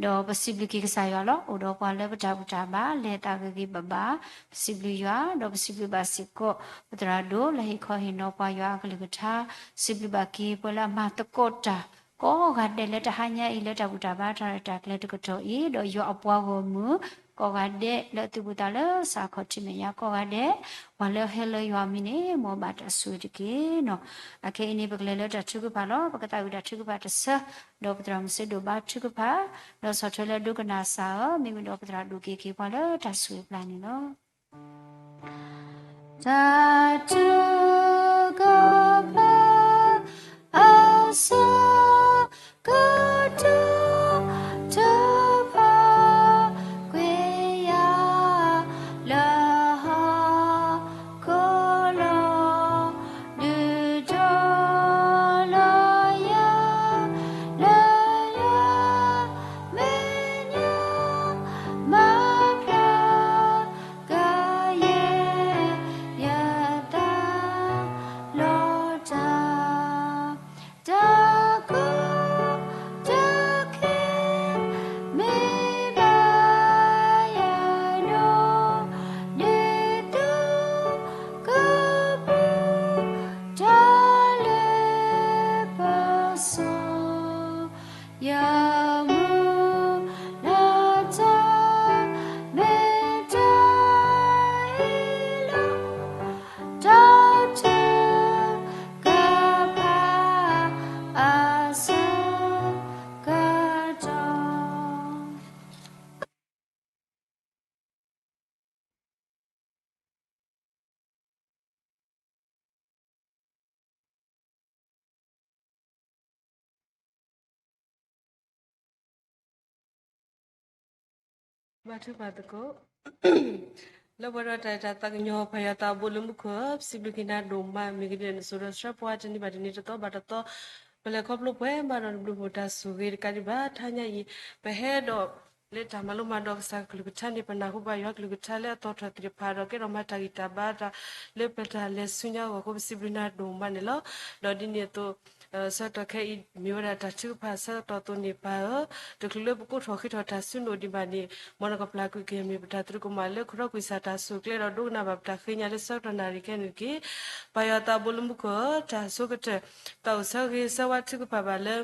ဒီးပစံးဘျုးက့ၤကစၢ်ယွၤလီၤ. အိၣ်ဒီးပှၤလၢပတၢ်ဘူၣ်တၢ်ဘါ လဲၤသးဂ့ၤဂ့ၤဘၣ်ဘၣ်, ပစံးဘျုးယွၤ ဒီးပစံးဘျုးဘၣ်စ့ၢ်ကီး ပသရၣ်ဒိၣ်လၢဟ့ၣ်ခီဟ့ၣ်နီၤပှၤယွၤအကလုၢ်ကထါ, စံးဘျုးဘၣ်က့ၤပှၤလၢအမၤသကိးတၢ် ကိးဂၤဒဲးလၢတဟါညါအံၤ လၢတၢ်ဘူၣ်တၢ်ဘါတၢ်ရဲၣ်တၢ်ကျဲၤတကတီၢ်အံၤ ဒီးယွၤအပှၤဂီၢ်မုၢ် ကိးဂၤဒဲးလၢအသုးဘူးသးလၢစးခီၣ်ထံးမဲာ်ညါကိးဂၤဒဲး, ပှၤလၢဟဲလၢယွၤအမံၤန့ၣ် မ်အဘၣ်တၢ်ဆိၣ်ဂ့ၤတက့ၢ်နီၤ. အခဲအံၤန့ၣ် ပကလဲၤလၢတၢ်ထုကဖၣ်လီၤ. ပကသးဝံၣ်တၢ်ထုကဖၣ်တဆၢ, ဒီးပသရၣ်မုၣ်စ့ဒိၣ်ဘါထုကဖၣ်, ဒီးဆီၣ်ထွဲလၢဒိကနၣ်စၢ်ဧၢ, မ့ၢ်ဝံၤဒီးပသရၣ်ဒိၣ်က့ၤက့ၤပှၤလၢတၢ်ဆိၣ်ဂ့ၤပျၢ်န့ၣ်လီၤ. ဘါထုကဖၣ်သကိး လၢပှဲၤဒီးတၢ်အဲၣ်တၢ်သးကညီၤ ပၢ်ယွၤသးဘိလၢမူခိၣ်ဧၢ, ပစံးဘျုးက့ၤနၤဒိၣ်မး မ့ၢ်ဂ့ၤဒ်န့ၣ် နစိၤဒီးဆှၢပှၤတနံၤဘၣ်တနံၤ တသီဘၣ်တသီ ပလဲၤခီဖျိပှဲၤမးဒီးနဘျုးဖှိၣ်တၢ်ဆိၣ်ဂ့ၤတကးဒံးဘၣ် တဟါညါအံၤ ပဟဲဒီး လၢတၢ်မၤလိမၤဒိးကစၢ်ကလုၢ်ကထါန့ၣ် ပနၢ်ဟူဘၣ်ယွၤကလုၢ်ကထါလၢအသီၣ်ထီၣ်သ့ၣ်တဖၣ်ဒီး ကဲထီၣ်မၤတၢ်ဂံၢ်တၢ်ဘါတၢ် လၢပတၢ်လဲၤဆူညါအဂီၢ်အဃိ ပစံးဘျုးနၤဒိၣ်မးန့ၣ်လီၤ. ဒီးဒ်န့ၣ်အသိး ဆၢကတီၢ်ခဲအံၤ မ့ၢ်ဝဲဒၣ်တၢ်ထုကဖၣ်ဆၢကတီၢ်အသိးန့ၣ်ပၢ်ဧၢ, တချုးလၢပကိးထီၣ်ဃ့ထီၣ်တၢ်စုနၣ်ဒံးဘၣ်န့ၣ် မ်နကပျၢ်ကွံာ်က့ၤမ့ၢ်ပတၢ်သရူးကမၣ်လၢ ခီထီၣ်ကွံာ်စၢ်တၢ်ဆိၣ်ကျဲဒီး ဒိကနၣ်ဘၣ်ပတၢ်ဃ့ညါလၢဆၢကတီၢ်နၣ်ရံၣ်ခဲအံၤန့ၣ်တက့ၢ်. ပၢ်ယွၤသးဘိလၢမူခိၣ်ဧၢ, တၢ်ဆိကတၢၢ် တၢ်အိၣ်ဆၢဂ့ၤဆၢဝါထုကဖၣ်ဘၣ်လၢ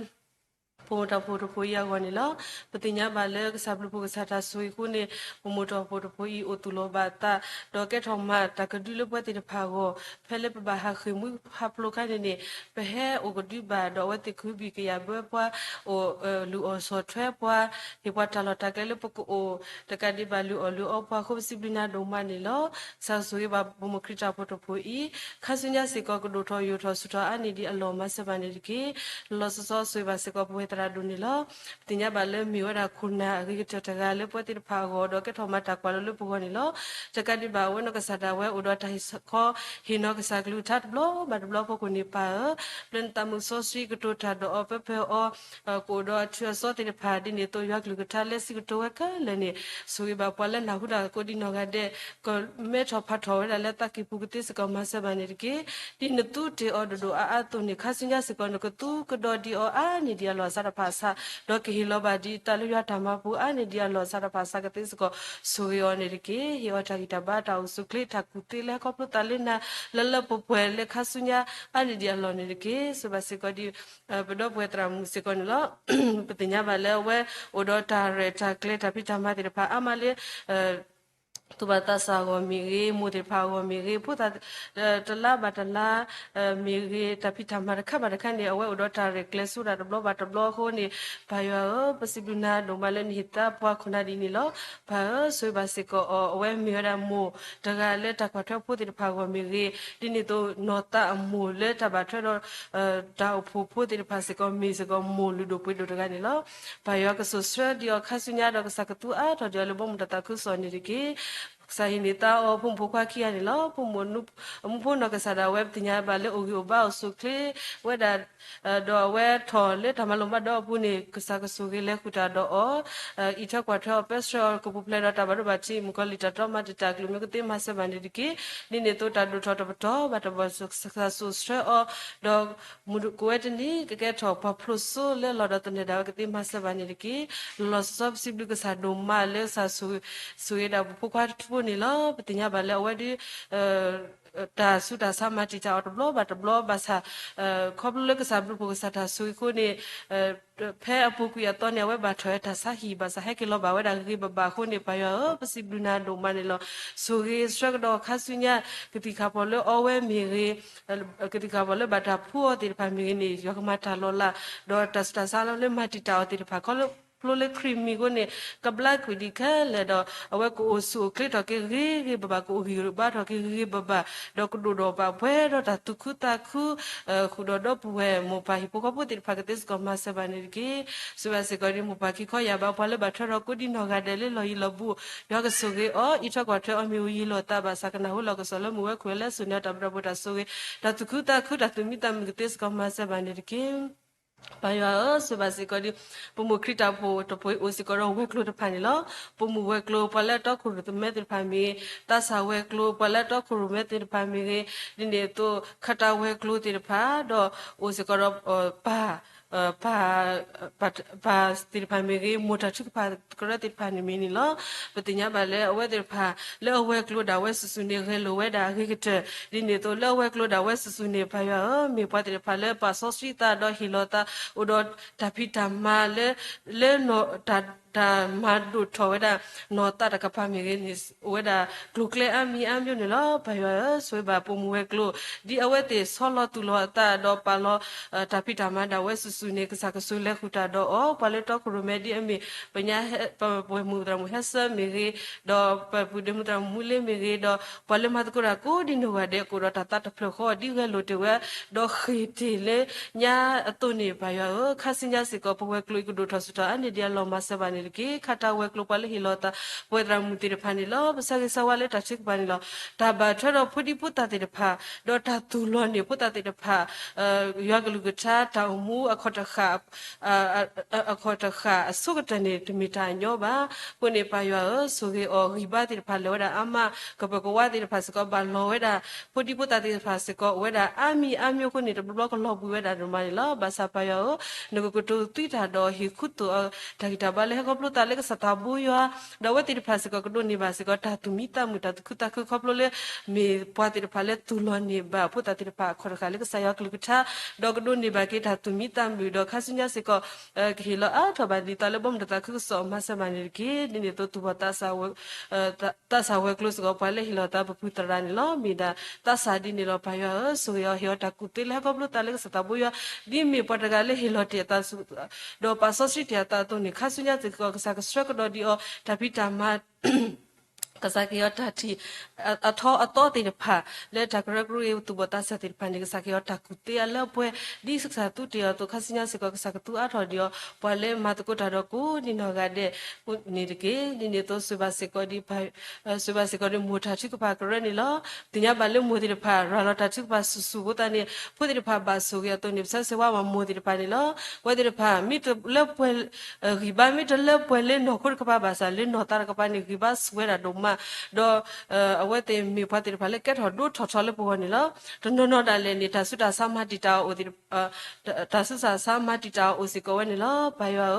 ပမိၢ်တၢ်ဖှိၣ်တဖှိၣ်အံၤအဂီၢ်န့ၣ်လီၤ. ပသ့ၣ်ညါဘၣ်လၢကစၢ်ဘျုးဖှိၣ်ကစၢ်တၢ်ဆိၣ်ဂ့ၤအဃိန့ၣ် ပမိၢ်တၢ်ဖှိၣ်တဖှိၣ်အံၤအိၣ်သူၣ်လီၤဘၣ်အသး ဒီးကဲထီၣ်မၤတၢ်ကဒုလၢပဝဲသ့ၣ်တဖၣ်အဂီၢ် ဖဲလၢပဘၣ်ဟးဃ့ၢ်မှံဟးဖျိးအခါန့ၣ်န့ၣ် ပဟဲအိၣ်ကဒုဘၣ်ဒီးအဝဲသ့ၣ်ကဟုဘံၣ်ကယာ်ဘၢပှၤ အိၣ်လုၢ်အီၣ်ဆီၣ်ထွဲပှၤ ဟ့ၣ်ပှၤတၢ်လီၢ်တၢ်ကျဲလၢပကအိၣ် တကးဒံးဘၣ်လုၢ်အီၣ်လုၢ်အီပှၤအဃိ ပစံးဘျုးနၤဒိၣ်မးန့ၣ်လီၤ. ကစၢ်ဆိၣ်ဂ့ၤဘၣ်ပမိၢ်ခရံာ်တၢ်ဖှိၣ်တဖှိၣ်အံၤ ခါဆူညါစ့ၢ်ကီးကဒိၣ်ထီၣ်ယိာ်ထီၣ်ဆူၣ်ထီၣ်အါန့ၢ်ဒံးအလီၢ်မၤစၢၤဘၣ်န့ၣ်တက့ၢ်. လီၤလီၤဆီဆီဆိၣ်ဂ့ၤဘၣ်စ့ၢ်ကီးပဝဲသရၣ်ဒိၣ်န့ၣ်လီၤ. ပသ့ၣ်ညါဘၣ်လၢမ့ၢ်ဝဲဒၣ်ခိၣ်နၢ်အဂ့ၤကတၢၢ်တဂၤလၢပဝဲသ့ၣ်တဖၣ်အဂီၢ် ဒီးကဲထီၣ်မၤတၢ်ကွၢ်လိလၢပဂီၢ်န့ၣ်လီၤ. တကးဒံးဘၣ် အဝဲနီၢ်ကစၢ်ဒၣ်ဝဲအိၣ်ဒီးတၢ်ဟ့ၣ်ခီ ဟ့ၣ်နီၤကစၢ်ကလုၢ်ကထါတဘျီဘၣ်တဘျီအဖီခိၣ်န့ၣ်ပၢ်ဧၢ, လၢနသးမုၢ်စီဆှံကတိၤတၢ်ဒီးအီၤ ပၢဖၢအီၤ ကအိၣ်ဒီးအထူးအစီသ့ၣ်တဖၣ် ဒ်န့ၣ်အသိးယွၤကလုၢ်ကထါလၢစံးကတိၤဝဲခဲလၢာ်န့ၣ် ဆိၣ်ဂ့ၤဘၣ်ပှၤလၢနၢ်ဟူတၢ်ကိးဒံးနီၢ်ဂၤဒဲး ကမဲထီၣ်ဖးထီၣ်ဝဲဒၣ်လၢသးကံၢ်ပူၤကသ့စ့ၢ်ကီးမၤစၢၤဘၣ်န့ၣ်တက့ၢ်. ဒ်နသူတ့ၢ်အီၤဒိၣ်ဒိၣ်အါအါအသိးန့ၣ် ခါဆူညါစ့ၢ်ကီး နကသူကဒီးဒံးအီၤအါန့ၢ်ဒံးအလီၢ်အစးတဖၣ်အဆး, ဒီးကဟ့ၣ်လီၤဘၣ်ဒံးတၢ်လၢယွၤတၢ်မၤပူၤအါန့ၢ်ဒံးအလီၢ်အစးတဖၣ်အဆးကသ့စ့ၢ်ကီး ဆိၣ်ဂ့ၤအီၤန့ၣ်တက့ၢ်. ဟ့ၣ်အီၤတၢ်ဂံၢ်တၢ်ဘါ တၢ်အိၣ်ဆူၣ်အိၣ်ချ့ တၢ်ကူၣ်သ့လၢဟဲခီဖျိသးလၢနၤ လၢလၢပှဲၤပှဲၤလၢခါဆူညါအါန့ၢ်ဒံးအလီၢ်န့ၣ်တက့ၢ်. ဆိၣ်ဂ့ၤဘၣ်စ့ၢ်ကီးဒံး ပဒီပုၢ်ဝဲၢ်သရၣ်မုၣ်စ့ၢ်ကီးန့ၣ်လီၤ. ပသ့ၣ်ညါဘၣ်လၢအဝဲအိၣ်ဒီးတၢ်ရဲၣ်တၢ်ကျဲၤ တၢ်ဖံးတၢ်မၤသ့ၣ်တဖၣ်အါမးလၢ သူၣ်ဘၣ်သးစၢ်အဂီၢ်မ့ၢ်ဂ့ၤ, မိၢ်သ့ၣ်တဖၣ်အဂီၢ်မ့ၢ်ဂ့ၤ, ဖိသၣ်တလါဘၣ်တလါ မ့ၢ်ဂ့ၤ, တၢ်ဖံးတၢ်မၤတခါဘၣ်တခါန့ၣ် အဝဲအိၣ်ဒီးတၢ်ရဲၣ်ကျဲၤဆူတၢ်တဘျီဘၣ်တဘျီအဃိန့ၣ် ပၢ်ယွၤဧၢ, ပစံးဘျုးနၤဒိၣ်မးလၢနဟ့ၣ်သါပှၤခိၣ်နၢ်ဒ်န့ၣ်လီၤ. ပၢ်ဧၢ, ဆိၣ်ဂ့ၤဘၣ်စ့ၢ်ကီးအီၤ အဝဲမ့ၢ်ဝဲဒၣ်မိၢ်တဂၤလၢတၢ်ကွၢ်ထွဲဖိသ့ၣ်တဖၣ်အဂီၢ်မ့ၢ်ဂ့ၤ, ဒ်န့ၣ်အသိးနီၢ်သးအမိၢ်လၢတၢ်ဘၣ်ထွဲဒီး တၢ်အိၣ်ဖှိၣ်ဖိသ့ၣ်တဖၣ်စ့ၢ်ကီး မ့ၢ်စ့ၢ်ကီးမိၢ်လုၢ်ဒိၣ်ပှ့ၤဒိၣ်တဂၤန့ၣ်လီၤ. ပၢ်ယွၤကစိာ်ဆှၢဒံးအီၤခါဆူညါဒီး ကစၢ်ကသူအါထီၣ်ဒံးအီၤလၢဘီမုၢ်တၢ်သးခုကစီၣ်န့ၣ်တက့ၢ်. ကစၢ်ဟ့ၣ်န့ၢ်သါအီၤဖိမုၣ်ဖိခွါခံဂၤန့ၣ်လီၤ. ဖိမုၣ်အမူဖိနီၢ်ကစၢ်ဒၣ်ဝဲ ပသ့ၣ်ညါဘၣ်လၢအိၣ်ဂံၢ်အိၣ်ဘါအိၣ်ဆူၣ်အိၣ်ချ့ဝဲဒၣ် ဒီးအဝဲထီၣ်လၢတၢ်မၤလိမၤဒိးအပူၤန့ၣ် ကစၢ်ကဆိၣ်ဂ့ၤလဲၤဃုာ်တၢ်ဒီးအီၤ အံးထွဲကွၢ်ထွဲအီၤ ပၢဆှၢအီၤ ကပူၤဖျဲးဒီးတၢ်ဘၣ်ဒိဘၣ်ထံး မုၣ်ကီၤလံၢ်တၢ်တီမၤတံာ်တာ်အကလုၢ်မ့ၢ်ကသ့မၤစၢၤဘၣ်န့ၣ်တက့ၢ်. ဒ်န့ၣ်အသိးတၢ်ဒိၣ်ထီၣ်တပတီၢ်ဘၣ်တပတီၢ် ကစၢ်စိာ်ဆှၢအီၤ ဒီးမုၢ်ကိးဝဲတနံၤ ကကဲထီၣ်ပှၤဖျိးစိလၢလီၢ်ဒီးသန့ၤဒၣ်ဝဲကသ့မၤစၢၤဘၣ်န့ၣ်တက့ၢ်. လီၤလီၤဆီဆီ ပစံးဘျုးကစၢ်ဒိၣ်မးလၢကစၢ်ဆိၣ်ဂ့ၤဒၣ်ပဖိခွါတဖၣ်န့ၣ်လီၤ. ပသ့ၣ်ညါဘၣ်လၢအဝဲဒုး တၢ်ဆူးတၢ်ဆါမၤတံာ်တာ်အီၤတဘျီဘၣ်တဘျီဘၣ်ဆၣ် ခီဖျိလၢကစၢ်ဘျုးဖှိၣ်ကစၢ်တၢ်ဆိၣ်ဂ့ၤအဃိန့ၣ် ဖဲအပူၤကွံာ်အသီန့ၣ် အဝဲဘၣ်ထီၣ်ဝဲတၢ်ဆါဟံၣ်ဘၣ်ဆၣ် ဟဲက့ၤလီၤဘၣ်ဝဲဒၣ်ဂ့ၤဂ့ၤဘၣ်ဘၣ်အဃိန့ၣ် ပၢ်ယွၤဧၢ ပစံးဘျုးနၤဒိၣ်မးန့ၣ်လီၤ. ဆိၣ်ဂ့ၤဆှၢကဒီးခါဆူညါ ကသံၣ်ခါဖီၣ်လၢအီဝဲမ့ၢ်ဂ့ၤ ကသံၣ်ခါဖီၣ်လၢဘၣ်တၢ်ဖှူအီၤသ့ၣ်တဖၣ်မ့ၢ်ဂ့ၤန့ၣ် ယွၤကမၤတၢ်လီၤလး ဒီးတၢ်ဆူးတၢ်ဆါလၢမၤတံာ်တာ်အီၤသ့ၣ်တဖၣ် ခီဖျိလၢခရံာ်မံၤအဃိန့ၣ် ကဘျါကွံာ်ဒံးခဲလၢာ်ဒီး အဝဲကအိၣ်ဆူၣ်အိၣ်ချ့ထီၣ်က့ၤဂ့ၤဂ့ၤဘၣ်ဘၣ် ကအိၣ်ဂံၢ်ဘါထီၣ်က့ၤဂ့ၤဂ့ၤဘၣ်ဘၣ် ဒီးကဒိၣ်ဒီးဘၣ်ပှဲၤဒီးတၢ်သူၣ်ခုသးခု ဃုာ်ဒီးဒီပုၢ်ဝဲၢ်မိၢ်ပၢ်ဟံၣ်ဖိဃီဖိသ့ၣ်တဖၣ် ကသ့စ့ၢ်ကီးမၤစၢၤဘၣ်န့ၣ်တက့ၢ်. ဆိၣ်ဂ့ၤဘၣ်စ့ၢ်ကီးဒ်မိၢ်ပၢ်ခံခီယၢ်ဘး ပှၤလၢဘၣ်ထွဲဒီးကိးဒံနီၢ်ဂၤဒဲးလၢလီၢ်ယံၤလီၢ်ဘူး ယွၤကဆိၣ်ဂ့ၤအီၤ အံးထွဲကွၢ်ထွဲအီၤ မ့ၢ်အိၣ်ယံၤလိာ်သးဘၣ်ဆၣ် ကနၢ်ဟူလီၢ်ကစီၣ်လၢမုၢ်ဝဲခိၣ်ဝဲလၢအစိၣ်န့ၣ် တၢ်ဘျုးတၢ်ဖှိၣ်တၢ်ဆိၣ်ဂ့ၤ တၢ်သူၣ်ခုသးခု တၢ်သူၣ်မံသးမုာ် ကသ့စ့ၢ်ကီးမၤစၢၤဘၣ်န့ၣ်တက့ၢ်. ပၢ်ယွၤဧၢ, ဆိၣ်ဂ့ၤဘၣ်စ့ၢ်ကီးဒ် ပမိၢ်ခရံာ်တၢ်ဖှိၣ်တဖှိၣ်အံၤ အိၣ်စ့ၢ်ကီးဒီးဝဲၤကျိၤတဖၣ်န့ၣ်လီၤ. ပမိၢ်ဝဲၤကျိၤ ပှၤလၢအတီခိၣ်ရိၣ်မဲသ့ၣ်တဖၣ်မ့ၢ်ဂ့ၤ, သးစၢ်ဝဲၤကျိၤ ပှၤလၢအတီခိၣ်ရိၣ်မဲသ့ၣ်တဖၣ်မ့ၢ်ဂ့ၤ, ဒ်န့ၣ်အသိး ခတၢ်ဝဲၤကျိၤသ့ၣ်တဖၣ် ဒီးအိၣ်စ့ၢ်ကီးဒီး ပၢ် ပၢ် ပၢ်သ့ၣ်တဖၣ်မ့ၢ်ဂ့ၤ, မိၢ်တၢ်ထုကဖၣ်ကရၢသ့ၣ်တဖၣ်န့ၣ်မ့ၢ်န့ၣ်လီၤ. ပသ့ၣ်ညါဘၣ်လၢအဝဲသ့ၣ်တဖၣ် လၢအဝဲၤကျိၤဒၣ်ဝဲစုာ်စုာ်န့ၣ် ဂဲၤလိာ်ဝဲဒၣ်အဂ့ၤကတၢၢ်, ဒ်န့ၣ်အသိးလၢအဝဲၤကျိၤဒၣ်ဝဲစုာ်စုာ်န့ၣ် ပၢ်ယွၤဧၢ, မ့ၢ်ပှၤသ့ၣ်တဖၣ်လၢပာ်စီဆှံသးဒီးဟ့ၣ်လီၤသး အိၣ်ဒီးတၢ်ဖံးတၢ်မၤလၢ လၢ တၢ်မၤဒိၣ်ထီၣ်ဝဲဒၣ် နီၢ်သးတကပၤမ့ၢ်ဂ့ၤန့ၣ် အိၣ်ဝဲဒၣ်ကျိၤကျဲအါမံၤအါမျိုးန့ၣ်လီၤ. ပၢ်ယွၤဧၢ, ဆိၣ်ဂ့ၤဘၣ်ပမိၢ်ဝဲၤကျိၤ ဒ်အဝဲသ့ၣ်ဆီလီၤသူၣ်လီၤအသးဒီးပာ်လီၤ တၢ်ဖံးတၢ်မၤဒၣ်ဝဲစုာ်စုာ်န့ၣ် ကစၢ်ကဆိၣ်ဂ့ၤလဲၤဃုာ်တၢ်ဒီးအီၤ, ပှၤလၢတီခိၣ်ရိၣ်မဲဒ်အမ့ၢ် ပညါ ပဝဲၢ်မုၣ်သရၣ်မုၣ်ဟဲဆၢမ့ၢ်ဂ့ၤ, ဒီးပပုၢ်ဒ့မုၣ်သရၣ်မုၣ်မူလ့မ့ၢ်ဂ့ၤ, ဒီးပှၤလၢမၤသကိးတၢ်ကိးဒံနီၢ်ဂၤဒဲး ကအိၣ်ဒီးတၢ်သးတဖျၢၣ်ဃီ ဒ်ဂဲၤလိာ်တ့ၢ်ဝဲ ဒီးဃ့ၢ်တ့ၢ်လၢညါအသိးန့ၣ် ပၢ်ယွၤဧၢ, ခါဆူညါစ့ၢ်ကီး ပဝဲၤကျိၤအံၤကဒိၣ်ထီၣ်ဆူၣ်ထီၣ်အါန့ၢ်ဒံးအလီၢ်မၤစၢၤဘၣ်န့ၣ် တၢ်ကစီၣ်တၢ်ကတိၤတၢ်ကစီၣ်တၢ်မၤစၢၤဘၣ်န့ၣ်တက့ၢ်. ခးတၢ်ဝဲၤကျိၤပှၤလၢဟ့ၣ်လီၤသး ပဝဲသရၣ်မုၣ်သ့ၣ်တဖၣ်န့ၣ်လီၤ. ပဆၢဂ့ၤဆၢဝါလၢတၢ်ထုကဖၣ်န့ၣ်လီၤ. တၢ်ဘၣ်ထွဲဒီးဖိဒံဖိသၣ်သ့ၣ်တဖၣ် ဒီးတၢ်သူၣ်လီၤန့ၢ်ဖိသၣ်သ့ၣ်တဖၣ် ယွၤကလုၢ်ကထါတၢ်အိၣ်မူအခီၣ်တဃၣ် အခီၣ်တဃၣ်အဆိကတၢၢ်န့ၣ် တမ့ၢ်တၢ်အညီဘၣ်. အဃိန့ၣ် ပၢ်ယွၤဧၢ, ဆိၣ်ဂ့ၤအီၤ, ဂံၢ်ဘါသ့ၣ်တဖၣ်လၢာ်ဝဲဒၣ်အါမး, ကပၢၤကဝါသ့ၣ်တဖၣ်စ့ၢ်ကီး ဘၣ်လီၤဝဲဒၣ်, ဖိဒံဖိသၣ်သ့ၣ်တဖၣ်စ့ၢ်ကီး အိၣ်ဝဲဒၣ်အါမံၤအါမံၤအဃိန့ၣ် တဘျီဘျီကလီၤဘှံးဝဲဒၣ်ဒိၣ်မးန့ၣ်လီၤ. ဘၣ်ဆၣ်ပၢ်ယွၤဧၢ, နကကတိၤသွံတၢ်ဒီးဟ့ၣ်ခူသူၣ်အီၤ တၢ်ဂံၢ်တၢ်ဘါလၢဟဲခီဖျိသးလၢကစၢ်သးဘိယွၤ, ဒီးအဝဲသ့ၣ်တဖၣ်စ့ၢ်ကီး ကဒိးန့ၢ်ဘၣ်စ့ၢ်ကီး တၢ်သူၣ်မံသးမုာ် တၢ်သူၣ်ခုသးခုခီဖျိလၢ မ့ၢ်ပှၤသ့ၣ်တဖၣ်လၢသူၣ်လီၤန့ၢ်ဘၣ်ဖိသၣ်သ့ၣ်တဖၣ်အခီၣ်တဃၣ်လၢကစၢ်ယွၤကလုၢ်ကထါ, ဒီးကဒိးန့ၢ်ဘၣ်က့ၤတၢ်သူၣ်မံသးမုာ် ဒီးခါဆူညါစ့ၢ်ကီး ကဟ့ၣ်လီၤအါထီၣ်ဘၣ်ဒ်သိးလၢဘီမုၢ်တၢ်သးခုကစီၣ်မၤစၢၤဘၣ်န့ၣ်တက့ၢ်. ဒ်န့ၣ်အသိးသူၣ်ဘီၣ်သးစၢ် သးစၢ်ဝဲၤကျိၤစ့ၢ်ကီး ပှၤလၢဟ့ၣ်လီၤသးပဖုသရၣ်န့ၣ်လီၤ. မ့ၢ်ဒၣ်သးစၢ်ဒ်န့ၣ်လီၤ. ပၢ်ယွၤဧၢ, ဆိၣ်ဂ့ၤအီၤ, ဟ့ၣ်အီၤတၢ်ကူၣ်သ့လၢဟဲခီဖျိသးလၢကစၢ်သးဘိယွၤ, ဒ်မ့ၢ်ပှၤတဂၤလၢဟ့ၣ်လီၤတ့ၢ်အသး ဒီးပာ်စီဆှံတ့ၢ်အသးအသိးန့ၣ် ခါဆူညါစ့ၢ်ကီး ကစၢ်ကဆှၢကဒီးဒံးအီၤ တၢ်ဖံးတၢ်မၤ ကစၢ်ကဟ့ၣ်အီၤတၢ်ထံၣ်အထီအသီသ့ၣ်တဖၣ် လၢတၢ်ကရၢကရိအံၤ သူၣ်ဘီၣ်သးစၢ်သ့ၣ်တဖၣ်န့ၣ် ကစၢ်ကဟ့ၣ်အီၤတၢ်ကူၣ်သ့အလၢအပှဲၤ ဒ်ကစၢ်သူတ့ၢ်အီၤအသိး ခါဆူညါစ့ၢ်ကီး ကစၢ်ကသူအါထီၣ်ဒံးအီၤ ပှၤလၢမၤသကိးတၢ်ဒီးကိးဒံနီၢ်ဂၤဒဲးန့ၣ်တက့ၢ်. ဒ်န့ၣ်အသိး ဆိၣ်ဘၣ်စ့ၢ်ကီးဒ် ဆိၣ်ဘၣ်စ့ၢ်ကီးဒ် မိၢ်တၢ်ထုကဖၣ်ကရၢန့ၣ်လီၤ. သ့ၣ်ညါဘၣ်လၢမိၢ်သ့ၣ်တဖၣ် ရၤလီၤတၢ်ထုကဖၣ်ဆူၣ်ဆူၣ်အဃိသတးန့ၣ် ဖိသ့ၣ်တဖၣ်ဘၣ်ဆိၣ်ဂ့ၤအသိးန့ၣ် ပဆၢဂ့ၤဆၢဝါဘၣ်မိၢ်သ့ၣ်တဖၣ်န့ၣ်လီၤ. ဝဲသ့ၣ်တဖၣ် မ့ၢ်တလၢပှဲၤ ဂံၢ်ဘါမ့ၢ်တလၢပှဲၤလၢနီၢ်ခိတကပၤဘၣ်ဆၣ် လၢနီၢ်သးတကပၤန့ၣ် ဂံၢ်ဘါဆူၣ်ဝဲဒၣ်ဒိၣ်မး, ဒီး အဝဲသ့ၣ်မ့ၢ်ပှၤသ့ၣ်တဖၣ်လၢကဲထီၣ်ဒိထီၣ်ထီလၢပဂီၢ်န့ၣ်လီၤ. တနီၤနီၤဒၣ်လဲာ်န့ၣ် တၢ်ဆူးတၢ်ဆါမၤတံာ်တာ်အီၤအိၣ်သ့ၣ် တၢ်ဆူးတၢ်ဆါမၤတံာ်တာ်အီၤအိၣ်စ့ၢ်ကီးဝဲန့ၣ်လီၤ. ပၢ်ယွၤ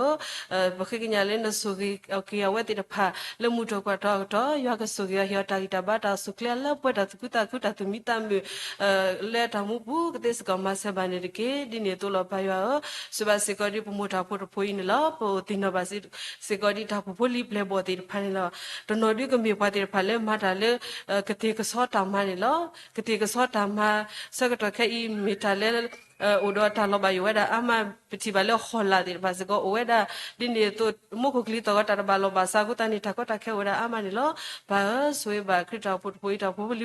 ဧၢ, ပဃ့ကညးလၢနဆိၣ်ဂ့ၤက့ၤအဝဲသ့ၣ်တဖၣ် လၢမုၢ်တြီၢ်ကွၢ်တြီၢ်အကတီၢ် ယွၤကဆိၣ်ဂ့ၤအီၤ ဟ့ၣ်အီၤတၢ်ဂံၢ်တၢ်ဘါ တၢ်အိၣ်ဆူၣ်အိၣ်ချ့အလၢအပှဲၤ တၢ်သူၣ်ခုသးခု တၢ်သူၣ်မံသးမုာ် လၢတၢ်မူပူၤကသ့စ့ၢ်ကီး မၤစၢၤဘၣ်န့ၣ်တက့ၢ်. ဒ်န့ၣ်အသိးလီၤ ပၢ်ယွၤဧၢ, ဆိၣ်ဘၣ်စ့ၢ်ကီးဒ်ပမိၢ်တၢ်ဖိတဖိအံၤန့ၣ်လီၤ. ပအိၣ်သ့ၣ်နီၣ်ဘၣ်စ့ၢ်ကီးဒ်တၢ်ဖှိၣ်ဖိလံၤပျဲၢ်ဘီၣ်သ့ၣ်တဖၣ်န့ၣ်လီၤ. တနီၤဒုကမ့ၢ်ပှၤသ့ၣ်တဖၣ်လၢမၤတၢ်လၢ ကသ့ၣ်ကဆီတၢ်မၤန့ၣ်လီၤ. ကသ့ၣ်ကဆီတၢ်မၤ ဆၢကတီၢ်ခဲအံၤ မ့ၢ်တၢ်လၢ အိၣ်ဒီးတၢ်လီၤဘၣ်ယိၣ်ဝဲဒၣ်အါမး, ပထံၣ်ဘၣ်လၢဟီၣ်လာ်သ့ၣ်တဖၣ်စ့ၢ်ကီးအိၣ်ဝဲဒၣ်, ဒ်န့ၣ်အသိး မူခိၣ်ကလံၤသီၣ်ဂီၤတၢ်တဘၣ်လီၢ်ဘၣ်စးအဃိသတးန့ၣ် တၢ်ကီတၢ်ခဲအိၣ်ဝဲဒၣ်အါမးန့ၣ်လီၤ. ပၢ်ဧၢ, ဆိၣ်ဂ့ၤဘၣ်ခရံာ်တၢ်အိၣ်ဖှိၣ်တဖိအံၤ တၢ်ဖှိၣ်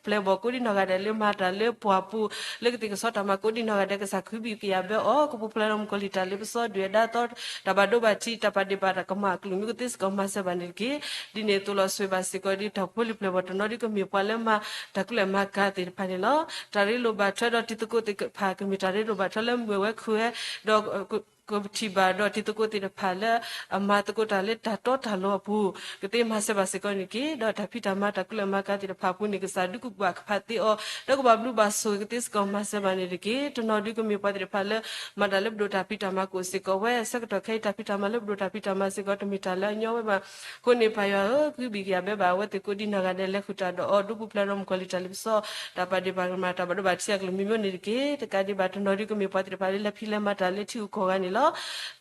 ဖိလံၤပျဲၢ်ဘီၣ်ကိးဒံနီၢ်ဂၤဒဲးလၢမၤတၢ်လၢပှၢ်ပူၤ လၢကသ့ၣ်ကဆီတၢ်မၤကိးဒံနီၢ်ဂၤဒဲး ကစၢ်ခုဘံၣ်ကယာ်ဘၢအီၤ ကပူၤဖျဲးလီၤမုၣ်ကီၤလံၢ်တၢ်လ့ပစီ ဒုၣ်ဒါသီ တၢ်ဘၣ်ဒိဘၣ်ထံး တၢ်ပာ်ဒ့ၣ်ပာ်တၢ်ကမၣ်အကလုၢ်မုၢ်ကသ့စ့ၢ်ကီး မၤစၢၤဘၣ်န့ၣ်တက့ၢ်. ဒ်န့ၣ်အသိးလီၤ ဆိၣ်ဂ့ၤဘၣ်စ့ၢ်ကီးဒ်တၢ်ဖှိၣ်ဖိလံၤပျဲၢ်ဘီၣ် တနီၤဒုကမ့ၢ်ပှၤလၢမၤတၢ်ကူၣ်လဲၤမၤကၤသ့ၣ်တဖၣ်န့ၣ်လီၤ. တၢ်ရ့လိာ်ဘၣ်ထွဲဒီးတံၤသကိးသ့ၣ်တဖၣ် ကမ့ၢ်တၢ်ရ့လိာ်ဘၣ်ထွဲလၢမုာ်ဝဲခုဝဲ ဒီး ကထံၣ်ဘၣ်ဒီးတံၤသကိးသ့ၣ်တဖၣ်လၢ အမၤသကိးတၢ်လၢတၢ်တီတၢ်လိၤအပူၤ ကသ့မၤစၢၤဘၣ်စ့ၢ်ကီးန့ၣ်တက့ၢ်. ဒီးတၢ်ဖံးတၢ်မၤတၢ်ကူၣ်လဲၤမၤကၤသ့ၣ်တဖၣ်အပူၤန့ၣ် ကစၢ်ဒုးကူၣ်ဘၣ်ကဖးသ့အီၤ ဒီးကဘၣ်ဘျုးဘၣ်ဆိၣ်ဂ့ၤကသ့စ့ၢ်ကီး မၤစၢၤဘၣ်န့ၣ်တက့ၢ်. တနီၤဒုကမ့ၢ်ပှၤသ့ၣ်တဖၣ်လၢ မၤတၢ်လၢပဒိၣ်တၢ်ဖံးတၢ်မၤကအိၣ်စ့ၢ်ကီးဝဲ ဆၢကတီၢ်ခဲအံၤ တၢ်ဖံးတၢ်မၤလၢပဒိၣ်တၢ်ဖံးတၢ်မၤစ့ၢ်ကီး တမ့ၢ်တၢ်လၢအညီဝဲဘၣ်. အဃိန့ၣ် ပၢ်ယွၤဧၢ, ကဟုဘံၣ်ကယာ်ဘၢဘၣ်အဝဲသ့ၣ်ကိးဒံနီၢ်ဂၤဒဲး လဲၤဃုာ်တၢ်ဒီးအီၤ ဒိပူၤဖျဲးဒီးမုၣ်ကီၤလံၢ်တၢ်လ့ပစီ တၢ်ပာ်ဒ့ၣ်ပာ်ကမၣ် တၢ်ဘၣ်ဒိဘၣ်ထံးအကလုၢ်မံၤမံၤန့ၣ်တက့ၢ်. တကးဒံးဘၣ် တနီၤဒုကမ့ၢ်ပှၤသ့ၣ်တဖၣ်လၢလဲၤဖံးလဲၤမၤတၢ်လၢထံဂုၤကီၢ်ဂၤန့ၣ်လီၤ.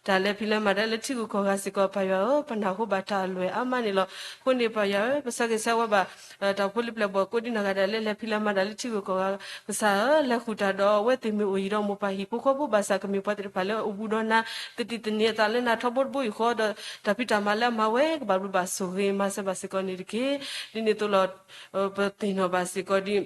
တၢ်လဲၤဖံးလဲၤမၤတၢ်လၢထံဂုၤကီၢ်ဂၤစ့ၢ်ကီး ပၢ်ယွၤဧၢ, ပနၢ်ဟူဘၣ်တၢ်အလွဲၢ်အါမးန့ၣ်လီၤ. အဃိန့ၣ် ပၢ်ယွၤဧၢ, ပဆၢဂ့ၤဆၢဝါဘၣ် တၢ်ဖှိၣ်ဖိလံၤပျဲၢ်ဘီၣ်ကိးဒံနီၢ်ဂၤဒဲးလၢလဲၤဖံးလဲၤမၤတၢ်လၢထံဂုၤကီၢ်ဂၤ ကစၢ်ဧၢ, လဲၤဃုာ်တၢ်ဒီးအဝဲသ့ၣ်မ့ၢ်အိၣ်ယံၤဒီးမိၢ်ပၢ်ဟံၣ်ဖိဃီဖိဘၣ်ဆၣ် ကမ့ၢ်ပှၤသ့ၣ်တဖၣ်လၢအိၣ်ဘူးဒီးနၤ သတံၢ်သန့ၤအသးလၢနၤထီဘိတဘိယူၢ်ဃီဒီး တၢ်ဖံးတၢ်မၤလၢအမၤဝဲ ကဘၣ်ဘျုးဘၣ်ဆိၣ်ဂ့ၤ မၤစၢၤဘၣ်စ့ၢ်ကီးန့ၣ်တက့ၢ်. ဒ်န့ၣ်အသိးလီၤ ပသ့ၣ်နီၣ်ဘၣ်စ့ၢ်ကီးဒ်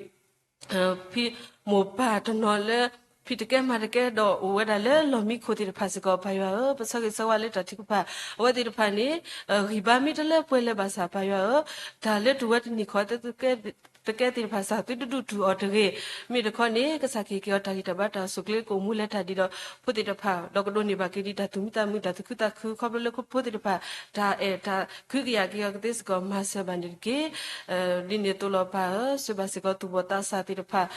ဖံး မိၢ်ပၢ်တနီၤလၢ ဖံးတကဲမၤတကဲဒီးအိၣ်ဝဲဒၣ်လၢလီၢ်မံခိၣ်သ့ၣ်တဖၣ်စ့ၢ်ကီး ပၢ်ယွၤဧၢ, ပဆၢဂ့ၤဆၢဝါလၢတၢ်ထုကဖၣ် အဝဲသ့ၣ်တဖၣ်န့ၣ် ဂံၢ်ဘါမ့ၢ်တလၢပှဲၤလၢၤဘၣ်ဆၣ် ပၢ်ယွၤဧၢ, တၢ်လၢတဝၢတနံၣ်ခီ သကဲသ့ၣ်တဖၣ်စၢ် သုတဒုးတူၢ်အီၤတဂ့ၤ. မ့ၢ်တခီန့ၣ် ကစၢ်ကဟ့ၣ်က့ၤအီၤတၢ်ဂံၢ်တၢ်ဘါ တၢ်အိၣ်ဆူၣ်အိၣ်ချ့ ကအိၣ်မူလဲၤတၢ်ဒ်ဒီးဖိသ့ၣ်တဖၣ် ဒီးကဒိးန့ၢ်ဘၣ်က့ၤဒ်တၢ်သူၣ်မံသးမုာ် တၢ်သူၣ်ခုသးခု ခီဖျိလၢဖိသ့ၣ်တဖၣ် တၢ်အဲၣ်တၢ်ကဟုကယာ်က့ၤအီၤကသ့စ့ၢ်ကီး မၤစၢၤဘၣ်န့ၣ်တက့ၢ်. ဒ်န့ၣ်အသိးလီၤ ပၢ်ဧၢ, ဆိၣ်ဘၣ်စ့ၢ်ကီးသူၣ်ဘီၣ်သးစၢ်သ့ၣ်တဖၣ်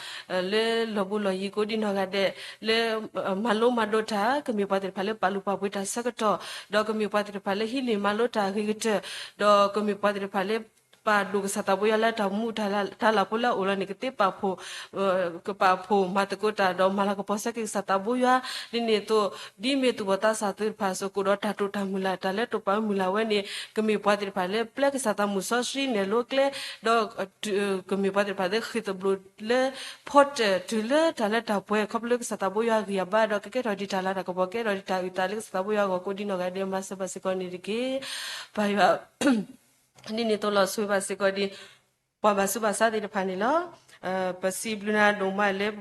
လၢလီၢ်ဘူးလီၢ်ယံၤကိးဒံနီၢ်ဂၤဒဲး လၢ မၤလိမၤဒိးတၢ် ကမ့ၢ်ပှၤသ့ၣ်တဖၣ်လၢပာ်လုၢ်ပာ်ပှ့ၤတၢ်ဆၢကတီၢ် ဒီးကမ့ၢ်ပှၤသ့ၣ်တဖၣ်လၢဟံးန့ၢ်မၤလိတၢ်အဂ့ၤကတၢၢ် ဒီးကမ့ၢ်ပှၤသ့ၣ်တဖၣ်လၢ ပာ်ဒိၣ်ကစၢ်သးဘိယွၤလၢတၢ်မူတၢ်လၤ တၢ်လၤဖိလၢအအိၣ်လီၤန့ၣ် ကသ့ပာ်ဖှိၣ် ကပာ်ဖှိၣ်မၤသကိးတၢ်ဒီးမၤလၤကပီၤဆၢက့ၤကစၢ်သးဘိယွၤ. ဒ်န့ၣ်အသိး ဒ်မ့ၢ်သူၣ်ဘီၣ်သးစၢ်သ့ၣ်တဖၣ်စ့ၢ်ကီးဒီး တၢ်တိာ်တၢ်မုၢ်လၢ် တၢ်လၢတိာ်ပာ်မုၢ်လၢ်ဝဲန့ၣ် ကမ့ၢ်ပှၤသ့ၣ်တဖၣ်လၢပျဲကစၢ်သးမုၢ်စီဆှံနဲၣ်လိကျဲ ဒီး ကမ့ၢ်ပှၤသ့ၣ်တဖၣ်လၢဃ့ၢ်သဘျိးလၢ ဖီတၢၣ်တုၤလၢတၢ်လၢတၢ်ပှဲၤ ခီဖျိလၢကစၢ်သးဘိယွၤဂံၢ်အဘါဒီး ကကဲထီၣ်ဒ်တၢ်လၤတၢ်ကပီၤ ကဲထီၣ်ဒ်တၢ်အုၣ်သးလၢကစၢ်သးဘိယွၤအဂီၢ်ကိးဒံနီၢ်ဂၤဒဲး မၤစၢၤဘၣ်စ့ၢ်ကီးန့ၣ်တက့ၢ်. ပၢ်ယွၤ ဒ်န့ၣ်အသိးလီၤ ဆိၣ်ဘၣ်စ့ၢ်ကီးဒ် ပှၤဘၣ်ဆူးဘၣ်ဆါသ့ၣ်တဖၣ်န့ၣ်လီၤ. ပစံးဘျုးနၤဒိၣ်မးလၢ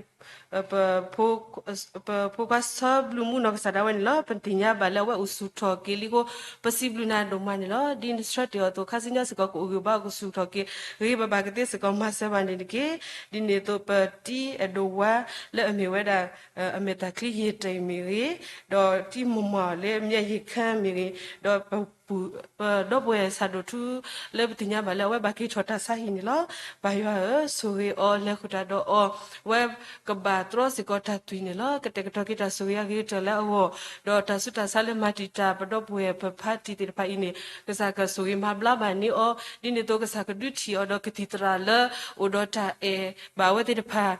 ပဖိခွါဆၢဘျုးမုၣ်နီၢ်ကစၢ်ဒၣ်ဝဲန့ၣ်လီၤ. ပသ့ၣ်ညါဘၣ်လၢအဝဲအိၣ်ဆူၣ်ထီၣ်က့ၤလံအဃိ ပစံးဘျုးနၤဒိၣ်မးန့ၣ်လီၤ. ဒ်နဆၢတဲာ်အီၤအသိး ခါဆူညါစ့ၢ်ကီး ကအိၣ်ဂ့ၤဘၣ် ကဆူၣ်ထီၣ်က့ၤ ဂ့ၤဂ့ၤဘၣ်ဘၣ်ကသ့စ့ၢ်ကီး မၤစၢၤဘၣ်န့ၣ်တက့ၢ်. ဒ်န့ၣ်အသိး ပတံၤအဒိၣ်ဝါလၢအမ့ၢ်ဝဲဒၣ် အမဲာ်တၢ်ချံယဲၢ်တ့ၢ်မ့ၢ်ဂ့ၤ, ဒီးတံၤမီၢ်မီၢ်လၢအမ့ၢ်ယဲၢ်ခၢၣ်မ့ၢ်ဂ့ၤ, ဒီးပ ပဒီပုၢ်ဝဲၢ်ဆၣ်ဒိၣ်ထူ လၢပသ့ၣ်ညါဘၣ်လၢအဝဲဘၣ်က့ၤထီၣ်တၢ်ဆါဟံၣ်န့ၣ်လီၤ. ပၢ်ယွၤဧၢ, ဆိၣ်ဂ့ၤအီၤ လဲၤဃုာ်တၢ်ဒီးအီၤ, အဝဲကဘၣ်တြီစ့ၢ်ကီးတၢ်သွံၣ်န့ၣ်လီၤ. ကတဲာ်ကတီၤက့ၤတၢ်ဆိၣ်ဂ့ၤအဂ့ၤကတၢၢ်လၢအဂီၢ်, ဒီးတၢ်ဆူးတၢ်ဆါလၢမၤတံာ်တာ်ပဒီပုၢ်ဝဲၢ်ပဖါတံၢ်သ့ၣ်တဖၣ်အံၤန့ၣ် ကစၢ်ကဆိၣ်ဂ့ၤမၤဘျါဘၣ်န့ၢ်အီၤ, ဒ်န့ၣ်အသိးကစၢ်ကဒုးထံၣ်အီၤဒီးကသံၣ်သရၣ်လၢ အိၣ်ဒီးတၢ်အဲၣ်ဘၣ်အဝဲသ့ၣ်တဖၣ်,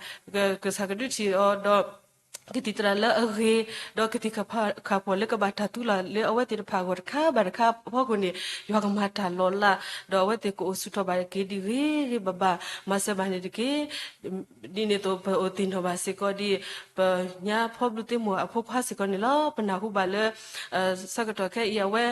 ကစၢ်ကဒုးထံၣ်အီၤဒီး ကသံၣ်သရၣ်လၢအဂ့ၤ, ဒီးကသံၣ်ခၣ်ဖီၣ်လၢကဘၣ်တၢ်သူလီၤလၢအဝဲသ့ၣ်တဖၣ်အဂီၢ်တခါဘၣ်တခါအဖီခိၣ်န့ၣ် ယွၤကမၤတၢ်လီၤလး, ဒီးအဝဲသ့ၣ်ကအိၣ်ဆူၣ်ထီၣ်ဘၣ်က့ၤဒ်ဂ့ၤဂ့ၤဘၣ်ဘၣ် မၤစၢၤဘၣ်န့ၣ်တက့ၢ်. ဒ်န့ၣ်အသိးပအိၣ်သ့ၣ်နီၣ်ဘၣ်စ့ၢ်ကီးဒ် ပညါဖီဘျုးသ့ၣ်မိၢ်အဖိခွါစ့ၢ်ကီးန့ၣ်လီၤ. ပနၢ်ဟူဘၣ်လၢ ဆၢကတီၢ်ခဲအံၤအဝဲ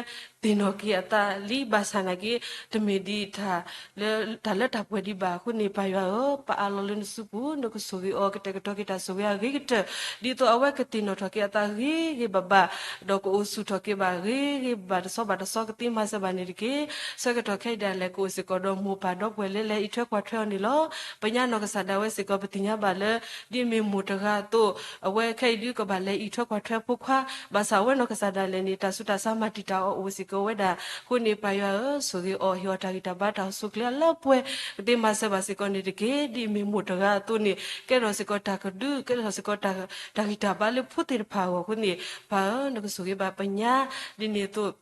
သ့ၣ်နီၣ်က့ၤအသးလံဘၣ်ဆၣ်နာ်က့ တမ့ၢ်ဒ်တၢ်လၢတၢ်ပှဲၤဒံးဘၣ်အဃိန့ၣ် ပၢ်ယွၤဧၢ, ပအးလီၤလၢနစုပူၤ နကဆိၣ်ဂ့ၤအီၤ ကတဲာ်ကတီၤက့ၤတၢ်ဆိၣ်ဂ့ၤအဂ့ၤကတၢၢ် ဒ်သိးအဝဲကသ့ၣ်နီၣ်ထီၣ်က့ၤအသးဂ့ၤဂ့ၤဘၣ်ဘၣ် ဒီးကအိၣ်ဆူၣ်ထီၣ်က့ၤဘၣ်ဂ့ၤဂ့ၤဘၣ်ဘၣ် တဆီဘၣ်တဆီကသ့မၤစၢၤဘၣ်န့ၣ်တက့ၢ်. ဆၢကတီၢ်ခဲအံၤဒၣ်လဲာ် ကအိၣ်စ့ၢ်ကီးဒီးမိၢ်ပၢ်ဒီပုၢ်ဝဲၢ်လၢလဲၤအံးထွဲကွၢ်ထွဲအီၤန့ၣ်လီၤ. ပညါနီၢ်ကစၢ်ဒၣ်ဝဲစ့ၢ်ကီး ပသ့ၣ်ညါဘၣ်လၢ ဒ်မ့ၢ်မိၢ်တဂၤအသိး အဝဲခဲအံၤဒုးကဘၣ်လဲၤအံးထွဲကွၢ်ထွဲဖိခွါ, ဘၣ်ဆၣ်အဝဲနီၢ်ကစၢ်ဒၣ်လဲာ်န့ၣ် တၢ်ဆူးတၢ်ဆါမၤတံာ်တာ်အီၤအိၣ်စ့ၢ်ကီးဝဲဒၣ်အဃိန့ၣ် ပၢ်ယွၤဧၢ, ဆိၣ်ဂ့ၤအီၤ ဟ့ၣ်အီၤတၢ်ဂံၢ်တၢ်ဘါတၢ်အိၣ်ဆူၣ်အိၣ်ချ့လၢပှဲၤ ကသ့မၤစၢၤဘၣ်စ့ၢ်ကီးန့ၣ်တက့ၢ်. ဒ်မ့ၢ်မိၢ်တဂၤအသိးန့ၣ် ကဲထီၣ်စ့ၢ်ကီးတၢ်ကဒု ကဲထီၣ်စ့ၢ်ကီးတၢ်ဂံၢ်တၢ်ဘါလၢဖိသ့ၣ်တဖၣ်အဂီၢ်အဃိန့ၣ် ပၢ်ဧၢ, နကဆိၣ်ဂ့ၤဘၣ်ပညါ, ဒ်န့ၣ်အသိး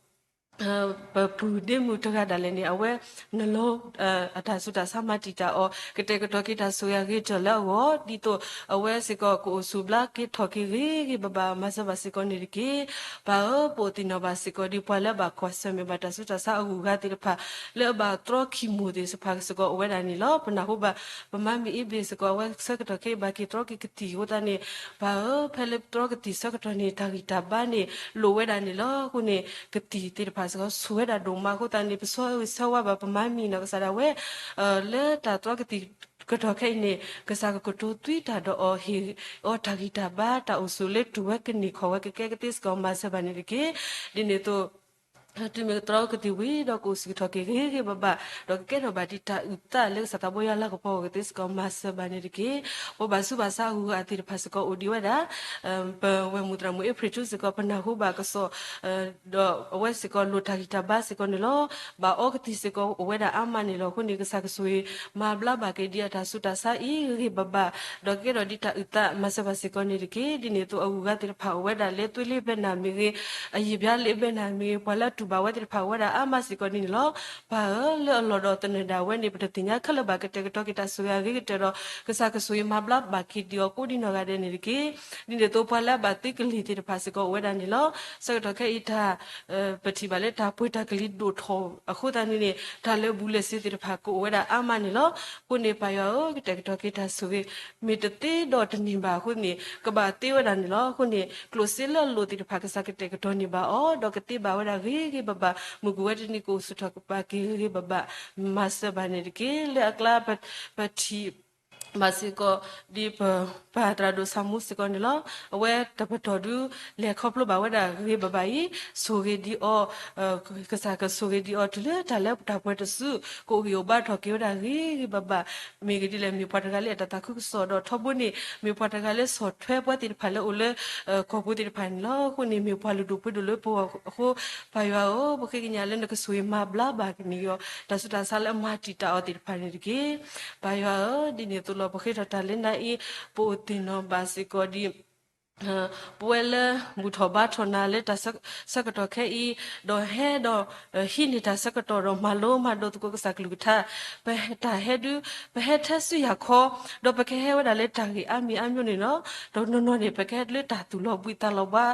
ပပုၢ်ဒ့မုၣ်တဂၤဒၣ်လဲာ်န့ၣ် အဝဲ နလီၤ အတၢ်ဆူးတၢ်ဆါမၤတံာ်တာ်အီၤ ကတဲာ်ကတီၤက့ၤတၢ်ဆိၣ်ဂ့ၤအဂ့ၤကတၢၢ်လၢအဂီၢ် ဒ်သိးအဝဲစ့ၢ်ကီးကအိၣ်ဆူၣ်ဘျါက့ၤထီၣ်က့ၤဂ့ၤဂ့ၤဘၣ်ဘၣ် မၤစၢၤဘၣ်စ့ၢ်ကီးန့ၣ်တက့ၢ်. ပၢ်ဧၢ, ပအိၣ်သ့ၣ်နီၣ်ဘၣ်စ့ၢ်ကီးဒ်ပှၤလၢအဘၣ်ကွၢ်ဆၢၣ်မဲာ်ဘၣ်တၢ်ဆူးတၢ်ဆါအဂုၤအဂၤသ့ၣ်တဖၣ် လၢအဘၣ်တြီခံမိၢ်သ့ၣ်တဖၣ်စ့ၢ်ကီးအိၣ်ဝဲဒၣ်န့ၣ်လီၤ. ပနၢ်ဟူဘၣ် ပမါမံၤအ့ဘ့ၣ်စ့ၢ်ကီး အဝဲဆၢကတီၢ်ခဲအံၤဘၣ်က့ၤတြီက့ၤကသံၣ်အဃိသတးန့ၣ် ပၢ်ဧၢ, ဖဲလၢတြီကသံၣ်ဆၢကတီၢ်န့ၣ် တၢ်ဂံၢ်တၢ်ဘါန့ၣ် လိၣ်ဝဲဒၣ်န့ၣ်လီၤ. အဃိန့ၣ် ကသံၣ်သ့ၣ်တဖၣ်စ့ၢ်ကီး ဆူၣ်ဝဲဒၣ်ဒိၣ်မးအဃိသတးန့ၣ် ပဆၢဂ့ၤဆၢဝါဘၣ်ပမါမံၤနီၢ်ကစၢ်ဒၣ်ဝဲ လၢတၢ်တြီကသံၣ်ကတီၢ်ခဲအံၤန့ၣ် ကစၢ်ကကတိၤသွံတၢ်ဒီးအီၤ ဟ့ၣ်အီၤတၢ်ဂံၢ်တၢ်ဘါ တၢ်အိၣ်ဆူၣ်လၢတူၢ်ဝဲကန့ၢ်ခီၣ်ဝဲကကဲကသ့စ့ၢ်ကီး မၤစၢၤဘၣ်န့ၣ်တက့ၢ်. ဒ်န့ၣ်အသိး တုၤမ့ၢ်ကတြီကသံၣ်ဝံၤဒီး ကအိၣ်ဆူၣ်ထီၣ်က့ၤဂ့ၤဂ့ၤဘၣ်ဘၣ် ဒီးကကဲထီၣ်ဘၣ်ဒ်တၢ်အုၣ်သးလၢကစၢ်သးဘိယွၤလၤကပီၤအဂီၢ်ကသ့စ့ၢ်ကီး မၤစၢၤဘၣ်န့ၣ်တက့ၢ်. ပှၤဘၣ်ဆူးဘၣ်ဆါအဂုၤအဂၤသ့ၣ်တဖၣ်စ့ၢ်ကီးအိၣ်ဒံးဝဲဒၣ် ပဝဲၢ်မုၢ်သရၣ်မုၣ်အ့ဖြ့ၣ်ထူစ့ၢ်ကီး ပနၢ်ဟူဘၣ်ကစီၣ် ဒီးအဝဲစ့ၢ်ကီးလိၣ်တၢ်ဂံၢ်တၢ်ဘါစ့ၢ်ကီးန့ၣ်လီၤ. ဘၣ်အီကသံၣ်စ့ၢ်ကီးအိၣ်ဝဲဒၣ်အါမးန့ၣ်လီၤ. အဃိန့ၣ် ကစၢ်ကဆိၣ်ဂ့ၤမၤဘျါဘၣ်က့ၤဒ်အတၢ်ဆူးတၢ်ဆါအံၤဂ့ၤဂ့ၤဘၣ်ဘၣ် ဒီးကကဲထီၣ်ဒ်တၢ်အုၣ်သး မၤစၢၤဘၣ်စ့ၢ်ကီးန့ၣ်တက့ၢ်. ဒ်န့ၣ်အသိးအဂုၤအဂၤသ့ၣ်တဖၣ်အိၣ်ဝဲဒၣ်လၢသွ့လ့ဘဲနၤမ့ၢ်ဂ့ၤ, အယံာ်ဘျါလ့ဘဲနၤမ့ၢ်ဂ့ၤ, ပှၤလၢအတူၢ်ဘၣ်ဝဲသ့ၣ်တဖၣ်အိၣ်ဝဲဒၣ်အါမးစ့ၢ်ကီးန့ၣ်လီၤ. ပၢ်ဧၢ, လၢအလီၢ်ဒီးသနၢၣ်ဒၣ်ဝဲန့ၣ် ပတသ့ၣ်ညါခဲလၢာ်ဘၣ် ကတဲာ်ကတီၤက့ၤတၢ်ဆိၣ်ဂ့ၤအဂ့ၤကတၢၢ်ဒီး ကစၢ်ကဆိၣ်ဂ့ၤမၤဘျါဘၣ်က့ၤဒံးအီၤကိးဒံနီၢ်ဂၤဒဲးန့ၣ်တက့ၢ်. ဒ်န့ၣ်အသိးပှၤလၢအဘၣ်သုးကလံၤသ့ၣ်တဖၣ်စ့ၢ်ကီးအိၣ်ဝဲဒၣ်န့ၣ်လီၤ. ဆၢကတီၢ်ခဲအံၤတၢ် ပထံၣ်ဘၣ်လၢတၢ်ပှ့ၤတၢ်ကလံၤဒိၣ်ထီၣ်အဃိသတးန့ၣ်န့ၣ် တၢ်လၢာ်ဘူၣ်လၢာ်စ့ၤသ့ၣ်တဖၣ်ကအိၣ်ဝဲဒၣ်အါမးန့ၣ်လီၤ. အဃိန့ၣ်ပၢ်ယွၤဧၢ, ကတဲာ်ကတီၤက့ၤတၢ်ဆိၣ်ဂ့ၤ မ့ၢ်တသ့ဒီးတန့ၢ်ဘၣ်အဃိန့ၣ် ကဘၣ်သ့ဝဲဒၣ်န့ၣ်လီၤ. အဃိန့ၣ် ကျိၣ်စ့လၢအလိၣ်သ့ၣ်တဖၣ် ကစၢ်ကတဲာ်ကတီၤန့ၢ်ဘၣ်အီၤ ဒီးကသ့ဘၣ်ဝဲဒၣ်ဂ့ၤဂ့ၤဘၣ်ဘၣ် မုၢ်ကဝဲတနံၤကအိၣ်ဆူၣ်ထီၣ်ကဘၣ်က့ၤဂ့ၤဂ့ၤဘၣ်ဘၣ် မၤစၢၤဘၣ်န့ၣ်တက့ၢ်. လၢအကျါ ပထံၣ် ဘၣ်စ့ၢ်ကီး ဒ်ပပၢ်သရၣ်ဒိၣ်ဆၣ်မူစ့ၢ်ကီးန့ၣ်လီၤ. အဝဲတပတီၢ်ဒု လဲၤခီဖျိဘၣ်ဝဲဒၣ်ဂ့ၤဂ့ၤဘၣ်ဘၣ်အံၤ ဆိၣ်ဂ့ၤဒံးအီၤ ကစၢ်ကဆိၣ်ဂ့ၤဒံးအီၤ တုၤလၢတၢ်လၢတၢ်ပှဲၤတစု ကအိၣ်ဂံၢ်အိၣ်ဘါထီၣ်က့ၤဝဲဒၣ်ဂ့ၤဂ့ၤဘၣ်ဘၣ် မ့ၢ်ဂ့ၤဒ်လဲၣ် မ့ၢ်ပှၤတဂၤလၢအတၢ်သးခုကစီၣ်ဒီးထီဘိန့ၣ် မ့ၢ်ပှၤတဂၤလၢဆီၣ်ထွဲပှၤသ့ၣ်တဖၣ်လၢအိၣ်လၢ ကီၢ်ပူၤသ့ၣ်တဖၣ်န့ၣ်လီၤ. အဃိန့ၣ် မ့ၢ်ပှၤလုၢ်ဒိၣ်ပှ့ၤဒိၣ်လၢပဂီၢ်အဃိ ပၢ်ယွၤဧၢ, ပဃ့ကညးလၢနကဆိၣ်ဂ့ၤမၤဘျါဘၣ်ကန့ၢ်အီၤ တၢ်ဆူးတၢ်ဆါလၢအမၤတံာ်တာ်အီၤသ့ၣ်တဖၣ်န့ၣ်တက့ၢ်. ပၢ်ယွၤဧၢ, ဒ်န့ၣ်အသိးလီၤ ပဃ့ထီၣ်တၢ်လၢနၤအံၤ ပအိၣ်သ့ၣ်နီၣ်ဘၣ်စ့ၢ်ကီးဒ် ပဝဲလၢဘူၣ်ထီၣ်ဘါထီၣ်နၤလၢတၢ်ဆၢကတီၢ်ခဲအံၤ ဒီးဟဲဒီး ဟံးန့ၢ်တၢ်ဆၢကတီၢ်ဒီးမၤလိမၤဒိးသကိးကစၢ်ကလုၢ်ကထါ ပတၢ်ဟဲဒု ပဟဲထဲဆူယၤခီ ဒီးပကဟဲဝဲဒၣ်လၢတၢ်ဂ့ၢ်အါမံၤအါမျိုးန့ၣ်လီၤ. တနီၤနီၤန့ၣ် ပကဟဲလၢတၢ်သူၣ်လီၤဘှံးသးလီၤဘှါ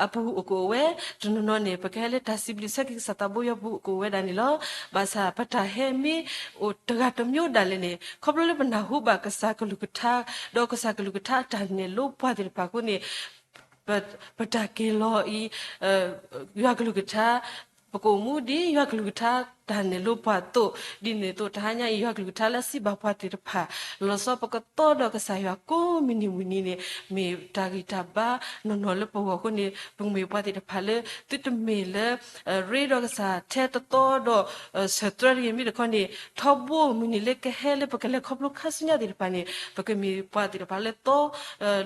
အပူၤအိၣ်ကအိၣ်ဝဲ, တနီၤနီၤန့ၣ် ပကဟဲလၢတၢ်စံးဘျုးဆၢက့ၤကစၢ်သးဘိယွၤပူၤအိၣ်ကအိၣ်ဝဲဒၣ်န့ၣ်လီၤ. ဘၣ်ဆၣ်ပတၢ်ဟဲမ့ၢ်အိၣ်တဂၤတမျိုးဒၣ်လဲာ်န့ၣ် ခီဖျိလၢပနၢ်ဟူဘၣ်ကစၢ်ကလုၢ်ကထါ ဒီးကစၢ်ကလုၢ်ကထါအတၢ်နဲၣ်လိပှၤသ့ၣ်တဖၣ်အဃိန့ၣ် ပတၢ်က့ၤလီၤအံၤ ယွၤကလုၢ်ကထါ ပကအိၣ်မူဒ်ယွၤကလုၢ်ကထါ တၢ်နဲၣ်လိပှၤအသိး, ဒ်န့ၣ်အသိး တဟါညါအံၤ ယွၤကလုၢ်ကထါလၢစံးဘၣ်ပှၤသ့ၣ်တဖၣ် လီၤဆီပကသီဒီးကစၢ်ယွၤကိးမုၢ်နံၤမုၢ်နံၤန့ၣ် မ့ၢ်တၢ်ဂံၢ်တၢ်ဘါနီၢ်နီၢ်လၢပဂီၢ်အဃိန့ၣ် ပကမ့ၢ်ပှၤသ့ၣ်တဖၣ်လၢ သုတမ့ၢ်လၢ ရ့ဒီးကစၢ်ထဲတသီဒီး ဆၢၣ်သြၣ်တဂ့ၤ မ့ၢ်တခီန့ၣ် ထီဘိမုၢ်နံၤလၢကဟဲလၢပကလဲၤခီဖျိခါဆူညါသ့ၣ်တဖၣ်န့ၣ် ပကမ့ၢ်ပှၤသ့ၣ်တဖၣ်လၢသီ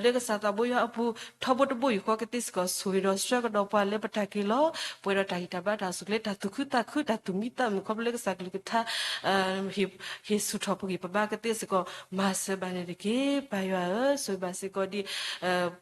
လၢကစၢ်သးဘိယွၤအပူၤ ထီဘိတဘိယူၢ်ဃီကသ့စ့ၢ်ကီး ဆိၣ်ဂ့ၤဒီးဆှၢကဒီးပှၤလၢပတၢ်က့ၤလီၤ ပှဲၤဒီးတၢ်ဂံၢ်တၢ်ဘါတၢ်အိၣ်ဆူၣ်အိၣ်ချ့ တၢ်သူၣ်ခုသးခု တၢ်သူၣ်မံသးမုာ် ခီဖျိလၢကစၢ်ကလုၢ်ကထါ ဟ့ၣ်ဆူၣ်ထီၣ်ပဂံၢ်ပဘါကသ့စ့ၢ်ကီး မၤစၢၤဘၣ်န့ၣ်တက့ၢ်. ပၢ်ယွၤဧၢ, ဆိၣ်ဂ့ၤဘၣ်စ့ၢ်ကီးဒ်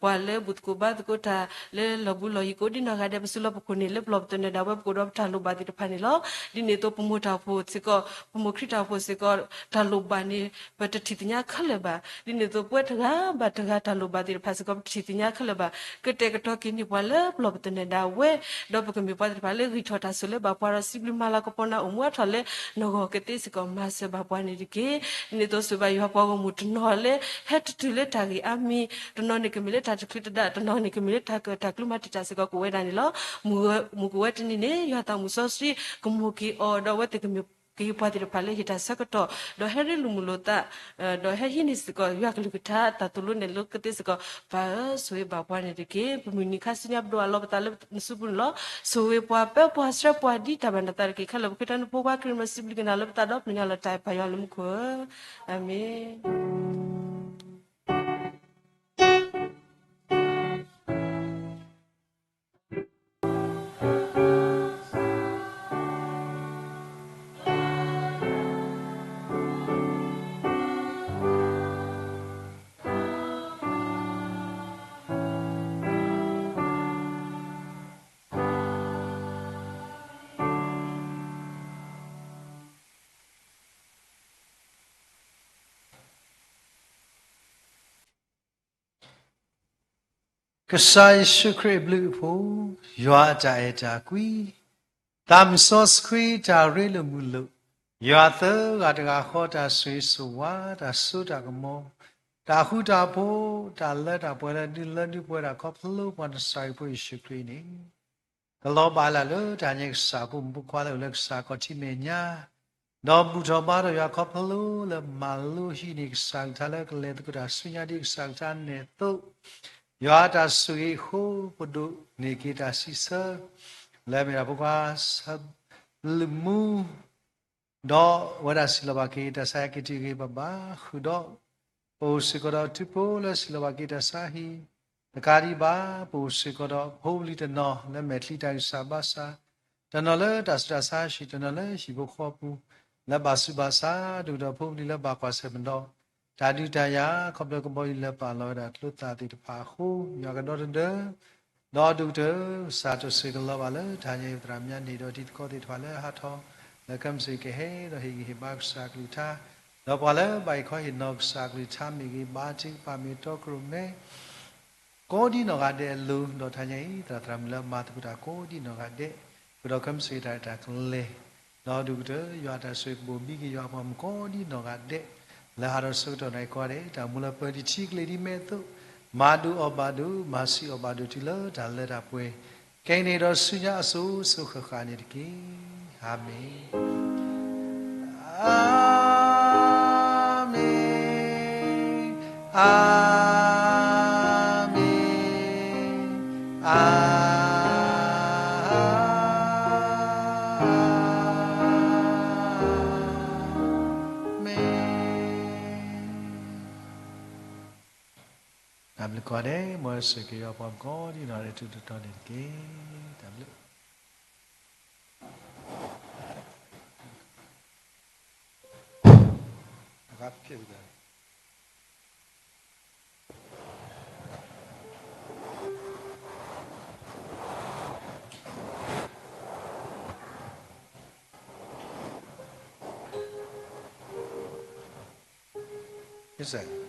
ပှၤလၢဘူၣ်သကိးဘါသကိးတၢ် လၢလီၢ်ဘူးလီၢ်ယံၤ ကိးဒ်နီၢ်ဂၤဒဲး ပစုလီၢ်ပခိၣ်န့ၣ် လၢပလီၢ်ပသနၢၣ်ဒၣ်ဝဲ ပကအိၣ်ဒီးပတၢ်လိၣ်ဘၣ်သ့ၣ်တဖၣ်န့ၣ်လီၤ. ဒ်န့ၣ်အသိး ပမိၢ်တၢ်အိၣ်ဖှိၣ်စ့ၢ်ကီး ပမိၢ်ခရံာ်တၢ်အိၣ်ဖှိၣ်စ့ၢ်ကီး တၢ်လိၣ်ဘၣ်န့ၣ် ပတထံၣ်သညါခဲလၢာ်ဘၣ်. ဒ်န့ၣ်အသိး ပဝဲတဂၤဘၣ်တဂၤ တၢ်လိၣ်ဘၣ်သ့ၣ်တဖၣ်စ့ၢ်ကီး ပတထံၣ်သညါခဲလၢာ်ဘၣ်. ကတဲာ်ကတီၤက့ၤန့ၢ်ပှၤလၢပလီၢ်ပသနၢၣ်ဒၣ်ဝဲ ဒီးပကမ့ၢ်ပှၤသ့ၣ်တဖၣ်လၢဂံၢ်ထီၣ်တၢ်ဆိၣ်လၢဘၣ်ပှၤဒီး စံးဘျုးမၤလၤကပီၤနၤ အိၣ်မူအါထီၣ်လၢနဂီၢ်ကသ့စ့ၢ်ကီး မၤစၢၤဘၣ်ပှၤန့ၣ်တက့ၢ်. ဒ်န့ၣ်အသိး ဆိၣ်ဂ့ၤဘၣ်ယွၤပှၤဂီၢ်မုၢ်တနီၤလၢ ဟဲတတုၤလၢတၢ်ဂ့ၢ်အါမံၤ, တနီၤန့ၣ်ကမ့ၢ်လၢတၢ်တချုးတဒါ, တနီၤန့ၣ်ကမ့ၢ်လၢတၢ်ကတၢၢ်ကျူမၤတံာ်တာ်စ့ၢ်ကီး ကအိၣ်ဝဲဒၣ်န့ၣ်လီၤ. မုၢ်ကဝဲတနံၤန့ၣ် ယွၤသးမုၢ်စီဆှံ ကမိၣ်က့ၤအီၤ ဒီးအဝဲသ့ၣ်ကမ့ၢ်က့ၤပှၤသ့ၣ်တဖၣ်လၢဟ့ၣ်တၢ်ဆၢကတီၢ် ဒီးဟဲရ့လိာ်မုာ်လိာ်သး ဒီးဟဲဟံးန့ၢ်စ့ၢ်ကီး ယွၤကလုၢ်ကထါ တၢ်သိၣ်လိနဲၣ်လိကသ့စ့ၢ်ကီး ပၢ်ဧၢ, ဆိၣ်ဂ့ၤဘၣ်ပှၤန့ၣ်တက့ၢ်. ပမုၢ်နံၤခါဆူညါ ပဒိးအလီၤပသးလၢနစုပူၤန့ၣ်လီၤ. ဆိၣ်ဂ့ၤပှၤ ပၢပှၤ ဆှၢပှၤ ဒ်တၢ်ဘၣ်နသးတက့ၢ်. ခဲလၢာ်ပဃ့တၢ်နဖိခွါ ခရံာ်မုၢ်စံးဘျုးက့ၤနၤလၢပသးဒီး ပၢ်ယွၤလီၤတၢ်အဲၣ်ပၢ်ယွၤလၢမူခိၣ်ဧၢ, အၤမ့ၣ်. ကစၢ်ယ့ၣ်ၡူးခရံာ်အဘျုးအဖှိၣ်, ယွၤအတၢ်အဲၣ်တၢ်ကွံ, သးမုၢ်စီဆှံတၢ်ရ့လိာ်မုာ်လိာ်, ယွၤသၢဂၤတဂၤဃီတၢ်ဆိၣ်ဂ့ၤဆိၣ်ဝါ, တၢ်စိတၢ်ကမီၤ, တၢ်ဃူတၢ်ဖိး, တၢ်လၢတၢ်ပှဲၤလၢဒုးလၢဒုးပှဲၤတၢ်ခီဖျိပှၤနစၢ်ယွၤဖိယ့ၣ်ၡူးခရံာ်န့ၣ် ကလီၤဘၣ်လၢ်လၢတၢ်ညါ ကစၢ်ဖိမုၣ်ဖိခွါလၢအိၣ်လၢကစၢ်ခီၣ်ထံးမဲာ်ညါ, ဒီးဘူၣ်ထီၣ်ဘါထီၣ်ယွၤခီဖျိလၢမၤလိဟံးန့ၢ်ကစၢ်ကလုၢ်ကထါလၢကလဲၤသကိးတၢ်ဆူညါဒ်ကစၢ်ကလုၢ်ကထါနဲၣ်သိး, ယွၤအတၢ်ဆိၣ်ဂ့ၤအဃိ ပဒိးန့ၢ်က့ၤတၢ်စံးဆၢ လၢအမ့ၢ်ဒၣ်ဖိခွါ ဆၢလၢမူ ဒီးအဝဲဒၣ်စံးလီၤဘၣ်က့ၤတၢ်ဆါဟံၣ်က့ၤတဂ့ၤဘၣ်ဘၣ် ဃုာ်ဒီး ပအိၣ်စ့ၢ်ကီးဒီးထူဖိလၢစံးလီၤဘၣ်က့ၤတၢ်ဆါဟံၣ်, တကးဒံးဘၣ် ပအိၣ်စ့ၢ်ကီးဒီးဖိပလံၤတနီၤလၢမဲာ်ချံတၢ်ဂံၢ်စၢ်ဘါစၢ်, တနီၤလၢတၢ်ဆူးတၢ်ဆါဟံၣ်, တနီၤလၢဟံၣ်ဖိဃီပူၤ လၢဘၣ်ဆူးဘၣ်ဆါ, ဒုးဒီးဖိပလံၤလၢဘၣ်ကွၢ်ဆၢၣ်မဲာ်ဒီး တၢ်ဒုးတၢ်ယၤ ခီဖျိကဘီယူၤလၢပာ်လီၤဝဲဒၣ်ကျိသၣ်သ့ၣ်တဖၣ်အဃိ ယွၤကဒီသဒၢ ဒီးဒုးကတၢၢ် စၢ်တိၢ်စ့ၢ်ကလီၤဘၣ်လၢတဟါညါအံၤ ပသရၣ်မုၣ်န့ၣ်ဒီးတံၤသကိးသ့ၣ်တဖၣ်လၢဟးထီၣ် လၢကမျၢၢ်စ့ၢ်ကီးဟဲဒီးဟ့ၣ်ဂံၢ်ဟ့ၣ်ဘါကစၢ်ကလုၢ်ကထါ, ဒီးပှၤလၢဘၣ်ဟ့ၣ်ခီဟ့ၣ်နီၤကစၢ်ကလုၢ်ကထါမ့ၢ်ဂ့ၤ ဘါထုကဖၣ်မ့ၢ်တီခိၣ်ရိၣ်မဲ ကိးဒံနီၢ်ဂၤဒဲးအလိၤ, ဒီးတဟါညါအံၤ သရၣ်သရၣ်မုၣ်လၢမၤသကိးတၢ်ကိးဒံနီၢ်ဂၤဒဲး, ဃုာ်ဒီးကမျၢၢ်စ့ၢ်ကီးတၢ်ရဲၣ်တၢ်ကျဲၤ, ဒီးဒုးကတၢၢ် ယွၤအတၢ်ဆိၣ်ဂ့ၤကဘိၣ်ဘံက့ၤယွၤအပှၤမုၣ်ကိးဒံနီၢ်ဂၤဒဲး, လၢဟးထီၣ်ဆၢကတီၢ်နၢ်ကီၢ်ဒဲး တၢ်မူလၢပၢၤတထံကလ့ၤဒ်မဲာ်အသိး, မၤဒိၣ်အီၣ်ဘၣ်ဒိၣ် မၤဆံးအီၣ်ဘၣ်ဒိၣ်တုၤလၢတၢ်လၢတၢ်ပှဲၤ, ကဲန့ၣ်ဒီးဆူညါအစိၤစိၤဃၣ်ဃၣ်န့ၣ်တက့ၢ်. အၤမ့ၣ်, အၤမ့ၣ်, အၤမ့ၣ်, အၤမ့ၣ်. တၢ်ဘျုးကိးဂၤဒဲး, မ်ယွၤဆိၣ်ဂ့ၤက့ၤယွၤအပှၤကိးဒံနီၢ်ဂၤဒဲး တၢ်ထူးတၢ်တီၤန့ၣ်တက့ၢ်. တၢ်ဘျုး Yes, sir.